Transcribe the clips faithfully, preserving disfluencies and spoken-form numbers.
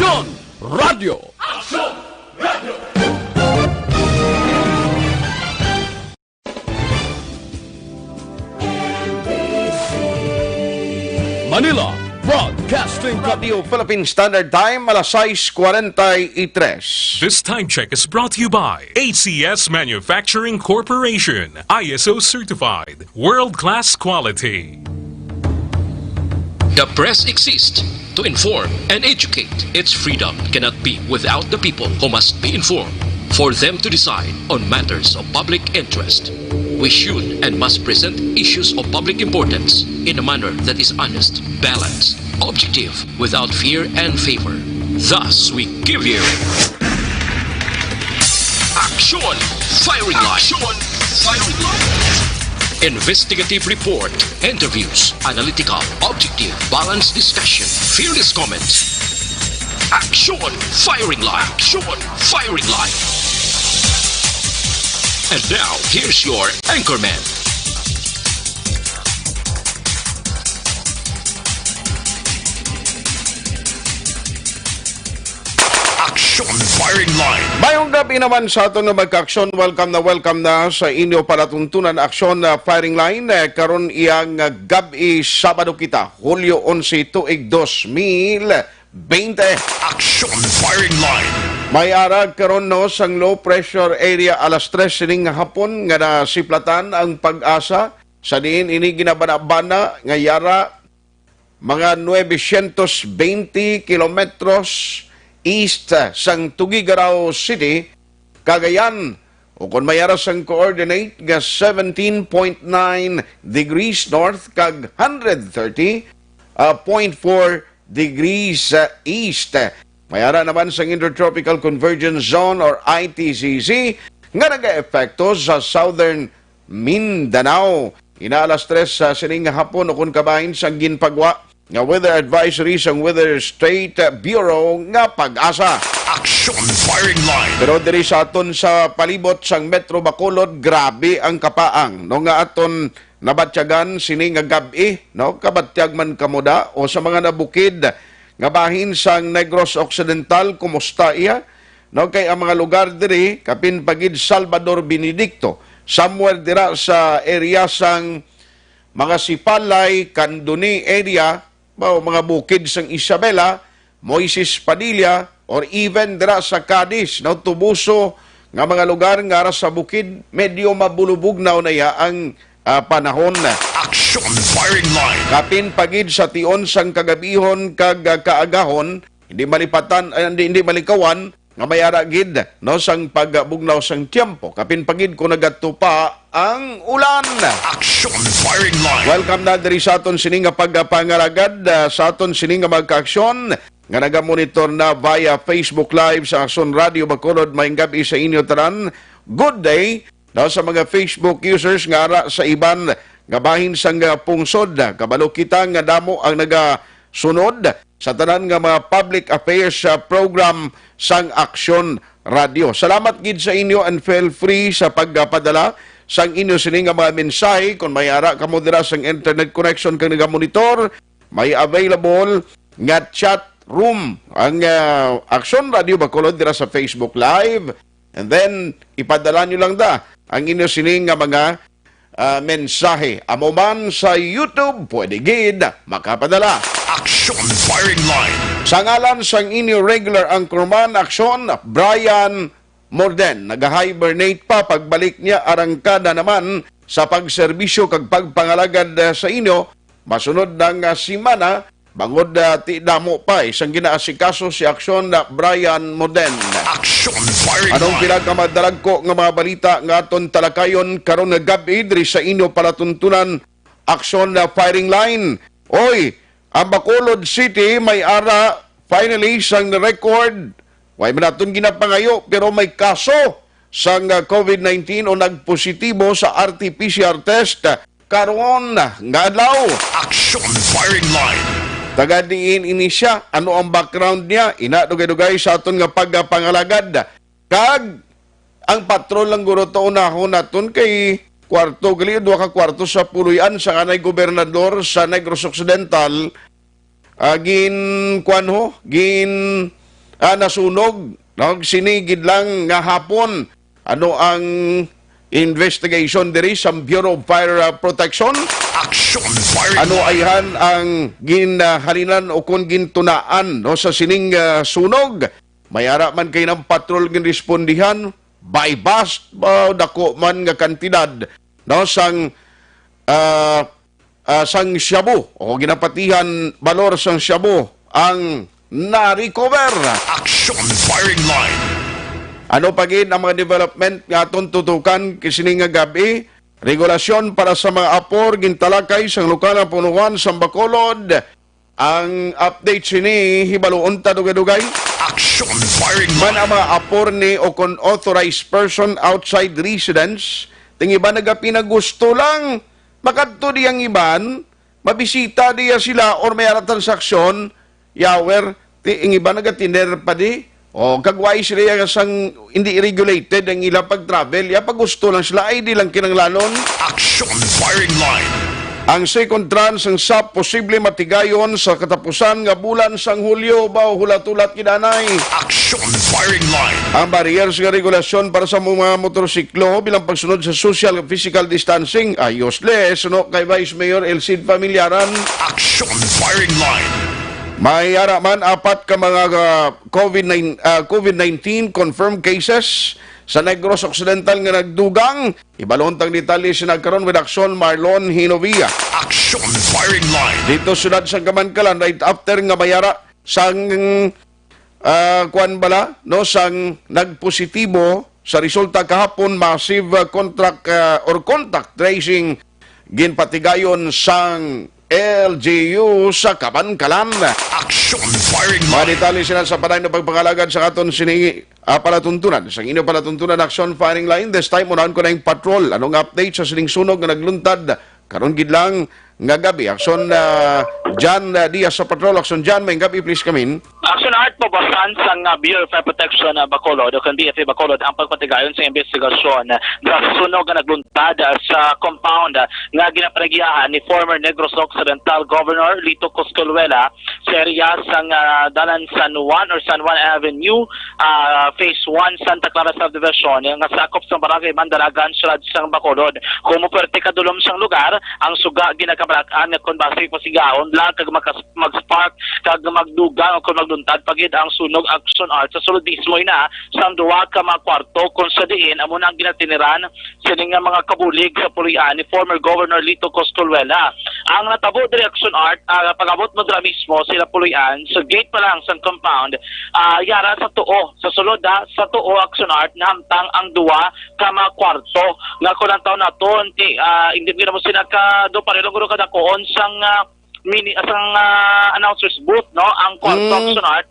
Aksyon Radio. Manila Broadcasting Radio Philippine Standard Time, alas sais kwarenta y tres. This time check is brought to you by A C S Manufacturing Corporation, I S O certified, world-class quality. The press exists to inform and educate. Its freedom cannot be without the people, who must be informed for them to decide on matters of public interest. We should and must present issues of public importance in a manner that is honest, balanced, objective, without fear and favor. Thus, we give you Action Firing Line. Action Firing Line. Investigative report, interviews, analytical, objective, balanced discussion, fearless comments. Action Firing Line. Action Firing Line. And now, here's your anchorman. Action Firing Line. Mayong gabi naman sa aton nga magka-aksyon. Welcome na, welcome na sa inyo palatuntunan, Aksyon, ah, Firing Line. Eh, karon iyang, ah, gab-i, Sabado kita, Hulyo onse, tuig dos mil bente. Action Firing Line. May ara karon, no, sang low pressure area alas tres sining hapon nga nasiplatan ang PAGASA, sa diin ini ginabana-bana nga yara mga nuebe syentos bente kilometros east sang Tuguegarao City, Cagayan, ukon may ara sang coordinate nga seventeen point nine degrees north kag hundred thirty point four degrees, ah, east. May ara naman sang Intertropical Convergence Zone or I T C Z nga nagaepekto sa southern Mindanao. Ina alas tres sa sining hapon, ukon kabahin sang ginpagwa nga weather advisory sang Weather State Bureau nga PAGASA. Action Firing Line. Pero diri sa aton sa palibot sang Metro Bacolod, grabe ang kapaang, no, nga aton nabatyagan sini nga gab-i, no? Kabatyag man kamo da o sa mga nabukid nga bahin sang Negros Occidental, kumusta iya? No, kay ang mga lugar diri, kapin pa gid Salvador Benedicto, somewhere dira sa area sang mga Sipalay, Candoni area, ba, o mga bukid sang Isabela, Moises Padilla, or even dira sa Cadiz, no, tubuso nga mga lugar nga ara sa bukid, medyo mabulubugnaw na iya ang, ah, panahon. Action Firing Line. Kapin pa gid sa tion sang kagabihon kag, ah, kaagahon, hindi malipatan, ay, hindi, hindi malikawan nga may ara gid, no, sang pagbugnaw sang tiyempo. Kapin pa gid kung nagatupa ang ulan. Action Firing Line. Welcome na diri sa aton sini nga pagpangalagad, ah, sa aton sini nga magkaaksyon nga nagamonitor na via Facebook Live sa Aksyon Radio Bacolod. Maayong gab-i sa inyo tanan. Good day. Daw sa mga Facebook users nga ara sa iban nga bahin sang, ah, pungsod, ah, kabalo kita nga damo ang nagasunod sa tanan nga mga public affairs, ah, program sang Aksyon Radio. Salamat gid sa inyo and feel free sa pagpadala sang inyo sini nga mga mensahe. Kung may ara kamo dira sang internet connection kag nagamonitor, may available nga chat room ang, ah, Aksyon Radio Bacolod dira sa Facebook Live. And then, ipadala nyo lang da ang inyo sini nga mga, ah, mensahe. Amo man sa YouTube, pwede gid makapadala. Action Firing Line. Sa ngalan sang inyo regular anchorman, Aksyon, Brian Morden, naga-hibernate pa, pagbalik niya, arangkada naman sa pagserbisyo kag pagpangalagad, ah, sa inyo. Masunod na nga semana, bangod, ah, ti damo pa, eh, sang ginaasikaso si Aksyon na Brian Moden. Action Firing Anong Line. Pinakamadalagko nga mga balita nga aton talakayon karon nga gab-i diri sa inyo palatuntunan, Aksyon na Firing Line? Oy, ang Bacolod City may ara finally sang record. Way man naton ginapangayo, pero may kaso sang, ah, covid nineteen o nagpositibo sa R T P C R test karon nga adlaw. Action Firing Line. Taga diin ini siya? Ano ang background niya? Ina, dugay-dugay sa aton nga pagpangalagad. Kag ang patrol lang guro to unahon naton kay kwarto, gali, duha ka kwarto sa puloy-an sa kanay gobernador sa Negros Occidental, ah, gin, kuwan ho, gin, ah, nasunog, no? Sini gid lang nga hapon. Ano ang investigation diri sa Bureau of Fire, ah, Protection? Action Firing Ano Line. Ayhan ang ginhalinan o kon gintunaan, no, sa sining, ah, sunog? May ara man kay nang patrol ginrespondihan, buy bust, ah, dako man nga kantidad, no, sang, ah, ah, sang shabu o ginapatihan balor sang shabu ang na-recover. Action Firing Line. Ano pa gid ang mga development nga aton tutukan kisini nga gabi? Regulasyon para sa mga apor gintalakay sang lokal nga punuan sa Bacolod. Ang update sini, hibaluon ta dugay-dugay. Action Firing Man Line. Ang mga apor ni o kon authorized person outside residence, ting iban nagapina gusto lang makadto di ang iban, mabisita diya sila or may ara transaksyon, yawer, ti, ang iba nagatiner pa di. O, kag why sila ya sang hindi regulated ang ila pag-travel, ya pag gusto lang sila, ay di lang kinanglanon. Action Firing Line. Ang second tranche sang sap posible matigayon sa katapusan nga bulan sang Hulyo, ba, hulat-hulat gidanay. Action Firing Line. Ang barriers nga regulasyon para sa mga motorsiklo bilang pagsunod sa social ug physical distancing, ayos le, suno kay Vice Mayor Elcid Familiaran. Action Firing Line. May ara man apat ka mga, ah, COVID nine, ah, COVID nineteen confirmed cases sa Negros Occidental nga nagdugang. Ibalon tang detalye sina karon with Action Marlon Hinovia. Action Firing Line. Dito siyudad sa Kamankalan, right after nga may ara sang, ah, kuan bala, no, sang nagpositibo sa resulta kahapon, massive, ah, contract, ah, or contact tracing ginpatigayon sang L G U sa Kabankalan. Action Firing Mga Line. Detalye sila sa panay na pagpangalagad sa aton sini, ah, palatuntunan. Sa inyo palatuntunan, Action Firing Line, this time, unahan ko na yung patrol. Anong update sa sining sunog nga nagluntad karon gid lang nga gabi? Action, ah, John, ah, Diaz sa patrol. Action John, may gabi, please come in. Action Art, mabasan sang, ah, Bureau of Fire Protection, ah, Bacolod, o kung B F A Bacolod, ang pagpatigayon sa investigasyon, ah, sa sunog nga nagluntad, ah, sa compound, ah, nga ginapanagiahan ni former Negros Occidental Governor Lito Coscoluela sa area sang, ah, Dalan San Juan or San Juan Avenue, ah, Phase one, Santa Clara Subdivision, nga sakop sa Barangay Mandalagan, siyudad sang Bacolod. Kung muperte kadulom sang lugar, ang suga ginakabalak-an nga kon basi pasigaon lang kag makas-, mag-spark kag magdugang o kon magluntad pa gid ang sunog, Action Art, sa sulod mismo ina sang duha ka mga kwarto, kung sa diin amo na ang ginatiniran sini nga mga kabulig sa puloy-an ni former Governor Lito Coscoluela. Ang natabo diri, Action Art, ah, pag-abot mo dira mismo sila puloy-an, sa gate pa lang sang compound, ah, yara sa tuo, sa sulod, ah, sa tuo, Action Art, nahamtang ang duha ka mga kwarto nga kung ang taon naton, ti, ah, hindi mo sila ka do pareho lang guro kadakuon sang, ah, mini, sang, ah, announcer's booth, no? Ang kwarto, Mm. Action Art,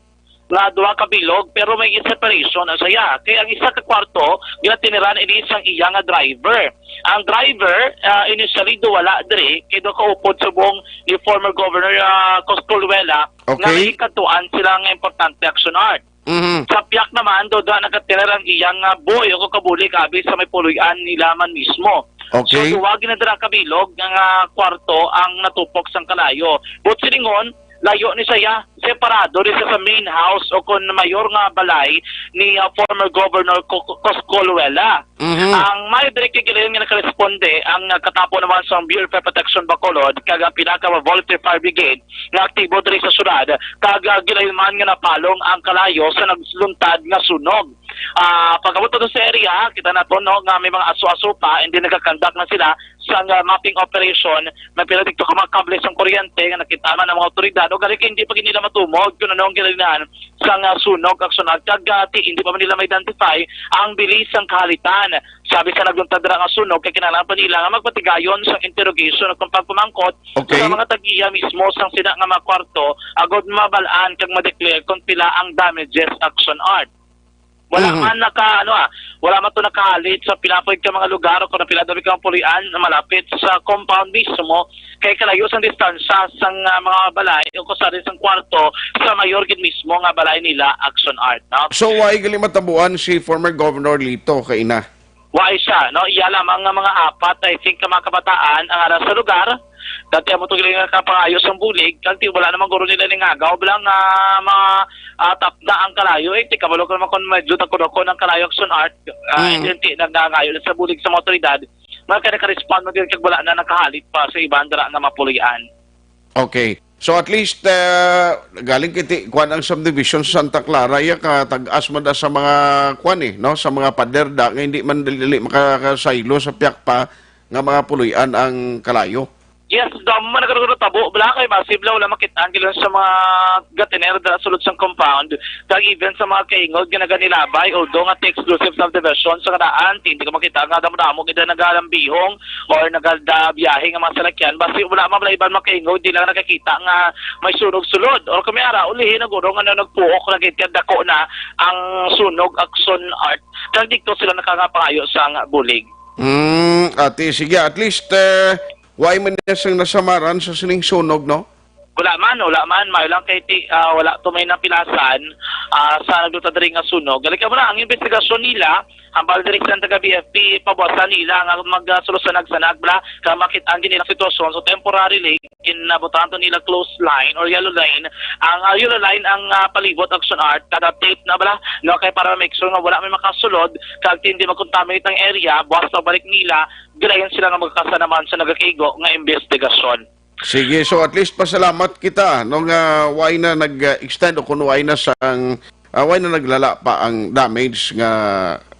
nga duha ka bilog, pero may separation ang saya. Kay ang isa ka kwarto, ginatiniran ini sang iya nga driver. Ang driver, ah, initially, do wala diri, kay do kaupod subong ni former Governor, ah, Coscoluela, nga Okay. May katuan sila nga importante, Action Art. Mhm. Sa piyak naman, do da nagkatira ang iyang, ah, boy o kabulig abi sa may puloy-an nila man mismo. Okay. So, duwa ginadira ka bilog nga, nga kwarto ang natupok sang kalayo. But silingon, layo ni saya, separado ni sa, sa main house o kon mayor nga balay ni, ah, former Governor Co-, Co-, Coscoluela. Mhm. Ang may diri kay gilayon nga nakaresponde ang, ah, katapo naman sa Bureau of Fire Protection Bacolod kag ang pinaka Volunteer Fire Brigade nga aktibo diri sa syudad, kag, ah, gilayon man nga napalong ang kalayo sa nagluntad nga sunog. Ah, pag-abot nato sa area, kita nato, no, nga may mga aso-aso pa, and then nagakandak na sila sa, ah, mapping operation, may pila dito ka mga kable sang kuryente nga nakita man ang mga otoridad, o gani kay hindi pa gid nila matumog kung ano ang ginalinan sa, ah, sunog, Action Art, kag, ah, ti, hindi pa man nila ma-identify ang bili sang kahalitan. Sabi sa nagluntad dira nga sunog, kay kinahanglan pa nila nga magpatigayon sa interrogation o kung pagpamangkot Okay. Sa mga tag-iya mismo sang sina nga mga kwarto, agod mabal-an kag ma-declare kung pila ang damages, Action Art. Wala Mhm. man naka, ano, ah, wala man to nakahalit sa pila pod ka mga lugar o kung pila daw ka pulian na malapit sa compound mismo, kay kalayo sang distansya sang, ah, mga balay o kusari sang kwarto sa mayor gid mismo nga balay nila, Action Art, no? So, why gali matabuan si former Governor Lito kaina? Wa siya, no? Iya lamang nga mga apat, I think, ka mga kabataan ang ara sa lugar, Dati amo to gali nga kapangayo sang bulig, kag ti wala naman guro nila ningagaw bala nga ma ah, tapda ang kalayo, eh, ti kabalo ko naman kung medyo dako-dako ang Kalayo Action Art, ah, Mm. Hindi nangangayo na sa bulig sa mga otoridad, nga kaya naka-respond na din kag wala na nakahalit pa sa iban dira nga mapulian. Okay. So at least, ah, galing kiti kuan ang subdivision sa Santa Clara, ya ka tag-as man da sa mga kuan eh, no, sa mga pader da nga hindi man dili makakasaylo sa piyakpa nga mga puloy-an ang kalayo. Yes, damo man nagkatabo bala kay masib lang wala makita ang gilan sa mga gatiner dira sulod sang compound, kag even sa mga kaingod nga naganilabay, although nga ti exclusive subdivision sa kadaan, hindi ko makita nga damo-damo gid ang nagalambihong or nagada biyahe nga mga salakyan. Basi wala man bala iban makaingod, di lang nakakita nga may sunog sulod. Or kung may ara, ulihin na guro nga na nagpuok na gid kag dako na ang sunog, Action Art. Kag dito sila nakapangayo sang bulig. Mm, ati, sige, at least, eh, why man niya siyang nasamaran sa sining sunog, no? Wala man, wala man. Mayo lang kay ti, ah, wala to may napilasan, ah, sa nagluta diri nga sunog. Gali ka mo na, ang investigasyon nila, hambal diri sa taga B F P, pabuwasan nila nga magsulosanag-sanag bala, ka makita ang ginilang sitwasyon. So, temporarily, ginabutangan to nila close line or yellow line. Ang, ah, yellow line ang, ah, palibot, Action Art, kada tape na bala, no, kay para make sure nga wala may makasulod, kag hindi mag-contaminate ang area, buwas sa balik nila, gilayan sila nga magkasa naman sa nagakaigo nga investigasyon. Sige, so at least pasalamat kita, no, nga way na nag-extend o kung way na sang, ah, way na naglala pa ang damage nga,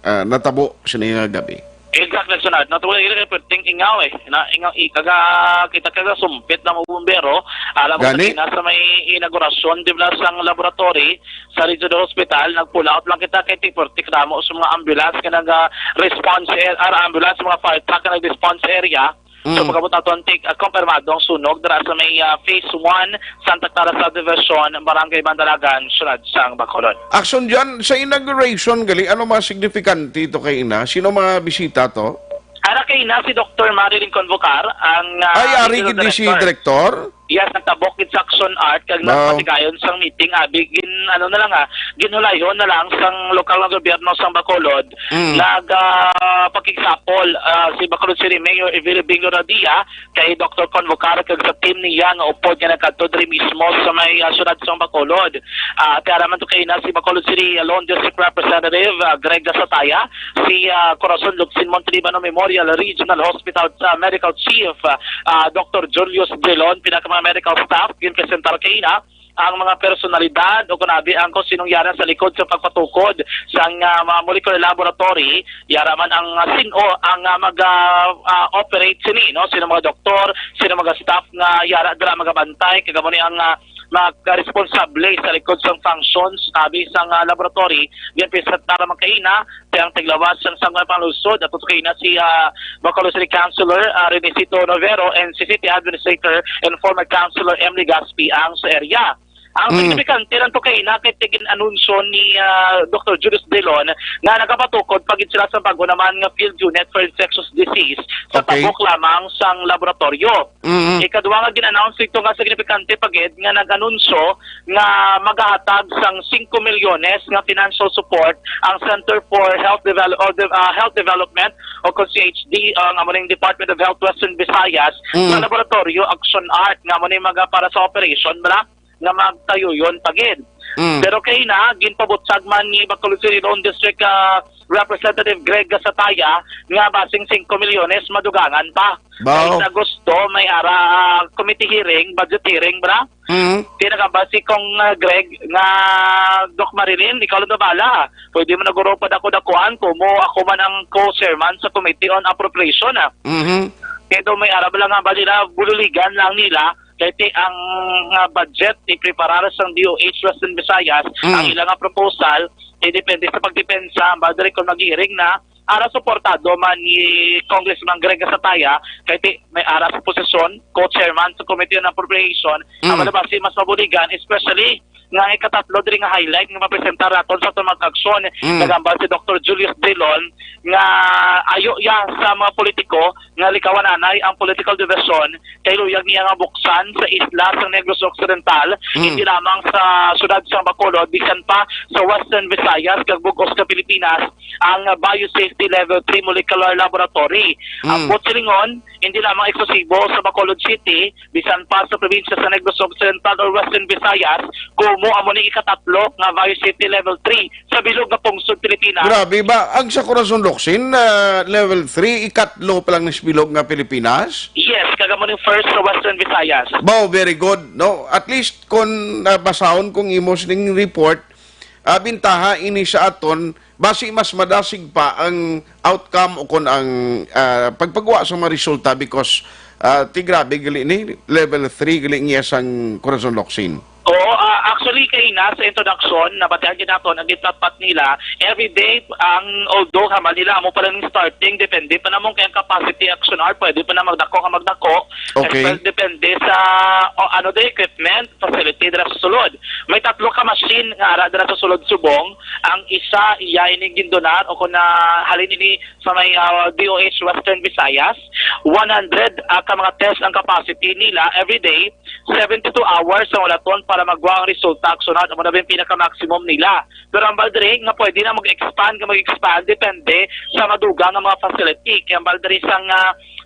ah, natabo sini nga gabi. Exactly, Sunad. Natuloy ila kay perting ingaw eh. Na ingaw i kaga kita kaga sumpit na mga bumbero. Alam mo Gani? Sa may inaugurasyon di ba sang laboratory sa Regional Hospital, nag-pull out lang kita kay ti perti kadamo sa mga ambulance nga naga-response ar ambulance, mga fire truck nga nag-response area. So, Mm. Pagkabot nato ang tik, ah, kumpirmado ang sunog dira sa may, ah, Phase one, Santa Clara Subdivision, Barangay Bandalagan, Siyudad sang Bacolod. Action dyan, sa inauguration, gali, ano mga signifikante ito kay ina? Sino mga bisita to? Ara kay ina si Doktor Marilyn Convocar, ang, ah, Ay, ari regional gid di si director. Director? Yes, nagtabok gid sa Action Art, kag Wow. Nagpatigayon sang meeting, abi, gin, ano na lang, ah, ginhulayhon na lang sang lokal nga gobyerno sang Bacolod, Mm. nag, ah, pakigsapol, ah, si Bacolod City Mayor Evelio Bingo Radia kay Doktor Convocar kag sa team niya nga upod nga nagkadto diri mismo sa may, ah, siyudad sang Bacolod. Ah, ti ara man to kay na si Bacolod City Lone District Representative, ah, Greg Gasataya, si, ah, Corazon Locsin Montelibano Memorial Regional Hospital sa Medical Chief, ah, ah, Doktor Julius Drilon, pinakamay medical staff, ginpresentar kay na ang mga personalidad o kunabi ang kung sinong yara sa likod sa pagpatukod sang, ah, mga molecular laboratory, yara man ang, ah, sin-o ang, ah, mag, ah, ah, operate sini, no? Sino mga doktor, sino mga staff nga yara dira magabantay, kag amo ni ang, ah, mga responsable sa likod sang functions, abi sang, ah, laboratory, ginpresentar man kay na, kay ang tiglawas sang Sangguniang Panlungsod, ato kay na si, ah, Bacolod City Councilor, ah, Renesito Novero, and si City Administrator and former Councilor M. Legaspi ang sa area. Ang Mm. Signifikante lang to kay na kay tigin-anunsyo ni, ah, Doktor Julius Delon nga nagapatukod pa gid sila sa bago naman nga field unit for infectious disease sa Okay. Tabok lamang sang laboratorio. Mm-mm. Ikadua nga gin-announce dito nga signifikante pa gid nga nag-anunsyo nga magahatag sang singko milyones nga financial support ang Center for Health Devel-, or De-, ah, Health Development o kung C H D, ah, nga amo ning Department of Health Western Visayas, Mm. Sa laboratorio Action Art nga amo ni mga para sa operation bala nga magtayuyon pa gid. Mm. Pero kay na, ginpabutyag man ni Bacolod City Lone District, ah, Representative Greg Gasataya nga basing singko milyones madugangan pa. Bao. Kay sa Agosto, may ara, ah, committee hearing, budget hearing, bra? Mm. Tinagamba si Kong, ah, Greg nga, "Doc Marilyn, ikaw lang na bala. Pwede mo na guro pa dako-dakuan ko mo, ako man ang co-chairman sa Committee on Appropriation, ah." Mhm. Kaya daw may ara bala nga ba nila, bululigan lang nila, kay ti ang, ah, budget ipreparar sang D O H Western Visayas, Mm. Ang ilang nga proposal, eh, depende sa pagdepensa, ang ba diri kung mag-hearing na, ara suportado man ni Congressman Greg Gasataya, kay ti may ara sa posisyon, co-chairman sa Committee on Appropriation, Mm. Ang malabas si mas mabuligan, especially nga ikatatlo diri nga highlight nga mapresentar naton sa aton mga kaaksyon. Mm. Nagambal si Doktor Julius Drilon nga ayo iya sa mga politiko nga likawan anay ang political division kay luyag niya nga buksan sa isla sa Negros Occidental, Mm. hindi lamang sa siyudad sa Bacolod, bisan pa sa Western Visayas kag bug-os nga Pilipinas, ang Biosafety Level three Molecular Laboratory. Ang Mm. Butchilingon, hindi lamang eksklusibo sa Bacolod City, bisan pa sa probinsya sa Negros Occidental or Western Visayas, kumo amo ni ikatatlo nga Biosafety Level three sa bilog nga pungsod Pilipinas. Grabe ba? Ang sa Corazon Locsin, ah, level three, ikatlo pa lang sa bilog nga Pilipinas? Yes, kag amo ni first sa Western Visayas. Wow, very good, no? At least, kung, ah, basahon kong imo sining report, ah, bintaha ini sa aton, basi mas madasig pa ang outcome o kon ang, ah, pagpagwa sa mga resulta because, ah, ti grabe gali ni, level three gali niya sang Corazon Locsin. Oo, ah, actually, kay na sa introduction, nabatian gyud naton ang gitpatpat nila. Every day, ang, although hambal nila amo pa lang starting, depende pa namon kay ang capacity, Action Art, pwede pa na magdako nga magdako. Okay. Depende sa, o, ano, the equipment, facility dira sa sulod. May tatlo ka machine nga ara dira sa sulod subong. Ang isa, iya ini gindonar o kung na halin ini sa may, ah, D O H Western Visayas. One hundred, ah, ka mga test ang capacity nila every day. Seventy-two hours ang ulaton para magwa ang resulta, Action Art. Amo na ba yung pinaka-maximum nila? Pero ang baldre nga pwede na mag-expand, nga mag-expand, depende sa madugang nga mga facility. Kaya ang baldre sa nga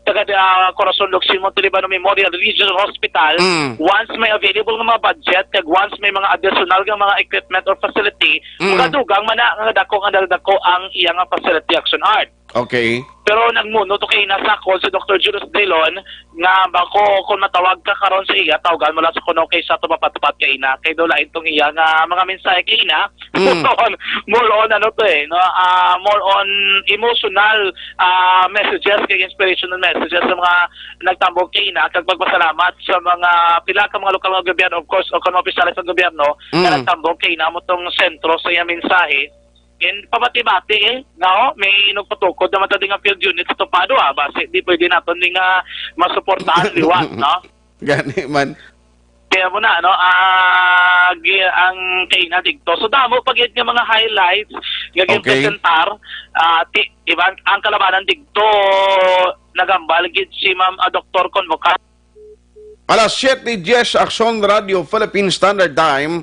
taga, ah, Corazon Locsin Montelibano Memorial Regional Hospital, Mm. once may available nga mga budget, kag once may mga additional nga mga equipment or facility, Mm. magadugang man na nga dako nga dako ang iya nga facility, Action Art. Okay. Pero nagmuno to kay ina sa call si Doktor Julius Drilon nga bako kung matawag ka karon sa iya, tawagan mo lang sa kuno kay sa ato mapatpat kay ina. Kay daw lain tong iya nga mga mensahe kay ina. Mm. More on, more on ano to eh, no? Ah, more on emotional, ah, messages kay inspirational messages sa mga nagtambong kay ina kag pagpasalamat sa mga pila ka mga lokal nga gobyerno, of course, o kung mga opisyales sa gobyerno na Mm. nagtambong kay ina mo tong sentro sa iyang mensahe. And pabati-bati eh, nga, oh, may nagpatukod naman tadi nga field unit sa Tupado, ah, basi di pwede naton ni nga masuportahan liwat, no? Gani man. Kaya mo na, no, ah, gi-, ang kaina digto. So, damo pa gid nga mga highlights nga Okay. ginpresentar, ah, ti-, iban, ang kalabanan digto, nagambal gid si Ma'am, ah, Doktor Convocar. Alas siyete diez, Aksyon Radio Philippine Standard Time.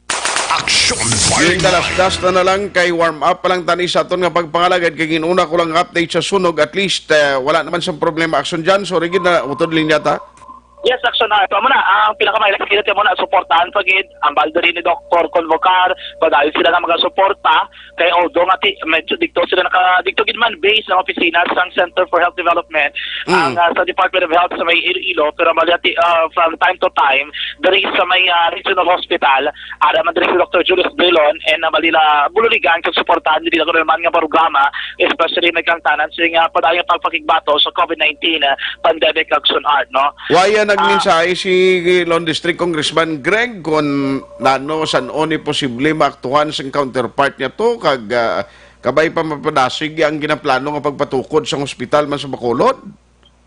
Aksyon Fire Yung dalasdas na na lang kay warm up pa lang tani sa aton nga pagpangalagad kay ginuna ko lang update sa sunog. At least, eh, wala naman sa problema, Aksyon Jan. Sorry gid na utod linya ta. Yes, Aksyon na. Ito mo na, ang pinakamahilig sa mo na, suportahan pa gid ang baldo rin ni Doktor Convocar, padayon sila nga mga suporta, kay although nga ti-, medyo dito sila naka, dito gid man base ang opisina sang Center for Health Development, Mm. ang, ah, sa Department of Health sa may Iloilo, pero mali ati, ah, from time to time, diri sa may, ah, Regional Hospital, ara man diri si Doktor Julius Brilon, and, ah, mali la bululigan kag suportahan diri ako naman nga programa, especially may kangtanan sa nga padayon pagpakigbato sa COVID nineteen, ah, pandemic, Aksyon Art, no? Waya Ah. nagmensahe si Lon District Congressman Greg kung nano san-o ni posible maaktuhan sang counterpart niya to, kag, ah, kabay pa mapadasig ang ginaplano nga pagpatukod sang hospital man sa Bacolod?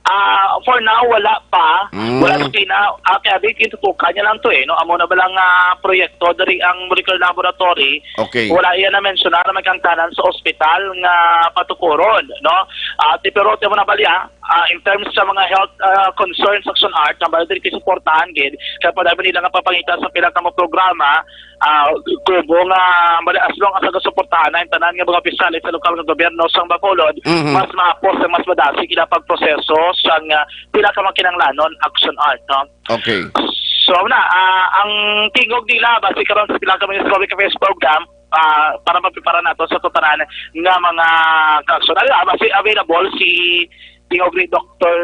Ah, for now, wala pa. Mm. Wala pa pina-, ah, kaya di, kintutukan niya lang to eh, no? Amo na ba lang, ah, proyekto, diri ang molecular laboratory, Okay. wala iya na mensyona na magkangtanan sa ospital nga patukuron, no? Ah, ti-, pero ti mo na bali, ah, ah, in terms sa mga health, ah, concerns, Aksyon Art, ang bali diri suportahan gid, kaya pa dami nila nga papangita sa pila ka mga programa, ah, kubo nga, bali, as long as nagasuportahan na ang tanan nga mga opisyales sa lokal nga gobyerno sa Bacolod, Mhm. mas maapos ang mas madasig ila pagproseso sa nga pila ka mga kinahanglanon, Aksyon Art, no? Okay. So, na, ah, ang tingog nila, base karon sa pila ka mga public affairs program, ah, para maprepara nato sa tutanan nga mga kaaksyon. Ala, base available si tingog ni Doktor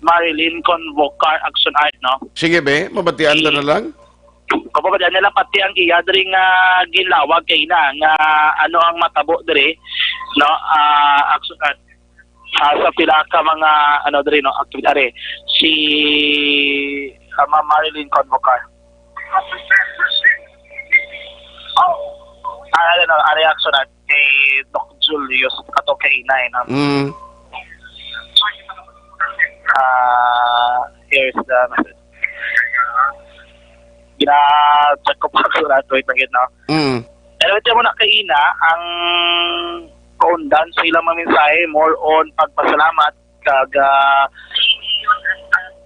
Marilyn Convocar, Aksyon Art, no? Sige, be, mabatian ta Si na lang. Kung mabatian nila pati ang iya diri nga ginlawag kay na nga ano ang matabo diri, no? Ah, Aksyon Art. Ah, sa pila ka mga, ano, diri, no, activity, are, si, ah, Ma'am Marilyn Convocar. Ah, ano, ano, reaction na kay Doc Julius ato kay Inay, no? Mm. Ah, here's the message. Gina-check ko pa, sigurado, wait lang yun, no? Mm. Pero ito mo na kaina, ang kaundan sa ilang mga mensahe, more on pagpasalamat kag, ah,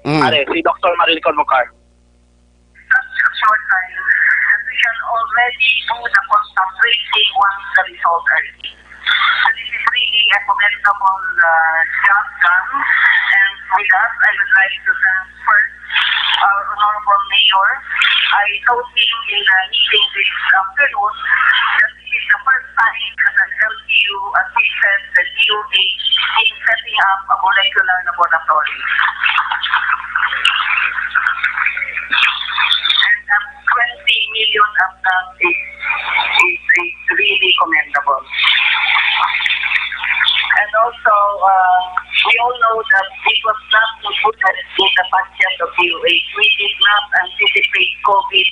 Mm. Are, si Doctor Marilyn Convocar. Such a short time that we can already do the contact tracing once the result are in. So this is really a commendable, uh, job done. And with that, I would like to thank first our Honorable Mayor. I told him in a meeting this afternoon that this is the first time that an L G U assisted the D O H in setting up a molecular laboratory. And at twenty million of that is, is, is really commendable. And also, uh, we all know that it was not included in the budget of D O H. We did not anticipate COVID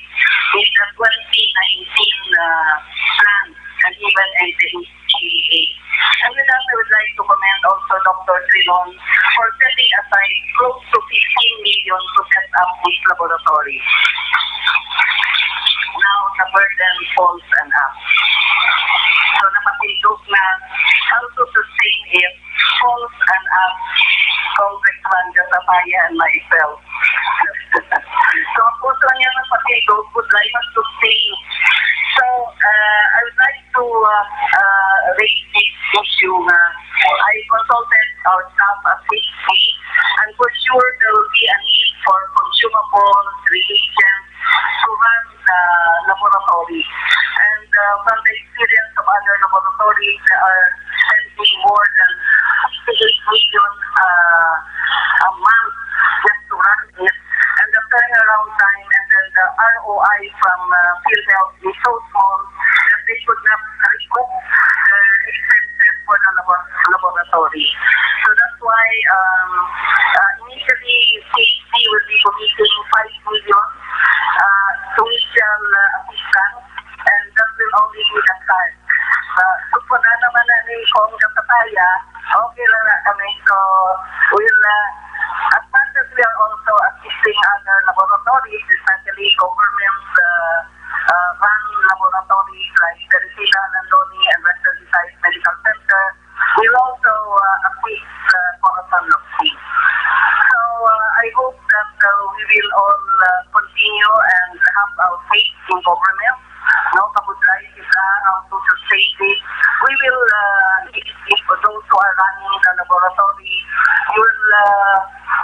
in the twenty nineteen, uh, plan and even in the G E A. And with that, I would like to commend also Doctor Trilon for setting aside close to fifteen million to set up this laboratory. Now, the burden falls on us. So, napatindog na how to sustain it falls on us, Congressman Gatapaya and myself. So, ang puso niya ng patindog would like us to sustain. So, uh, I would like to, uh, uh, raise this issue na I consulted our staff at safety, and for sure there will be a need for consumable reagents to run the laboratory. And, uh, from the experience of other laboratories, they are spending more than sixty-eight million, uh, a month just to run it. And the turnaround time and then the R O I from, uh, PhilHealth is so small that they could not recoup the expenses for the labo-, laboratory. So that's why, um, uh, initially, safety will be committing five million, uh, to initial, uh, assistance, and that will only be the start. Uh, so, kung na naman na ni Cong Gatapaya, okay lang na kami. So, we'll, uh, as much as we are also assisting other laboratories, especially government, uh, uh, run laboratories like the Regina Nandoni and Western Visayas Medical Center, will also, uh, assist, uh, Corazon Locsin. So, uh, I hope that, uh, we will all, uh, continue and have our faith in government. No, kabudlay kita ang to sustain this. We will, uh, if, if those who are running the laboratory will, uh,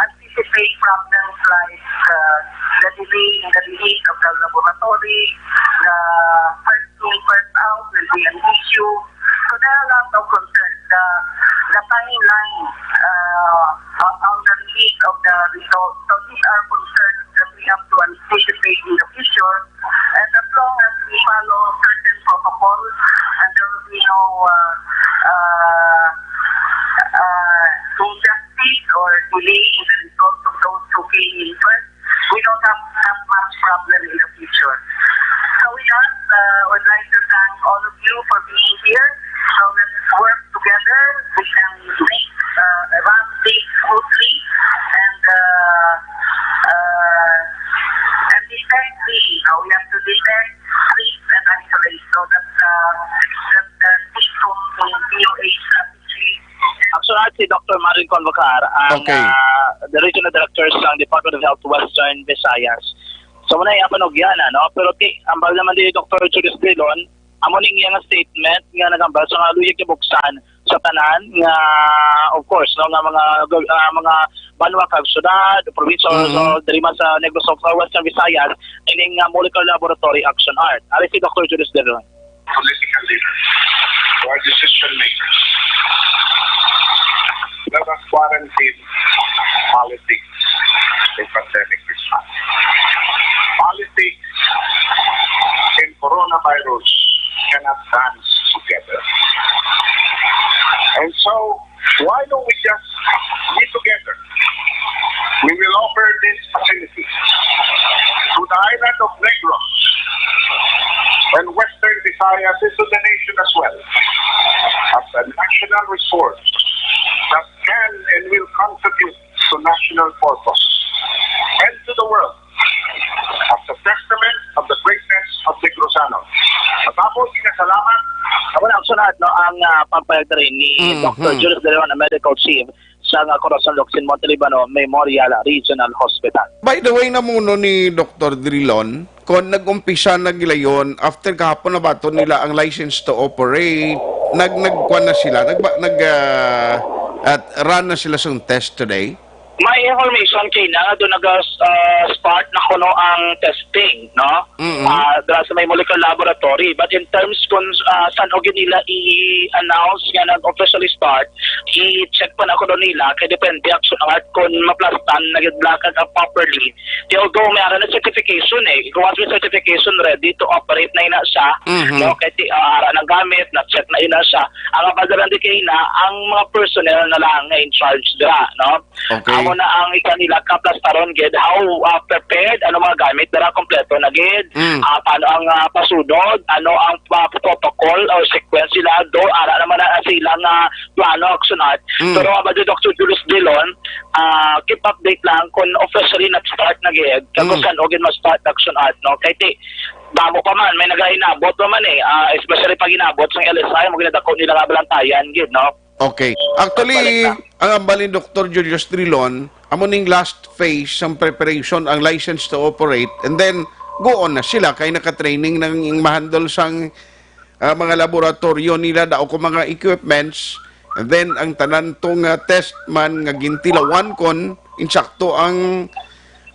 anticipate problems like, uh, the delay in the release of the laboratory, the first in, first out will be an issue. So there are a lot of concerns. The, the timeline, uh, on on the release of the results. So these are concerns that we have to anticipate in the future. And as long as we follow certain protocols and there will be no, uh, uh, uh, injustice or delay in the results of those who came in first, we don't have that much problem in the future. So with that, uh, I would like to thank all of you for being here. So let's work together. We can make, uh, run this smoothly and, uh, uh, and detect the, uh, we have to detect, treat, and isolate. So that, uh, that, that this room in D O H strategy. Actually, si Doctor Marilyn Convocar, ang, Okay. ah, the Regional Director sang Department of Health Western Visayas. So, muna yung panugyan, ano? Pero ti, ang bawal naman din ni Doctor Julius Drilon, amo ning iyang statement nga nagambal sa mga luyag nga buksan sa tanan nga, of course, no, nga mga, ah, mga banwa kag syudad, probinsya, Mhm. so, diri man sa Negros Occidental, Western Visayas, ining, ah, molecular laboratory action art. Ari si Doctor Julius Drilon. Political leaders, who are decision makers. Let us quarantine politics in pandemic response. Politics and coronavirus cannot dance together. And so, why don't we just be together? We will offer this facility to the island of Negros and Western Visayas and to the nation as well as a national resource that can and will contribute to national purpose and to the world as a testament Salamat. Amo na ang sunod, no, ang, ah, pagpayag diri ni Mhm. Doctor Julius De Leon, ang medical chief sa, ah, Corazon Locsin Monte Libano Memorial Regional Hospital. By the way, namuno ni Doctor Drilon, kung nag-umpisa na gilayon, after kahapon nabaton nila ang license to operate, nag-, nagkuan na sila, nagba-, nag, ah, at run na sila sa test today? May information kay na nga doon nag, ah, start na kuno ang testing, no? Mm-mm. Ah, dira sa may molecular laboratory. But in terms kung, ah, san-o gid nila i-announce nga nag-officially start, i-check pa na kuno nila kay depende action art kung maplastan na gid lakag ang properly. Di, although may ara na certification eh. Kung may certification, ready to operate na ina siya, Mhm. no? Kay ti, ah, ara nang gamit, na-check na ina siya. Ang abal na lang di kay na, ang mga personnel na lang nga in charge dira, no? Okay. Amo na ang isa nila kaplastaron gid. How, ah, prepared? Ano mga gamit dira? Kompleto na gid? Mm. Ah, paano ang, ah, pasunod? Ano ang, ah, protocol or sequence sila? Do, ara naman na sila nga plano, action art. Mm. Pero, ah, ba, Doctor Julius Drilon, ah, keep update lang kung officially nag-start na gid. Kag kung Mm. san-o gid ma-start action art, no? Kay ti, damo pa man, may nagainabot pa man eh. Ah, especially pag inabot sa L S I, mo ginadako nila nga balantayan gid, no? Okay. Actually, Balik na. Ang hambal ni Doctor Julius Drilon, amo ning last phase sang preparation, ang license to operate, and then go on na sila kay naka-training nang mahandle sang, ah, mga laboratorio nila, daw ko mga equipments, and then ang tanan to nga test man nga gintilawan kon insakto ang,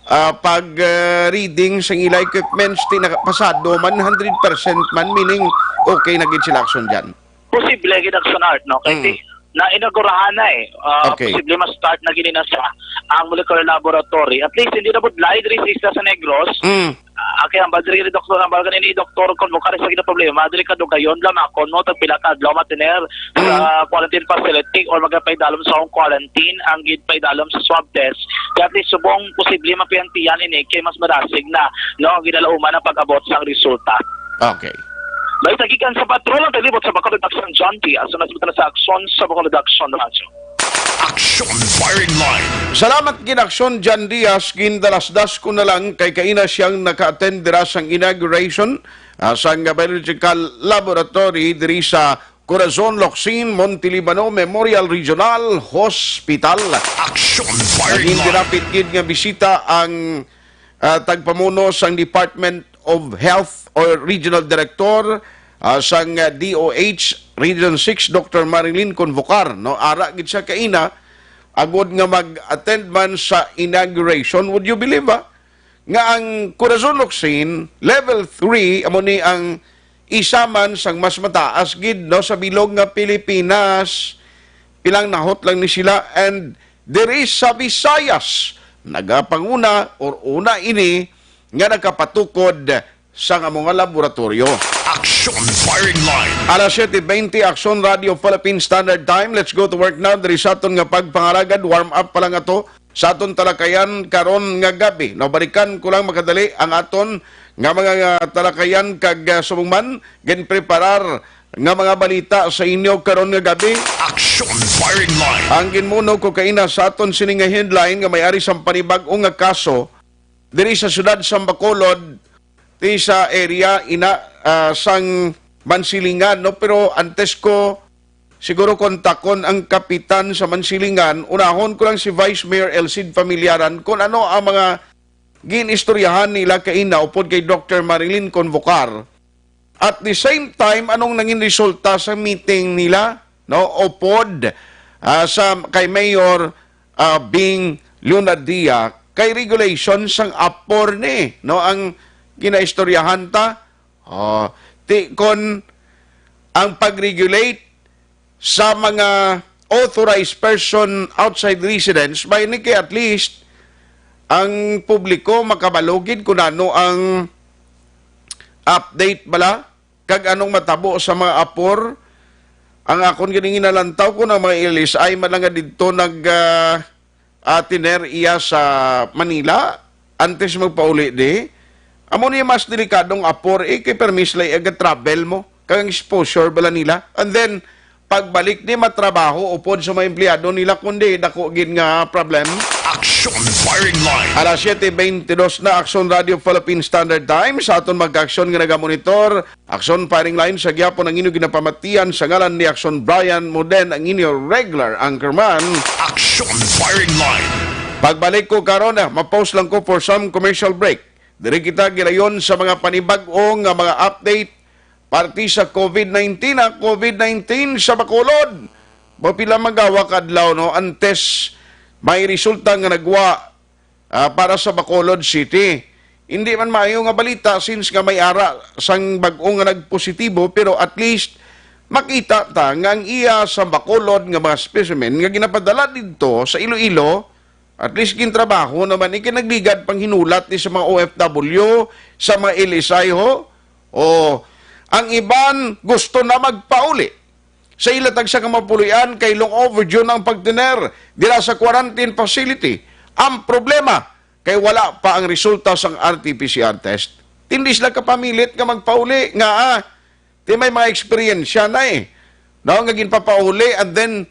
ah, pag, ah, reading sang ila equipments, ti nakapasado man, hundred percent man, meaning okay na gid sila action dyan. Posible gid, action art, no? Kay Mm. ti, na-inaugurahan na eh. Ah, Okay. posible ma-start na gini na sa ang molecular laboratory. At least, hindi na budlay diri sa Isla sa Negros. Mm. Ah, kay ang badri ni Doktor, ang balga ni Doktor, kung mo kari sa gina problema, diri ka dugayon, lamakon mo, tagpila ka adlaw, matiner sa Mm. quarantine facility or magapaidalom sa home quarantine, ang gid paidalom sa swab test. Kaya at least, subong posible mapian-pian ini, kay mas madasig na, no, ang ginalauman ang pag-abot sang resulta. Okay. Balita gikan sa patrol ang palibot sa Bacolod Action, John Diaz. Sunod sa Action sa Bacolod Action Radyo. Action Firing Line. Salamat gid, Action John Diaz. Gindalasdas ko na lang kay kaina siyang naka-attend dira sang inauguration, ah, sang biological laboratory diri sa Corazon Locsin Montelibano Memorial Regional Hospital. Action Firing Naging Line. Dinapit gid nga bisita ang, ah, tagpamuno sang Department of Health or Regional Director, ah, sang, ah, D O H Region six, Doctor Marilyn Convocar, no? Ara gid siya kaina, agod nga mag-attend man sa inauguration. Would you believe, ah, nga ang Corazon Locsin, level three, amo ni ang isa man sang mas mataas gid, no, sa bilog nga Pilipinas. Pilang nahot lang ni sila, and diri sa Visayas, nagapanguna or una ini nga nakapatukod sa nga mga laboratoryo. Action Firing Line. Alas siete veinte, Action Radio Philippine Standard Time. Let's go to work now. Diri sa aton nga pagpangaragad, warm up pa lang ato sa aton talakayan karon nga gabi. No, balikan ko lang makadali ang aton nga mga, ah, talakayan kag, ah, subong man, ginpreparar nga mga balita sa inyo karon nga gabi. Action Firing Line. Ang ginmuno ko kaina sa aton sini nga headline nga may ari sang panibag-o nga kaso diri sa siyudad sa Bacolod, ti sa area ina, ah, sang Mansilingan, no? Pero antes ko siguro kontakon ang kapitan sa Mansilingan, unahon ko lang si Vice Mayor Elcid Familiaran kung ano ang mga ginistoryahan nila kaina upod kay Doctor Marilyn Convocar. At the same time, anong nangin resulta sa meeting nila, no? Upod, ah, sa, kay Mayor, ah, Bing Leonadia, kay regulation sang apor ni, no? Ang ginaistoryahan ta, oh, ti kon ang pag-regulate sa mga authorized person outside residence, may ni kay at least ang publiko makabalo gid kung ano ang update bala kag anong matabo sa mga apor. Ang akon gani ginalantaw ko ng mga L S I man lang nga didto nag, ah, ah, tiner iya sa Manila antes magpauli di. Amo ni mas delikadong apor, eh, kay permis lay aga travel mo kag ang exposure bala nila. And then, pagbalik di matrabaho upod sa mga empleyado nila, kundi dako gid nga problem. Action Firing Line. Alas siyete bentidós na, Aksyon Radio Philippine Standard Time. Sa aton mga kaaksyon nga nagamonitor, Aksyon Firing Line sa gihapon ang inyo ginapamatian sa ngalan ni Aksyon Brian Moden, ang inyo regular anchorman. Action Firing Line. Pagbalik ko karon, ah, ma-pause lang ko for some commercial break. Diri kita gilayon sa mga panibag-o nga mga update parte sa covid nineteen, ah, covid nineteen sa Bacolod. Mapila magawa ka adlaw, no, antes may resulta nga nagwa, ah, para sa Bacolod City. Hindi man maayo nga balita since nga may ara sang bag-o nga nagpositibo, pero at least makita ta nga ang iya sa Bacolod nga mga specimen nga ginapadala didto sa Iloilo, at least gintrabaho naman, ikinagligad panghinulat ni sa mga O F W, sa mga L S I ho. O, ang iban gusto na magpauli sa ila tagsa ka mapulian kay long overdue na ang pagtener dira sa quarantine facility. Ang problema kay wala pa ang resulta sang R T P C R test. Hindi sila kapamilit nga magpauli nga, ah, di may mga eksperyensya na eh. No, nga ginpapauli and then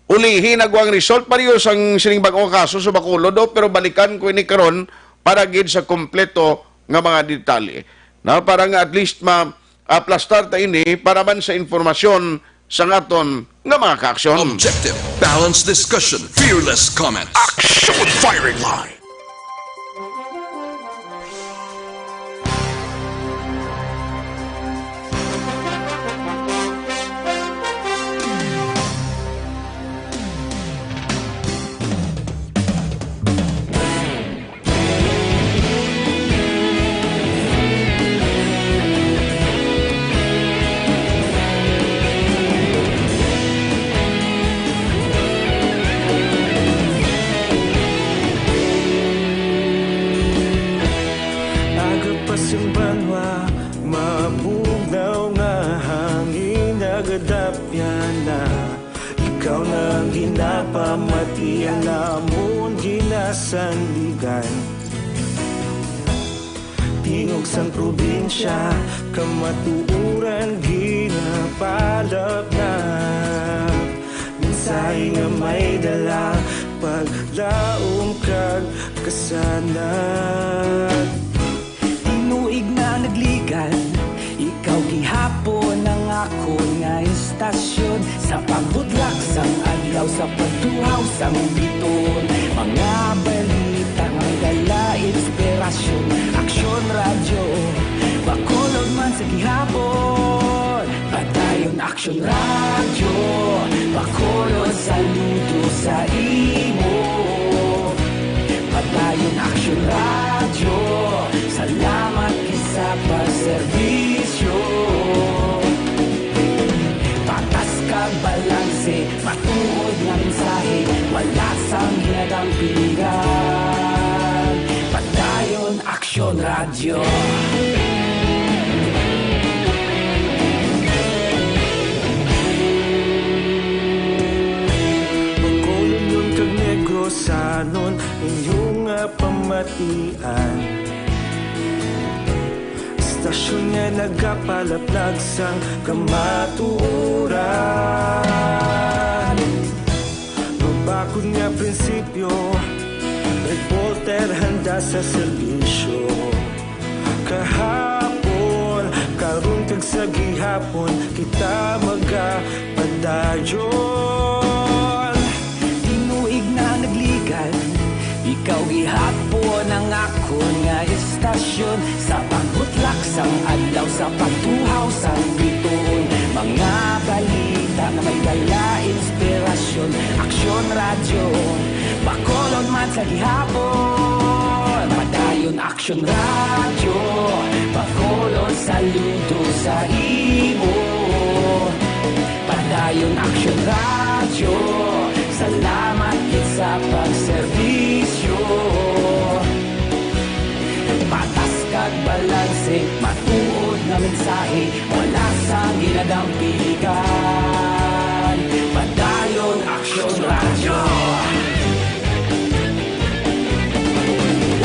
ulihi na ang result. Pareho sang sining bag-o nga kaso sa Bacolod, do, pero balikan ko ini karon para gid sa kompleto nga mga detalye. No, para nga at least ma-, aplastar ta ini para man sa informasyon sa aton nga mga kaaksyon. Objective, balanced discussion, fearless comments. Action Firing Line. Aga pa sing banwa, mabugnaw nga hangin nagadapyan na. Ikaw na ang ginapamatian namon ginasandigan. Tingog sang probinsya, kamatuoran ginapalapnap. Mensahe nga may dala, paglaom kag kasanag. Tinuig na nagligad, ikaw gihapon ang akon nga istasyon. Sa pagbutlak sang adlaw, sa pagtuhaw sang biton, mga balita nga may dala inspirasyon. Aksyon Radyo, Bacolod man sa gihapon. Padayon Aksyon Radyo, Bacolod, saludo sa imo. Padayon Aksyon Radyo, salamat gid sa pagserbisyo. Patas kag balanse, matuod nga mensahe, wala sang hinadang piligan. Padayon Aksyon Radyo. Bacolodnon kag Negrosanon, inyo nga pamatian. Istasyon nga nagapalaplag sang kamatuoran. Mabakod nga prinsipyo, reporter handa sa serbisyo. Kahapon, karon kag sa gihapon, kita magapadayon. Tinuig na nagligad, ikaw gihapon ang akon nga istasyon. Sa pagbutlak sang adlaw, sa pagtuhaw sang bituon, mga balita nga may dala inspirasyon. Aksyon Radyo, Bacolod man sa gihapon. Padayon Aksyon Radyo, Bacolod, saludo sa imo. Padayon Aksyon Radyo, salamat gid sa pagserbisyo. Patas kag balanse, matuod nga mensahe, wala sang hinadang piligan. Padayon Aksyon Radyo.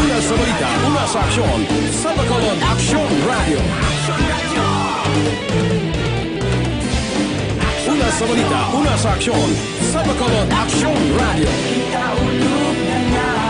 Una sa balita, una sa aksyon, sa Bacolod, Aksyon Radyo. Una sa balita, una sa aksyon, sa Bacolod, Aksyon Radyo. Kita ulog na nga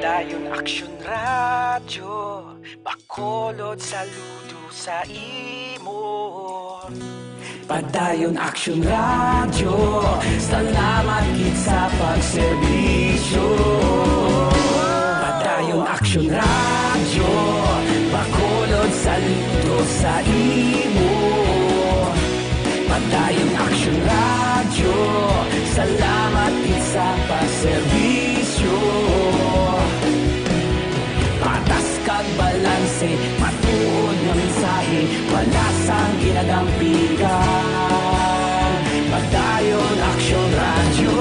Padayon Aksyon Radyo, Bacolod, saludo sa imo. Padayon Aksyon Radyo, salamat gid sa pagserbisyo. Padayon Aksyon Radyo, Bacolod, saludo sa imo. Padayon Aksyon Radyo, salamat gid sa pagserbisyo. Patas kag balanse, matuod nga mensahe, wala sang ginadampigan. Padayon Aksyon Radyo.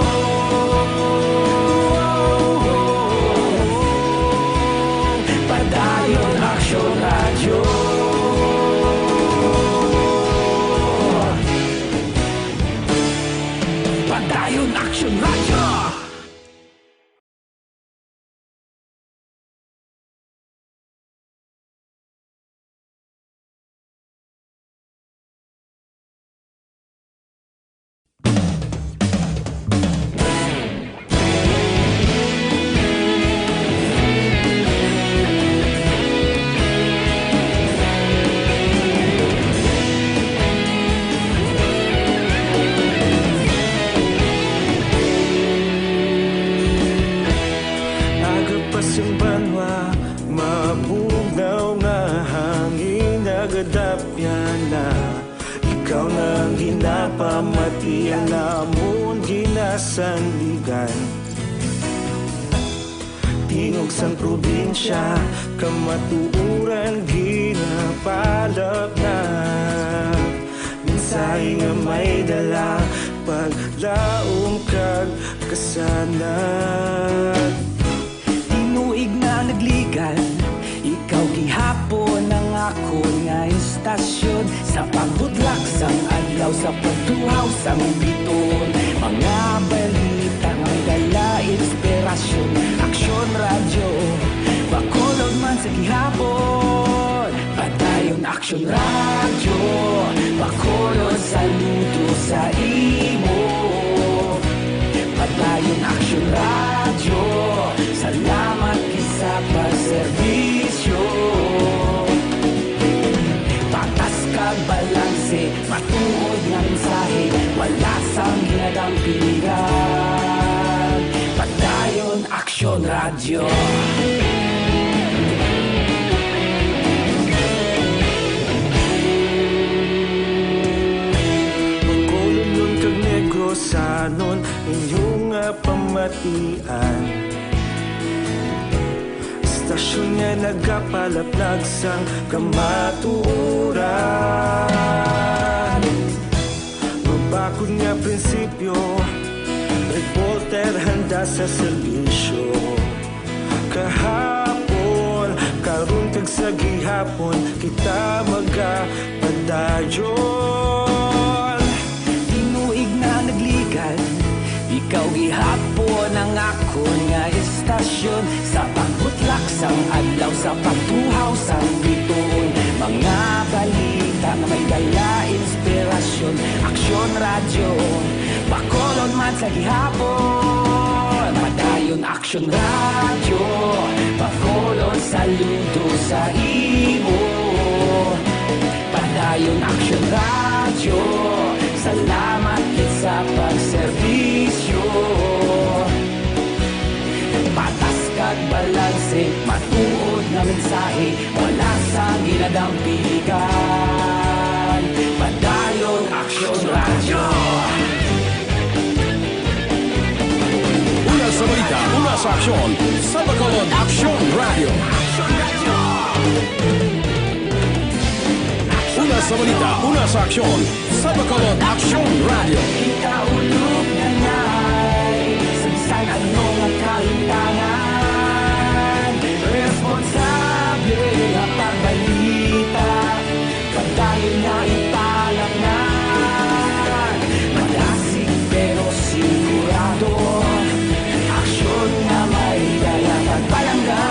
Padayon Aksyon Radyo. Padayon Aksyon Radyo. Aga pa sing banwa, mabugnaw nga hangin nagadapyan na. Ikaw na ang ginapamati, ang amon ginasandigan. Tingog sang probinsya, kamatuoran ginapalapnag. Mensahe nga may dala, paglaom kag kasanag. Tinuig na nagligan, ikaw gihapon ang akon nga istasyon. Sa pagbutlak sang adlaw, sa pagtuhaw sang bituon, mga balita nga may dala inspirasyon. Aksyon Radyo, Bacolod man sa gihapon. Padayon Aksyon Radyo, Bacolod, saludo sa imo. Padayon Aksyon Radyo, salamat gid sa pagserbisyo. Patas kag balanse, matuod nga mensahe, wala sang ginadampigan. Padayon Aksyon Radyo. Bacolodnon kag Negrosanon, inyo nga pamatian. Istasyon nga nagapalaplag sang kamatuoran. Mabakod nga prinsipyo, reporter handa sa serbisyo. Kahapon, karon kag sa gihapon, kita magapadayon. Tinuig na nagligan, ikaw gihapon ang akon nga istasyon. Sa pagbutlak sang adlaw, sa pagtuhaw sang bituon, mga balita nga may dala inspirasyon. Aksyon Radyo, Bacolod man sa gihapon. Padayon Aksyon Radyo, Bacolod, saludo sa imo. Padayon Aksyon Radyo, salamat gid sa pagserbisyo. Patas kag balanse, matuod nga mensahe, wala sang ginadampigan. Padayon Aksyon Radyo. Una sa balita, una sa aksyon, sa Bacolod Aksyon Radyo. Una sa balita, una sa aksyon, sa Bacolod Aksyon Radyo. Ikaulo nga nay, sa bisan ano nga kahitangan, responsable nga pagbalita, padayon nga ipalapngan. Madasig pero sigurado, aksyon nga may dala pagpalangga.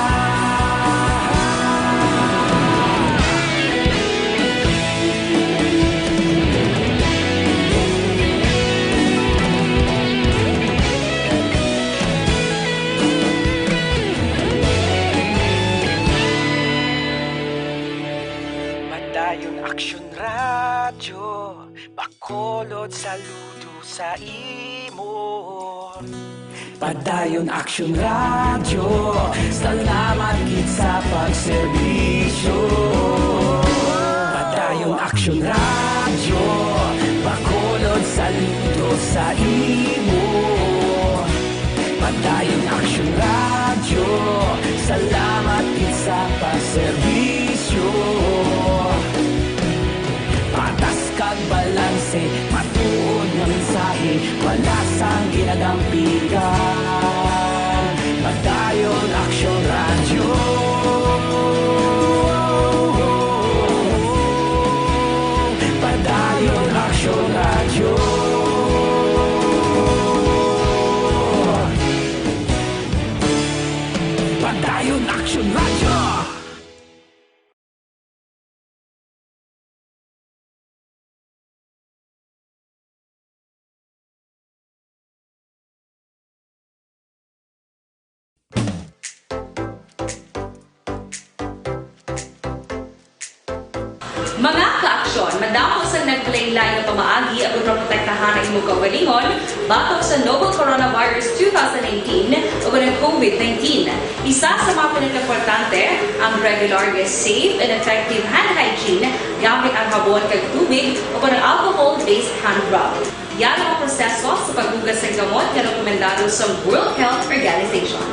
Bacolod, saludo sa imo. Padayon Aksyon Radyo, salamat gid sa pagserbisyo. Padayon Aksyon Radyo, Bacolod, saludo sa imo. Padayon Aksyon Radyo, salamat gid sa pagserbisyo. Patas kag balanse, matuod nga mensahe, wala sang ginadampigan. Padayon Aksyon Radyo. Padayon Aksyon Radyo. Padayon Aksyon Radyo. Mga ka-aksyon, madamo sang naglain-lain nga pamaagi aron maprotektahan ang imong kaugalingon batok sa novel coronavirus two thousand nineteen o ang COVID nineteen. Isa sa mga pinakaimportante ang regular nga safe and effective hand hygiene gamit ang habon kag tubig o ang alcohol-based hand rub. Yara ang proseso sa paghugas sang gamot nga rekomendado sa World Health Organization.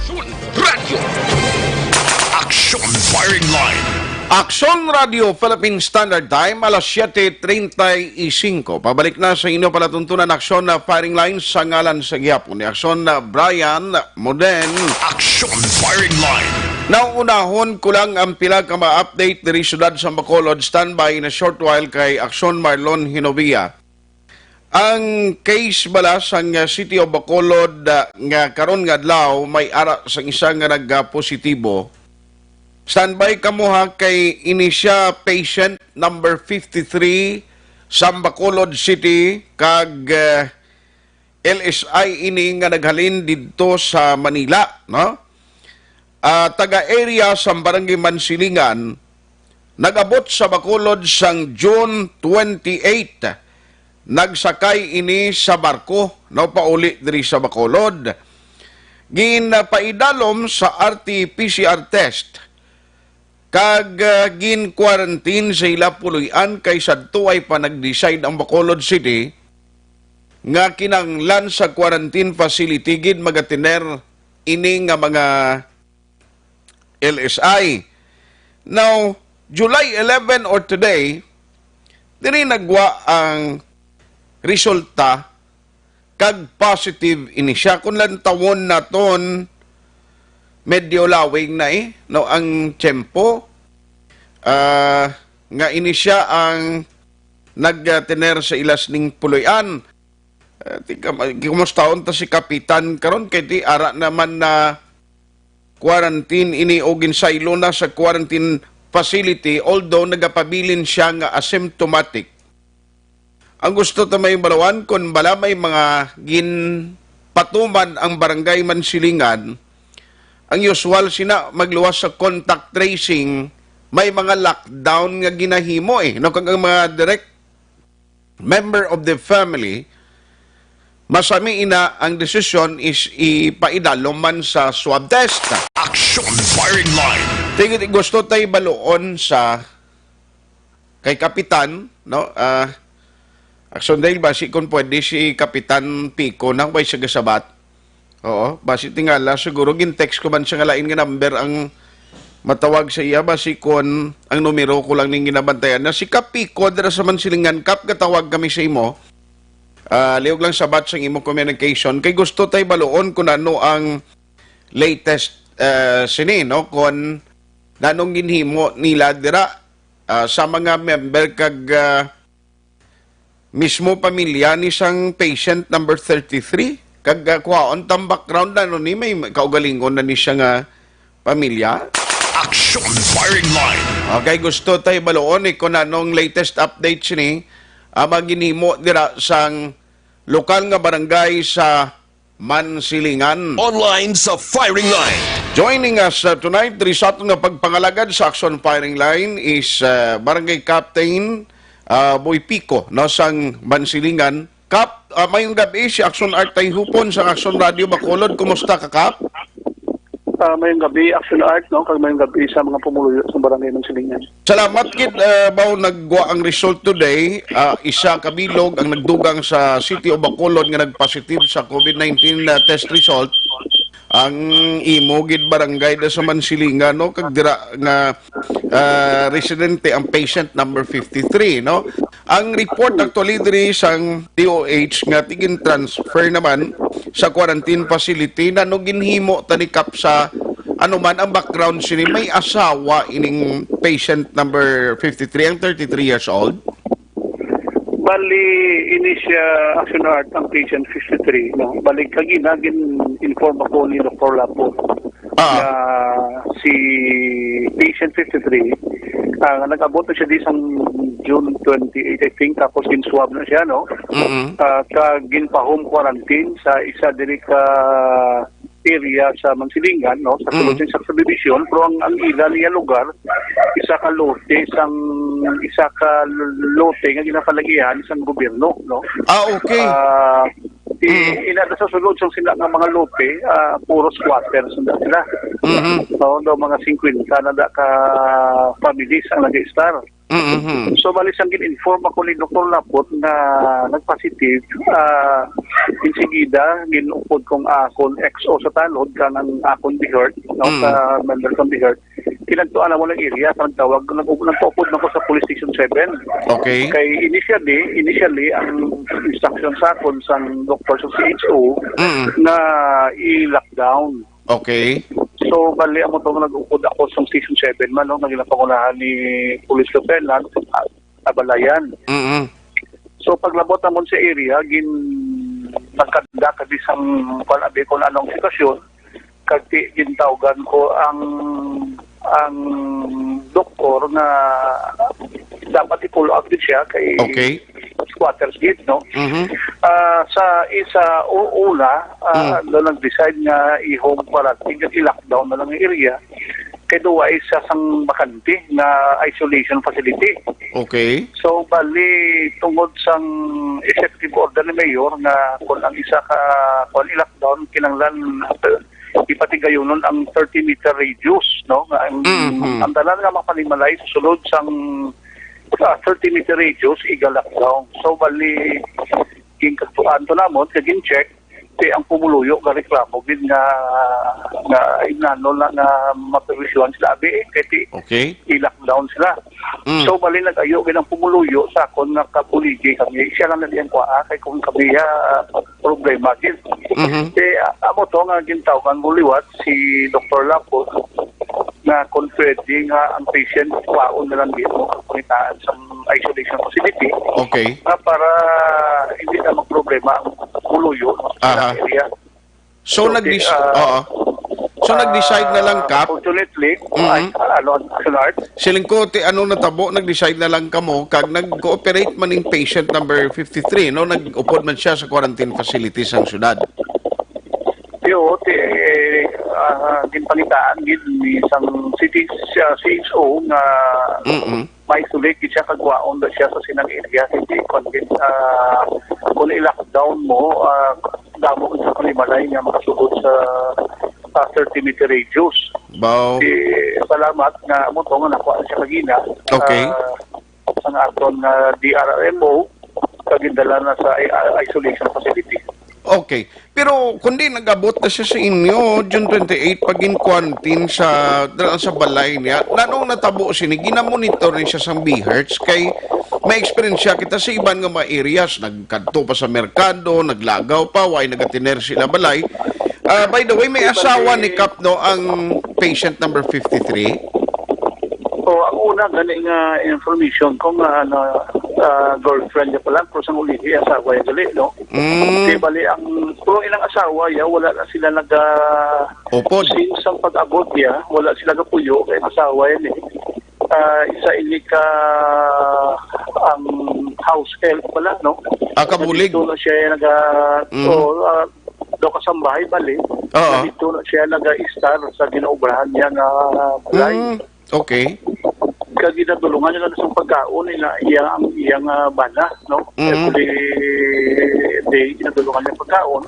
Aksyon Radyo. Aksyon Firing Line. Aksyon Radio Philippine Standard Time, alas siete treinta y cinco. Pabalik na sa inyo palatuntunan, Aksyon na Firing Line sa ngalan sa gihapon ni Aksyon na Brian Moden. Aksyon Firing Line. Naunahon ko lang ang pila ka mga update diri siyudad sa Bacolod. Standby in a short while kay Aksyon Marlon Hinovia. Ang case bala sang, uh, City of Bacolod, uh, nga karon nga adlaw may ara sang isa nga nagpositibo. Standby kamo ha, kay ini siya patient number fifty-three sa Bacolod City, kag, uh, L S I ini nga naghalin didto sa Manila, no? Ah, taga area sa Barangay Mansilingan, nag-abot sa Bacolod sang June twenty-eight. Nagsakay ini sa barko, no, pauli diri sa Bacolod. Ginpaidalom sa R T P C R test, kag, ah, gin-quarantine sa ila puloy-an, kay sadto ay pa nag-decide ang Bacolod City nga kinahanglan sa quarantine facility gid magatiner ini nga mga L S I. Now, July eleven or today, diri nagwa ang resulta kag positive ini siya. Kung lantawon naton, medyo lawig na, eh, no, ang tiyempo, ah, nga ini siya ang nagtener sa ila sining puloy-an. Eh, di ka ma-, kumustahon ta si Kapitan karon, kay di ara naman na quarantine ini o ginsaylo na sa quarantine facility, although nagapabilin siya nga asymptomatic. Ang gusto ta may balawan, kung bala may mga ginpatuman ang Barangay Mansilingan, ang usual sina magluwas sa contact tracing, may mga lockdown nga ginahimo, eh, no? Kag ang mga direct member of the family, masami ina ang desisyon is ipaidalom man sa swab test. Action Firing Line. Tingit gusto tay baluon sa kay Kapitan, no? Ah, Action Dale, basi kung pwede si Kapitan Pico na, way siya gasabat. Oo, basi tingala, siguro gin-text ko man siya nga lain nga number ang matawag sa iya, basi kung ang numero ko lang ning ginabantayan na si Kap Pico, dira sa Mansilingan. Kap, gatawag kami sa imo. Ah, liog lang sabat sang imo communication. Kay gusto tay baluon kung ano ang latest, eh, sini, no? Kung nanong ginhimo nila dira ah, sa mga member kag, ah, mismo pamilya ni sang patient number thirty-three? Kag, ah, kuhaon tang background na, no, ni may kaugalingon na ni siya nga pamilya. Action Firing Line. Okay, gusto tay baluon ni kung anong latest updates ni, ah, maginhimo dira sang lokal nga barangay sa Mansilingan. Online sa Firing Line. Joining us, uh, tonight, diri sa aton nga pagpangalagad sa Action Firing Line is, uh, Barangay Captain, uh, Boy Pico, no, sang Mansilingan. Kap, uh, mayong gabi, si Action Art Tayhupon sang Action Radio Bacolod. Kumusta ka, Kap? Ah, mayong gabi, Action Art, no? Kag mayong gabi sa mga pumuluyo sa Barangay Mansilingan. Salamat gid, uh, baw naggwa ang result today. Ah, isa ka bilog ang nagdugang sa City of Bacolod nga nagpositive sa COVID nineteen, uh, test result. Ang imo gid barangay da sa Mansilingan, no, kag dira nga, ah, residente ang patient number fifty-three, no? Ang report actually diri sang D O H nga tigin-transfer naman sa quarantine facility, nano ginhimo tani, Kap, sa ano man ang background sini? May asawa ining patient number fifty-three, ang thirty-three years old? Bali, ini siya, Action Art, ang patient fifty-three, no? Bali, kagina, gin-inform ako ni Doktor Lapo Ah. na si patient fifty-three, ah, nag-abot na siya di sang June twenty-eight, I think, tapos gin-swab na siya, no? Mm-mm. Ah, kag ginpa-home quarantine sa isa diri ka area sa Mansilingan, no, sa sulod Mm. sa subdivision, pero ang, ang ila niya lugar, isa ka lote, sang, isa ka lote nga ginapalagihan sang gobyerno, no? Ah, okay. Ah, i-, Mm. ina na sa sulod sang sila nga mga lote, ah, puro squatters na sila. Mhm. No, no, mga fifty na da ka families ang nag-estar. Mm-hmm. So, bali sang gin-inform ako ni Doktor Lapot nga nag-positive, ah, insigida, gin-upod kong akon X O sa tanod, kang ang akon BIHERT, no, Mm. sa member kong BIHERT. Kinadtuan namo ng area, sa nagtawag, nag-, nagpaupod na ko sa Police Station seven. Okay. Kay initially, initially, ang instruction sa akon sang doktor sa C H O Mm. na i-lockdown. Okay. So, bali, amo to nga nag-upod ako sa Station seven man, no? Naging pangunahan ni Police Lieutenant, ah, Abalayan. Mm-mm. So, paglabot namon sa area, gin-, nagkanda kami sang, kung abi, kung anong sitwasyon, kag ti-, gintawgan ko ang, ang doktor nga dapat i-follow up din siya kay Okay. squatters gid, no? Mhm. Ah, sa isa, u-, una, ah, Mm. do nag-decide nga i-home quarantine, nga i-lockdown na lang ang area, kay duwa isa sang bakante nga isolation facility. Okay. So, bali, tungod sang executive order ni Mayor nga kung ang isa ka, kung i-lockdown, kinahanglan, ah, ipatigayonon ang thirty meter radius, no? Nga ang, Mhm. ang tanan nga mapanimalay sa sulod sang, ah, thirty meter radius, iga-lockdown. So, bali, ginkatuan to namon, kag gin-check, ti ang pumuluyo nga reklamo gid nga, nga inano na nga maperwisyohan sila abi, eh, kay ti Okay. i-lockdown sila. Mm. So, bali nag-ayo gid ang pumuluyo sa akon nga kapuligi kami. Siya lang na diyang kuha, kay kung kami, ah, problema gid. Mhm. Kay, ah, amo to nga gintawgan mo liwat si Doktor Lapot nga kung pwede nga ang patient kuhaon na lang dito ang pangitaan sa isolation facility Okay. nga para hindi na magproblema ang pumuluyo sa Aha. area. So, So, nagdis-, ah, oo. So, nagdecide na lang, ah, Kap? Unfortunately, Mm-hmm. ay, ano, Action Art? Siling ko, ti, ano natabo, nagdecide na lang kamo, kag nag-cooperate man ning patient number fifty-three, no? Nag-upod man siya sa quarantine facility sang syudad. Yo, ti, ah, ginpangitaan gid ni sang city, ah, C H O nga Mm-mm. ma-isolate gid siya kag kuhaon daw siya sa sinang area, hindi kon, ah, kon i-lockdown mo, ah, damo sa panimalay nga makasugod sa, ah, thirty meter radius. Baw. Di, salamat nga amo to nga nakuha siya kagina. Okay. Ah, sa aton nga D R R M O, kag gindala na sa i-, ah, isolation facility. Okay. Pero kundi nag-abot na siya sa inyo, June twenty-eight, pag in-quarantine sa, dala sa balay niya, nanong natabo sini? Ginamonitor ni siya sang BIHERTs kay may eksperyensya kita sa iban nga mga areas, nagkadto pa sa merkado, naglagaw pa, way nagatiner sila balay. Ah, by the way, may asawa ni Kap, no, ang patient number fifty-three? So, ang una gani nga information ko nga, ano, ah, girlfriend niya pala, pero sang ulihi, asawa niya gali, no? Mm. Di bali, ang, pero ilang asawa ya, wala na sila naga Upod. Since ang pag-abot niya, wala sila gapuyo, kay asawa yan eh. Ah, isa ini ka ang house help pala, no? Ah, kabulig. Dito na siya naga, Mm. so, ah, daw kasambahay bali. Oo. Dito na siya naga-estar sa ginaobrahan niya nga balay. Mm. Okay. Kag ginadulungan niya lang sa pagkaon nila, iya ang iyang, ah, bana, no? Mhm. Every day, ginadulungan niya pagkaon.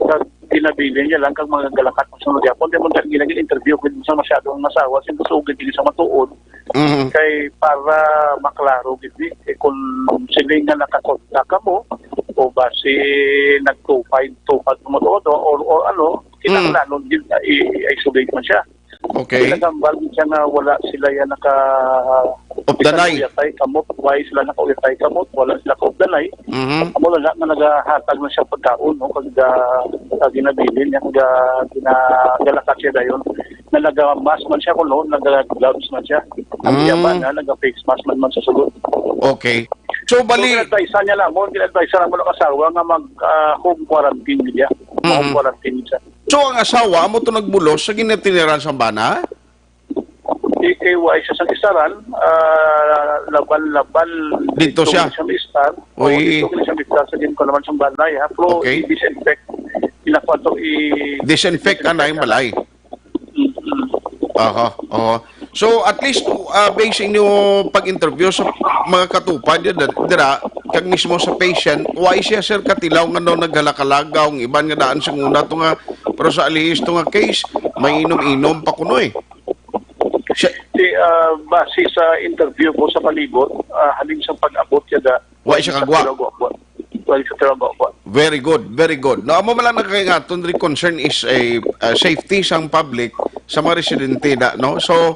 Kag ginabilin niya lang kag mga galakat mo sa mga gyapon. Di mo gina-, gina-interview gid sa masyado ang asawa, sing kusog gid sa matuod. Mhm. Kay para maklaro gid ni, eh, kung sila nga nakakontak ka mo, o basi nagtupay, tupad mo to, or, or ano, kinahanglanon gid na i-, i-isolate man siya. Okay. Nagambal siya nga wala sila yan naka-, Updanay. Uyatay kamot, why sila nakauyatay kamot, wala sila kaupdanay. Mhm. Amo na nga nagahatag na siya pagkaon, no? Kag, ah, ah, ginabilin niya, kag, ah, ginagalakat siya dayon. Na naga-mask man siya kuno, naga-gloves man siya. Ang Mm. iya bana, naga-face mask man, man sa sulod. Okay. So, So, bali, gin-advise niya lang mo, gin-advise niya lang mo ang asawa nga mag, ah, home quarantine niya. Mm. Home quarantine siya. So, ang asawa, amo to nagbulos sa ginatiniran sang bana? Di kay wa siya sang estaran, ah, laban-laban Dito siya? Siya mistar. O, Uy. Dito siya mistar sa ginko naman sang balay, ha? Pero Okay. I-disinfect. Pinakuha to i- Disinfect, anay, balay. Mm-mm. Aha, aha. So, at least, ah, based inyo pag-interview sa mga katupad yun, dira, kag mismo sa patient, why siya, sir, katilaw nga no naghalakalaga ang iban nga daan sa una to nga, pero sa alihis to nga case, may inom-inom pa kuno eh. Siya Di, ah, base sa interview ko sa palibot, ah, halin sa pag-abot niya da, Wa siya kagwa. Wala siya kagwa. Wala siya kagwa. Very good, very good. No, amo man lang nakaingaton, the concern is a, uh, safety sang public, sa mga residente na, no? So,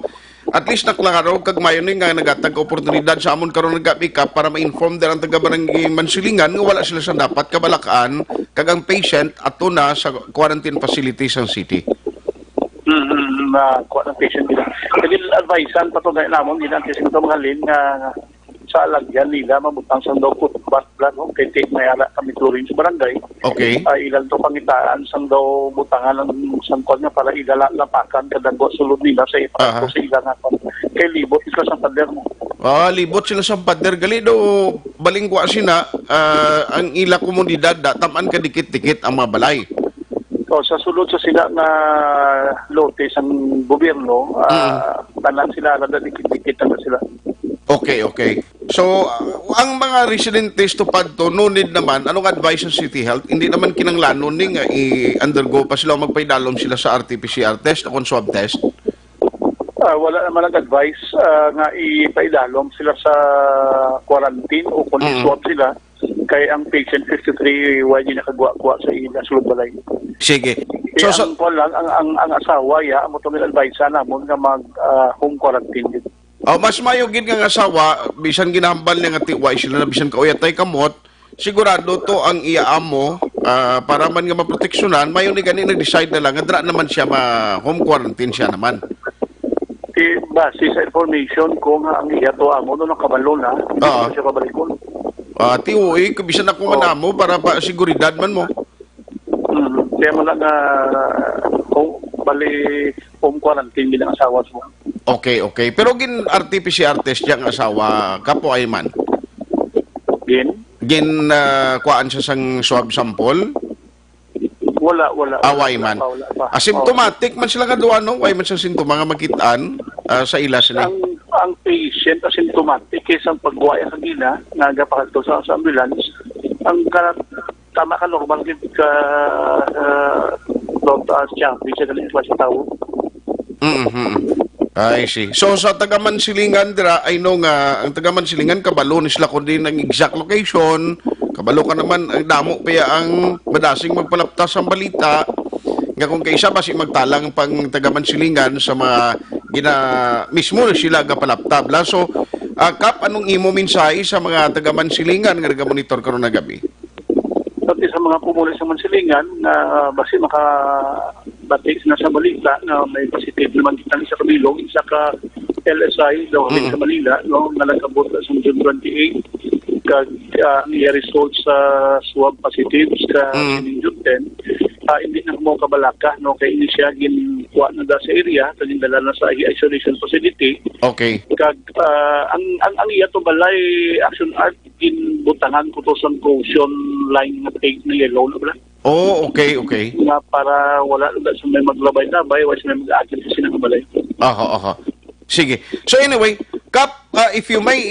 at least naklaro kag mayo ni nga nagatag oportunidad sa amon karon nag-pick up para ma-inform din ang taga Barangay Mansilingan nga wala sila sa dapat kabalakan kag ang patient ato na sa quarantine facility sang city. Mm, na kuha ng patient nila. Kaya advisean pa to gani namon, ginanti sa mga halin nga sa alagyan nila, mabutang sang daw footbath lang, no? Kay ti-, may ala kami turing sa barangay. Okay. Ah, ilan to pangitaan sang daw butangan ng sangkol niya para ilala lapakan kadagwa sulod nila sa ipa Aha. Sa ila nga kon. Kay libot ito sa pader mo. Ah, libot sila sa pader. Gali daw, balingkwa sina, ah, ang ila komunidad, da, taman ka dikit-dikit ang mga balay. So, sa sulod sa sila nga lote sang gobyerno, ah, Mm. Tanan sila lang, dikit-dikit na sila. Okay, okay. So, uh, ang mga residentes tupad to, no need naman, anong advice sa City Health? Hindi naman kinanglanon ni nga i-undergo pa sila o magpaidalom sila sa R T P C R test o kung swab test? Ah, wala naman ang advice, ah, nga ipaidalom sila sa quarantine o kung Mm. swab sila. Kay ang patient fifty-three, wala niya nakagwa-gwa sa ila sulod balay. Sige. Kaya So, sa ang, kuwan lang, ang, ang, ang asawa, ya, amo itong advice namon nga mag, ah, home quarantine din. Oh, mas mayo gid nga ang asawa, bisan ginahambal niya nga ti-, wa sila na bisan kauyatay kamot, sigurado to ang iya amo, ah, para man nga maproteksyonan, mayo ni gani nag-decide na lang nga dira naman siya ma-home quarantine siya naman. Ti, base sa information ko nga ang iya to amo, no, nakabalo na, hindi Oo. Ko siya pabalikon. Ah, ti, uy, bisan ako man Oo. Amo, para pa seguridad man mo. Mm, kaya mo lang nga, kung bali, home quarantine din ang asawa mo. Okay, okay. Pero gin R T P C R test yang asawa, kapo ay man? Gin? Gin, ah, kuhaan siya sang swab sample? Wala, wala. Away man. Wala pa, wala pa. Asymptomatic man sila nga duha, no? Way man sila sintoma nga makitaan, ah, sa ila sila. Ang, ang patient asymptomatic kay sang pagwaya sa gina, nga gapahalto sa, sa ambulance. Ang ka-, tama ka, normal gid ka, ah, not, ah, siya, di siya galing sa tawo. Mm, mm. I see. So, sa taga Mansilingan dira, I know nga ang taga Mansilingan kabalo ni sila kung din ang exact location, kabalo ka naman ang damo pa ang madasing magpalaptas ang balita nga kung kaisa basi magtalang pang taga Mansilingan sa mga gina-, mismo na sila gapalaptab la. So, ah, Kap, anong imo mensahe sa mga taga Mansilingan nga nagamonitor karon nga gabi? Pati sa mga pumuli sa Mansilingan nga basi makabati sila sa balita nga may positive naman kita sa kabilog, isa ka L S I daw halin Mm. sa Manila, no, nga nag-abot sa June twenty-eight, kag, ah, ang iya result sa swab positive sa Mm. sining June ten, ah, hindi na mo kabalaka, no, kay ini siya ginkuha na da sa area, kag gindala na sa isolation facility. Okay. Kag, ah, ang, ang, ang iya to balay, Action Art, ginbutangan ko to sa caution line nga tape na yellow na bala. Oh, okay, okay. Nga para wala na sa may maglabay-labay, wala sa may mag-aagil sa silang balay. Aha, aha. Sige. So anyway, Kap, ah, if you may,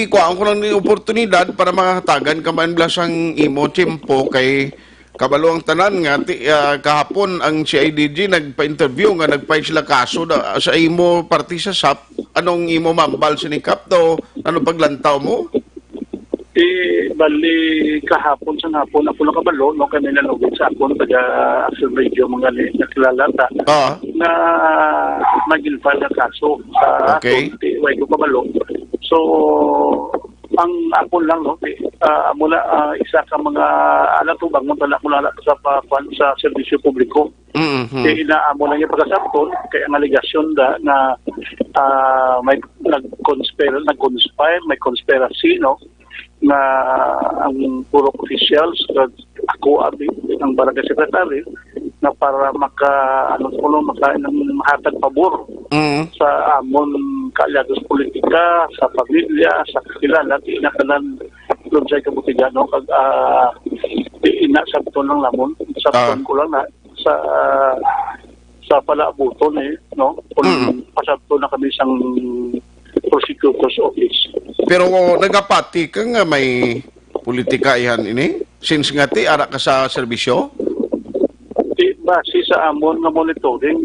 ikuha ko lang ni oportunidad para mahatagan ka man bala sang imo tiyempo kay kabalo ang tanan nga ti, ah, kahapon ang C I D G nagpa-interview nga nag-file sila kaso da, sa imo parte sa sap. Anong imo mambal sini, Kap, daw? Ano paglantaw mo? Di bali kahapon sa hapon ako nakabalo, no, kay may nanugid sa akon taga Action Radio, mga ni, nakilala ta, Ah. na naging file na kaso sa Okay. akon, di, way ko kabalo. So, ang akon lang, no, di, ah, mula, ah, isa ka mga alatubang mo tala mula sa pa, kwan, sa serbisyo publiko. Mm-hmm. Kay inaamo lang yung pagkasabton, kay ang alegasyon da nga, ah, may nag-conspire, nag-conspire, may conspiracy, no, nga ang puro officials, kag ako, abi, ang barangay secretary, na para maka, ano, kuno, maka, nang mahatag pabor Mm. sa amon kaalyado sa politika, sa pamilya, sa kakilala, di na kanan doon sa kabutigan, no? Kag, ah, di ina sabton lang lamon, sabton Ah. ko lang na, sa, sa palaabuton, eh, no? Kung Mm. pasabton na kami sang prosecutor's office. Pero nagapati ka nga may politika ihan ini? Since nga ti, ara ka sa serbisyo? Di, base sa amon nga monitoring,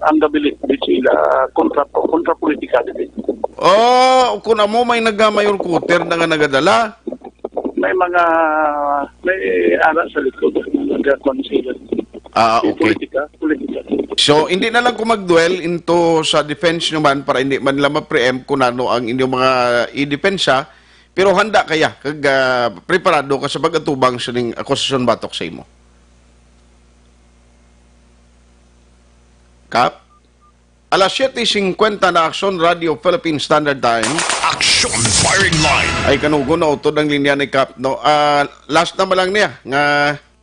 ang gabilitbit sila kontra, kontra politika din. Oh, kung amo may naga-mayor quarter na nga nagadala. May mga, may ara sa likod, nagakon sila. Ah, Di okay. Politika, politika. So, hindi na lang ko mag-dwell into sa defense nyo man para hindi man nila ma-preempt kung ano ang inyong mga idepensa, pero handa kaya, kag, ah, preparado ka sa pag-atubang sa ning akusasyon batok sa imo. Kap? Alas siyete cincuenta na Aksyon Radio Philippine Standard Time. Aksyon Firing Line. Ay, kanugon na utod ang linya ni Kap, no? Ah, last na man lang niya, nga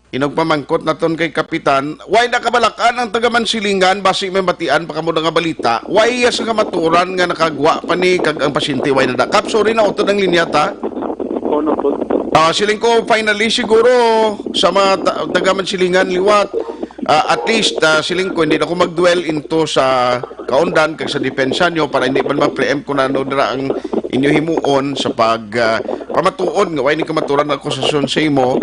inugpamangkot naton kay Kapitan. Way nakabalak-an ang taga Mansilingan, basi may matian pa kamo nga balita. Way iya sa kamaturan nga nakagwa pa ni, kag ang pasyente way nada. Kap, sorry na utod ang linya ta. Ano po? Ah, siling ko, finally, siguro, sa mga ta-, taga Mansilingan liwat, ah, at least, ah, siling ko, hindi na ko mag-dwell into sa kaundan kag sa depensa nyo para hindi man ma-preempt kung ano dira ang inyo himuon sa pag, ah, pamatuod nga way ni kamaturan ang akusasyon sa imo.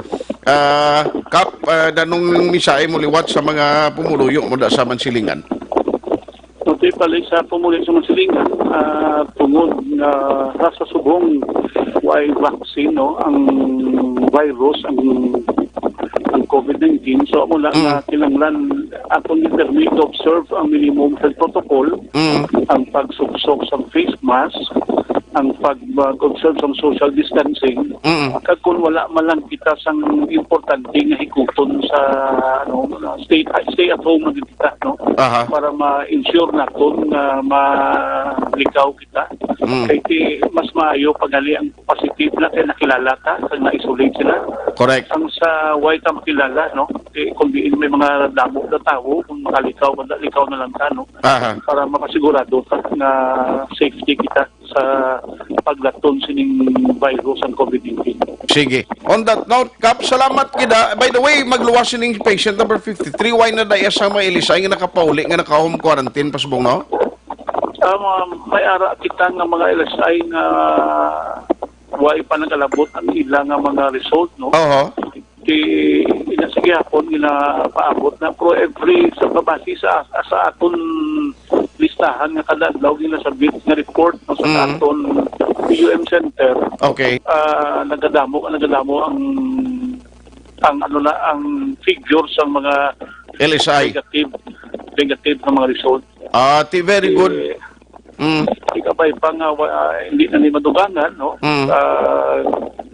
Ah, Kap, ah, danong mensahe mo liwat sa mga pumuluyo mo da sa Mansilingan. Mabuti pala sa pumuli sa Mansilingan, ah, tungod nga sa subong way vaccine, no, ang virus, ang, ang COVID nineteen. So, amo lang Mm. na kinahanglan akong determine to observe ang minimum health protocol, Mm. ang pagsuksok sa face mask, ang pag-, mag-observe sa social distancing, Mm. kag kung wala man lang kita sang importante nga hikuton sa, ano, stay, stay at home man kita, no? Aha. Para ma-ensure naton nga malikaw kita. Mm. Kay ti, mas maayo pag gali ang positive na kay nakilala ta, kag na-isolate sila. Correct. Ang sa way ta makilala, no? Kay kung diin may mga damo na tawo, kung makalikaw, wala, likaw na lang ta, no? Aha. Para makasigurado ta nga safety kita sa paglaton sining virus ang COVID nineteen. Sige. On that note, Kap, salamat gid, ah. By the way, magluwas sining patient number fifty-three, way na daya sa mga L S I nga nakapauli, nga naka-home quarantine, pasubong, no? Ah, mga, may ara kita nga mga L S I nga way pa nagalabot ang ila nga mga result, no? Oho. Di, ina sa gihapon, ginapaabot na. Pero every, sa babasi sa, sa aton listahan nga kada adlaw ginasabit nga report, no, sa Mm. aton P U M Center, Okay. ah, nagadamo, nagadamo ang, ang ano na, ang figure sa mga L S I. Negative, negative nga mga result. Ah, ti, very good. Eh, Mm. Ikabay pa nga, wa-, ah, hindi na ni madugangan, no? Mm. Ah,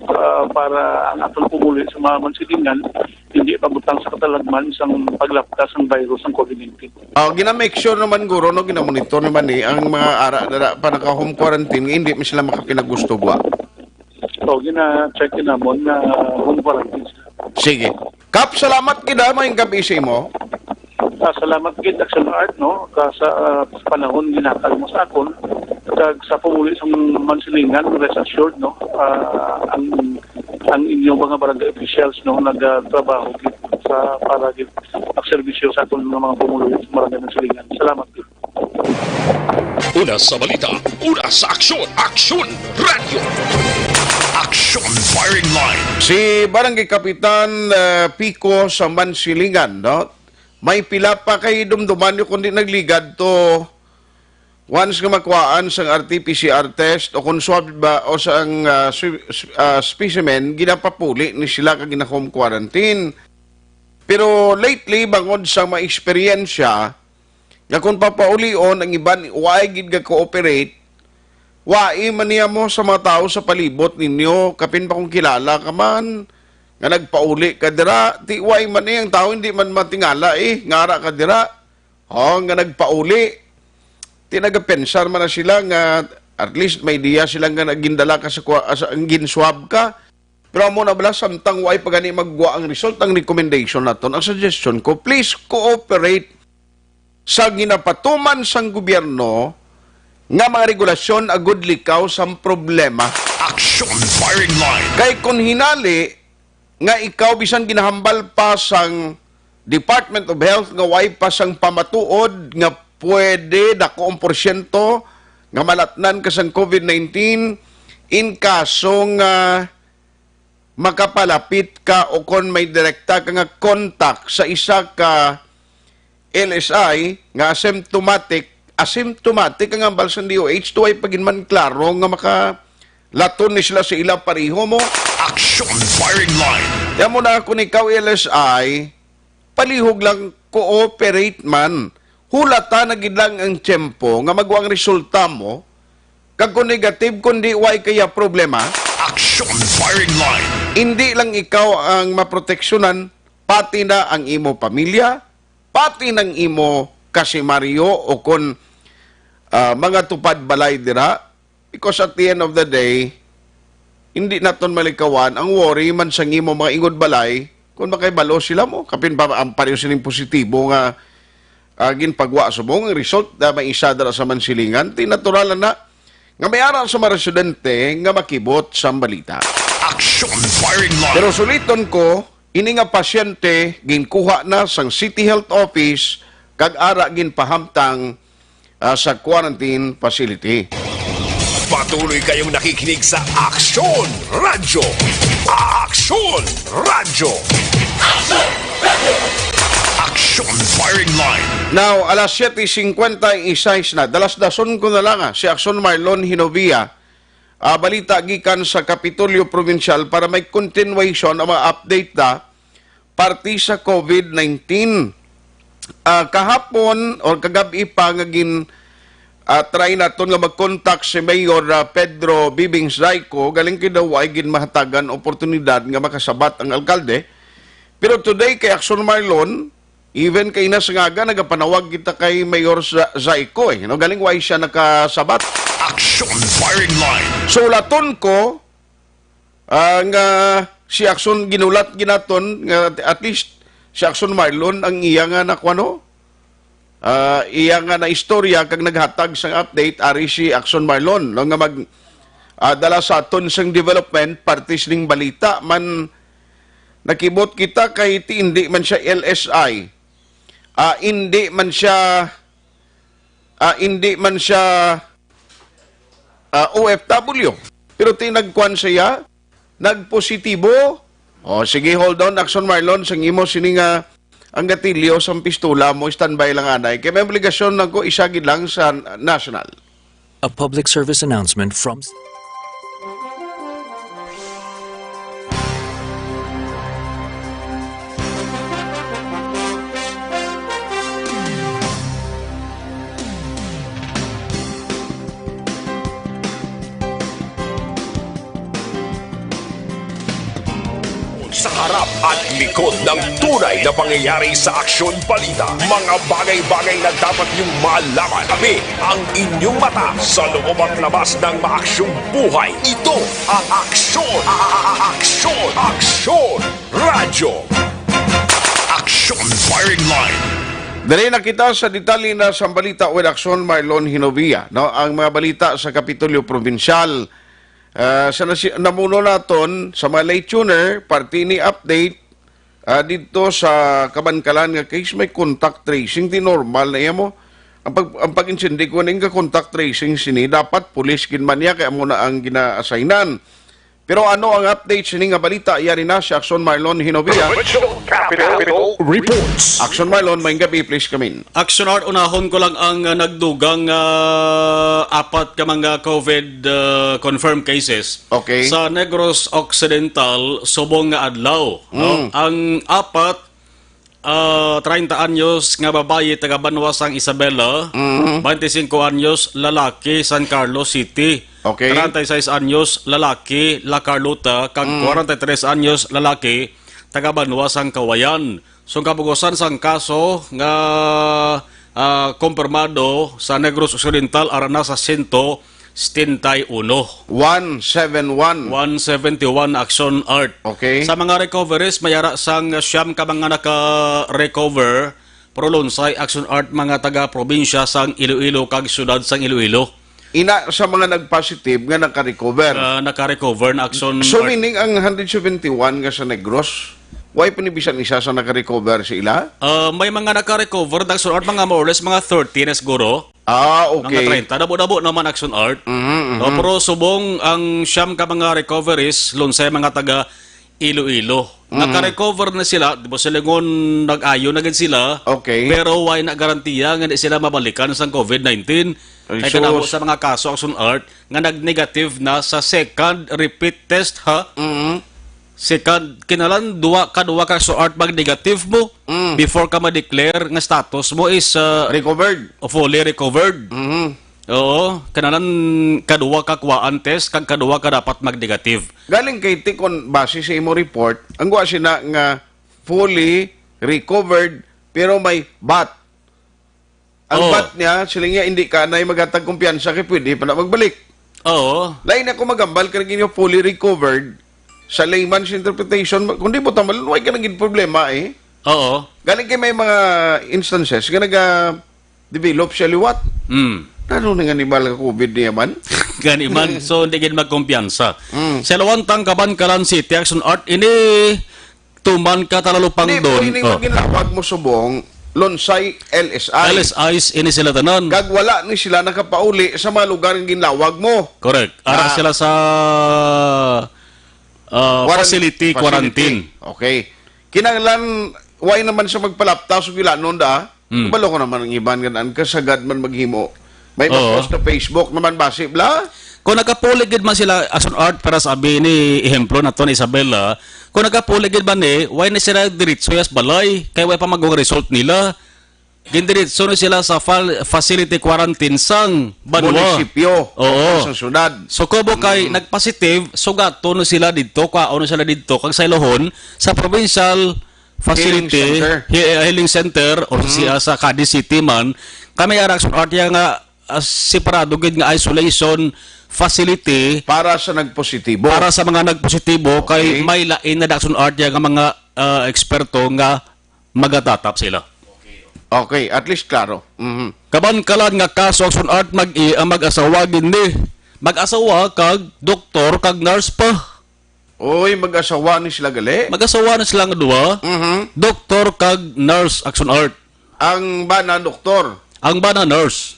ah, para ang atong pumuli sa mga Mansilingan, hindi pabutang sa katalagman sang paglapta sang virus sang COVID nineteen. Ah, gina-make sure naman, guro, no, gina-monitor naman ni ang mga ara dira pa naka-home quarantine nga hindi man sila makapinagustog wa. So, gina-check namon nga home quarantine sila. Sige. Kap, salamat gid, ah, maayong gabi sa imo. Ah, salamat gid, Action Art, no, ka sa, ah, panahon ginhatag mo sa akon, kag sa pumuli sa Mansilingan, rest assured, no, ah, ang, ang inyong mga barangay officials, no, nagatrabaho gid sa, para gid magserbisyo sa aton nga mga pumuluyo sa barangay Mansilingan. Salamat gid. Una sa balita, una sa aksyon, Aksyon Radyo. Aksyon Firing Line. Si Barangay Kapitan uh, Pico sa Mansilingan, no? May pila pa kay dumduman nyo kundi nagligad to once nga makuhaan sang R T P C R test o kung swab ba o sang uh, uh, specimen, ginapapuli ni sila kag gina-home quarantine. Pero lately, bangod sa mga eksperyensya, nga kung papaulion ang iban wa gid ga-cooperate, wai man niya mo sa mga tawo sa palibot ninyo, kapin pa kung kilala ka man, nga nagpauli ka dira, ti wai man niya ang tawo hindi man matingala eh, ngara ka dira, oh, nga nagpauli. Ti nagapensar man na sila nga at least may idea sila nga nagindala ka sa, sa ang ginswab ka. Pero amo na bala, samtang way pa gani magwa ang result, ang recommendation naton, ang suggestion ko, please cooperate sa ginapatuman sang gobyerno nga mga regulasyon agud likaw sang problema. Action Firing Line. Kay kung hinali nga ikaw bisan ginahambal pa sang Department of Health nga way pa sang pamatuod nga pwede dako ang porsyento nga malatnan ka sang COVID nineteen in kaso nga makapalapit ka o kon may direkta ka nga contact sa isa ka L S I nga asymptomatic, asymptomatic ang ambal sa D O H, tuway pa gid man klaro nga makalaton ni sila sa ila pareho mo. Action Firing Line. Kaya mo na kung ikaw L S I, palihog lang, cooperate man. Hulata na gid lang ang tiyempo nga magwa ang resulta mo, kag kung negative, kundi way kaya problema. Action Firing Line. Hindi lang ikaw ang maproteksyonan, pati na ang imo pamilya, pati nang imo kasimaryo o kon ah, mga tupad balay dira. Because at the end of the day, hindi naton malikawan ang worry man sang imo mga ingod balay kung makahibalo sila mo. Kapin pa ang pareho sining positibo nga ah, ginpagwa subong ang result na may isa dira sa Mansilingan. Ti natural na nga may ara sa mga residente nga makibot sa balita. Action Firing Line. Pero suliton ko, ini nga pasyente ginkuha na sang City Health Office kag ara ginpahamtang ah, sa quarantine facility. Patuloy kayong nakikinig sa Aksyon Radyo. Aksyon Radyo. Action Firing Line. Now, alas siyete cincuenta y seis na. Dalas-dason ko na lang ah, si Action Marlon Hinovia. Ah, balita gikan sa Kapitolyo Provincial para may continuation ang mga update na parte sa COVID nineteen. Ah, kahapon or kagab-i pa nga gin ah, try naton nga mag-contact si Mayor ah, Pedro Bibing Zayco, galing kay daw ay gin mahatagan oportunidad nga makasabat ang alkalde. Pero today kay Action Marlon, even kay Inas Ngaga, nagapanawag kita kay Mayor Za- Zayco eh. No? Galing way siya nakasabat. Action Firing Line. So laton ko ah, nga si Action ginulat ginaton nga at least si Action Marlon ang iya nga nakuano ah, iya nga na istorya kag naghatag sang update ari si Action Marlon no nga mag ah, dala sa aton sang development parte sining balita man nakibot kita kay ti hindi man siya L S I ah, hindi man siya ah, hindi man siya ah, O F W. Pero tinagkuan siya, nagpositibo. O, sige, hold on, Action Marlon, sang imo sini nga ang gatilyo sang pistola mo, standby lang anay. Kay may obligasyon lang ko, isa gid lang sa national. A public service announcement from Sa harap At likod ng tunay na pangyayari sa Aksyon Balita, mga bagay-bagay na dapat niyong malaman. Tabi ang inyong mata sa loob at labas ng maaksyong buhay. Ito ang Aksyon, Aksyon, Aksyon Radyo. Aksyon Firing Line. Dali na kita sa detalye na sa balita with Aksyon Marlon Hinovia, no? Ang mga balita sa Kapitolyo Probinsyal, ah, sa nasi-, namuno naton sa mga late tuner, parte ni update, ah, dito sa kabankalan nga case may contact tracing, di normal na iya mo. Ang pag-, ang pag-insindi ko ning contact tracing sini, dapat pulis gid man niya, kay amo na ang gina-assignan. Pero ano ang update sini nga balita? Yari na si Aksyon Marlon Hinovia. Provincial Capital Reports. Aksyon Marlon, may gabi, please come in. Aksyon Art, unahon ko lang ang, uh, nagdugang, uh, apat ka mga COVID, uh, confirmed cases Okay. sa Negros Occidental subong nga adlaw, no? Mm. Ang apat, ah, treinta anyos nga babayi taga banwa sang Isabela, Mhm. twenty-cinco anyos lalaki, San Carlos City. Okay. Treinta y seis anyos lalaki, La Carlota, kag Mm. kwarenta y tres anyos lalaki, taga banwa sang Kawayan. So, ang kabugusan sang kaso nga, ah, kumpirmado sa Negros Occidental, ara na sa sento setenta y uno. One seven one. One seventy-one, Aksyon Art. Okay. Sa mga recoveries, may ara sang siyam ka mga naka-recover, pero lunsay, Aksyon Art, mga taga-probinsya sang Iloilo kag siyudad sang Iloilo. Ina sa mga nagpositive nga naka-recover. Ah, naka-recover na, Aksyon So, Art. Meaning ang hundred seventy-one nga sa Negros, why pa ni bisan isa sa naka-recover sa ila? Ah, may mga naka-recover na, Aksyon Art, mga more or less, mga thirty na siguro. Ah, Mga okay. treinta. Dabo-dabo naman, Aksyon Art. Mhm, No, mhm. pero subong ang siyam ka mga recoveries, lunsay mga taga Iloilo. Mhm. Naka-recover na sila, di ba, silingon nag-ayo na gid sila. Okay. Pero why na garantiya nga di sila mabalikan sang COVID nineteen? Ay, Kay kanamo sus. sa mga kaso, Aksyon Art, nga nag-negative na sa second repeat test, ha? Mhm. Second, kinalan duwa, kaduwa ka, Aksyon Art, mag-negative mo Mm. before ka ma-declare nga status mo is, uh, Recovered. fully recovered. Mhm. Oo, kanalan kaduwa ka kuwaan test, kag kaduwa ka dapat mag-negative. Galing kay Tikon, base sa imo report, ang guwa sina nga fully recovered, pero may but. Ang Oo. bat niya, siling niya, hindi ka na maghatag kumpiyansa kay pwede pa na magbalik. Oo. Lain ako magambal ka naging fully recovered sa layman's interpretation, kundi mo tamal, why ka naging problema eh? Oo. Galing kay may mga instances nga naga-develop siya liwat. Mm. Ano na nga ni bala ka COVID niya man? Gani man, so hindi gid magkumpiyansa. Mm. Sa Luwantang, Kabankalan City, Action Art, ini tuman ka talalupang Hindi, don. Hindi, Oh. Ginlawag mo subong, Lonsay L S I. L S Is ini sila tanan. Kag wala ni sila nakapauli sa mga lugar nga ginlawag mo. Correct. Ara Quaran-, sila sa, ah, quaran-, facility, facility, quarantine. Okay. Kinahanglan, why naman sa magpalapta sa gilanon da? Hmm. Kabalo ko naman ang iban nga naan kasagad man maghimo. May Oo. ma-post sa Facebook naman basi, bla? Kung nagapuli gid man sila, Action Art, para sa abi ni, ehemplo nato ni Isabela, kung nagapuli gid man ni, why na sila diretso yas balay? Kay why pa magong result nila? Gindiretso na sila sa fal-, facility quarantine sang banwa. Munisipyo. Oo. Sa syudad. So, kubo kay Mm. nagpositive, sugato na sila didto, kwaon na sila didto, kag sa ilohon, sa provincial facility, Healing center. he-, healing center, or Mm. siya sa Cadiz City man, kami ara Action Art ya nga, ah, separado gid nga isolation facility Para sa nagpositibo. para sa mga nagpositibo, kay Okay. may lain na Action Art ya nga mga, ah, eksperto nga magatatap sila. Okay, at least klaro. Mhm. Kabankalan nga kaso Action Art mag-, ah, mag-asawa gid ni. Mag-asawa kag doktor kag nurse pa. Uy, mag-asawa ni sila gali? Mag-asawa na sila nga duha. Mhm. Doktor kag nurse, Action Art. Ang bana, doktor? Ang bana, nurse.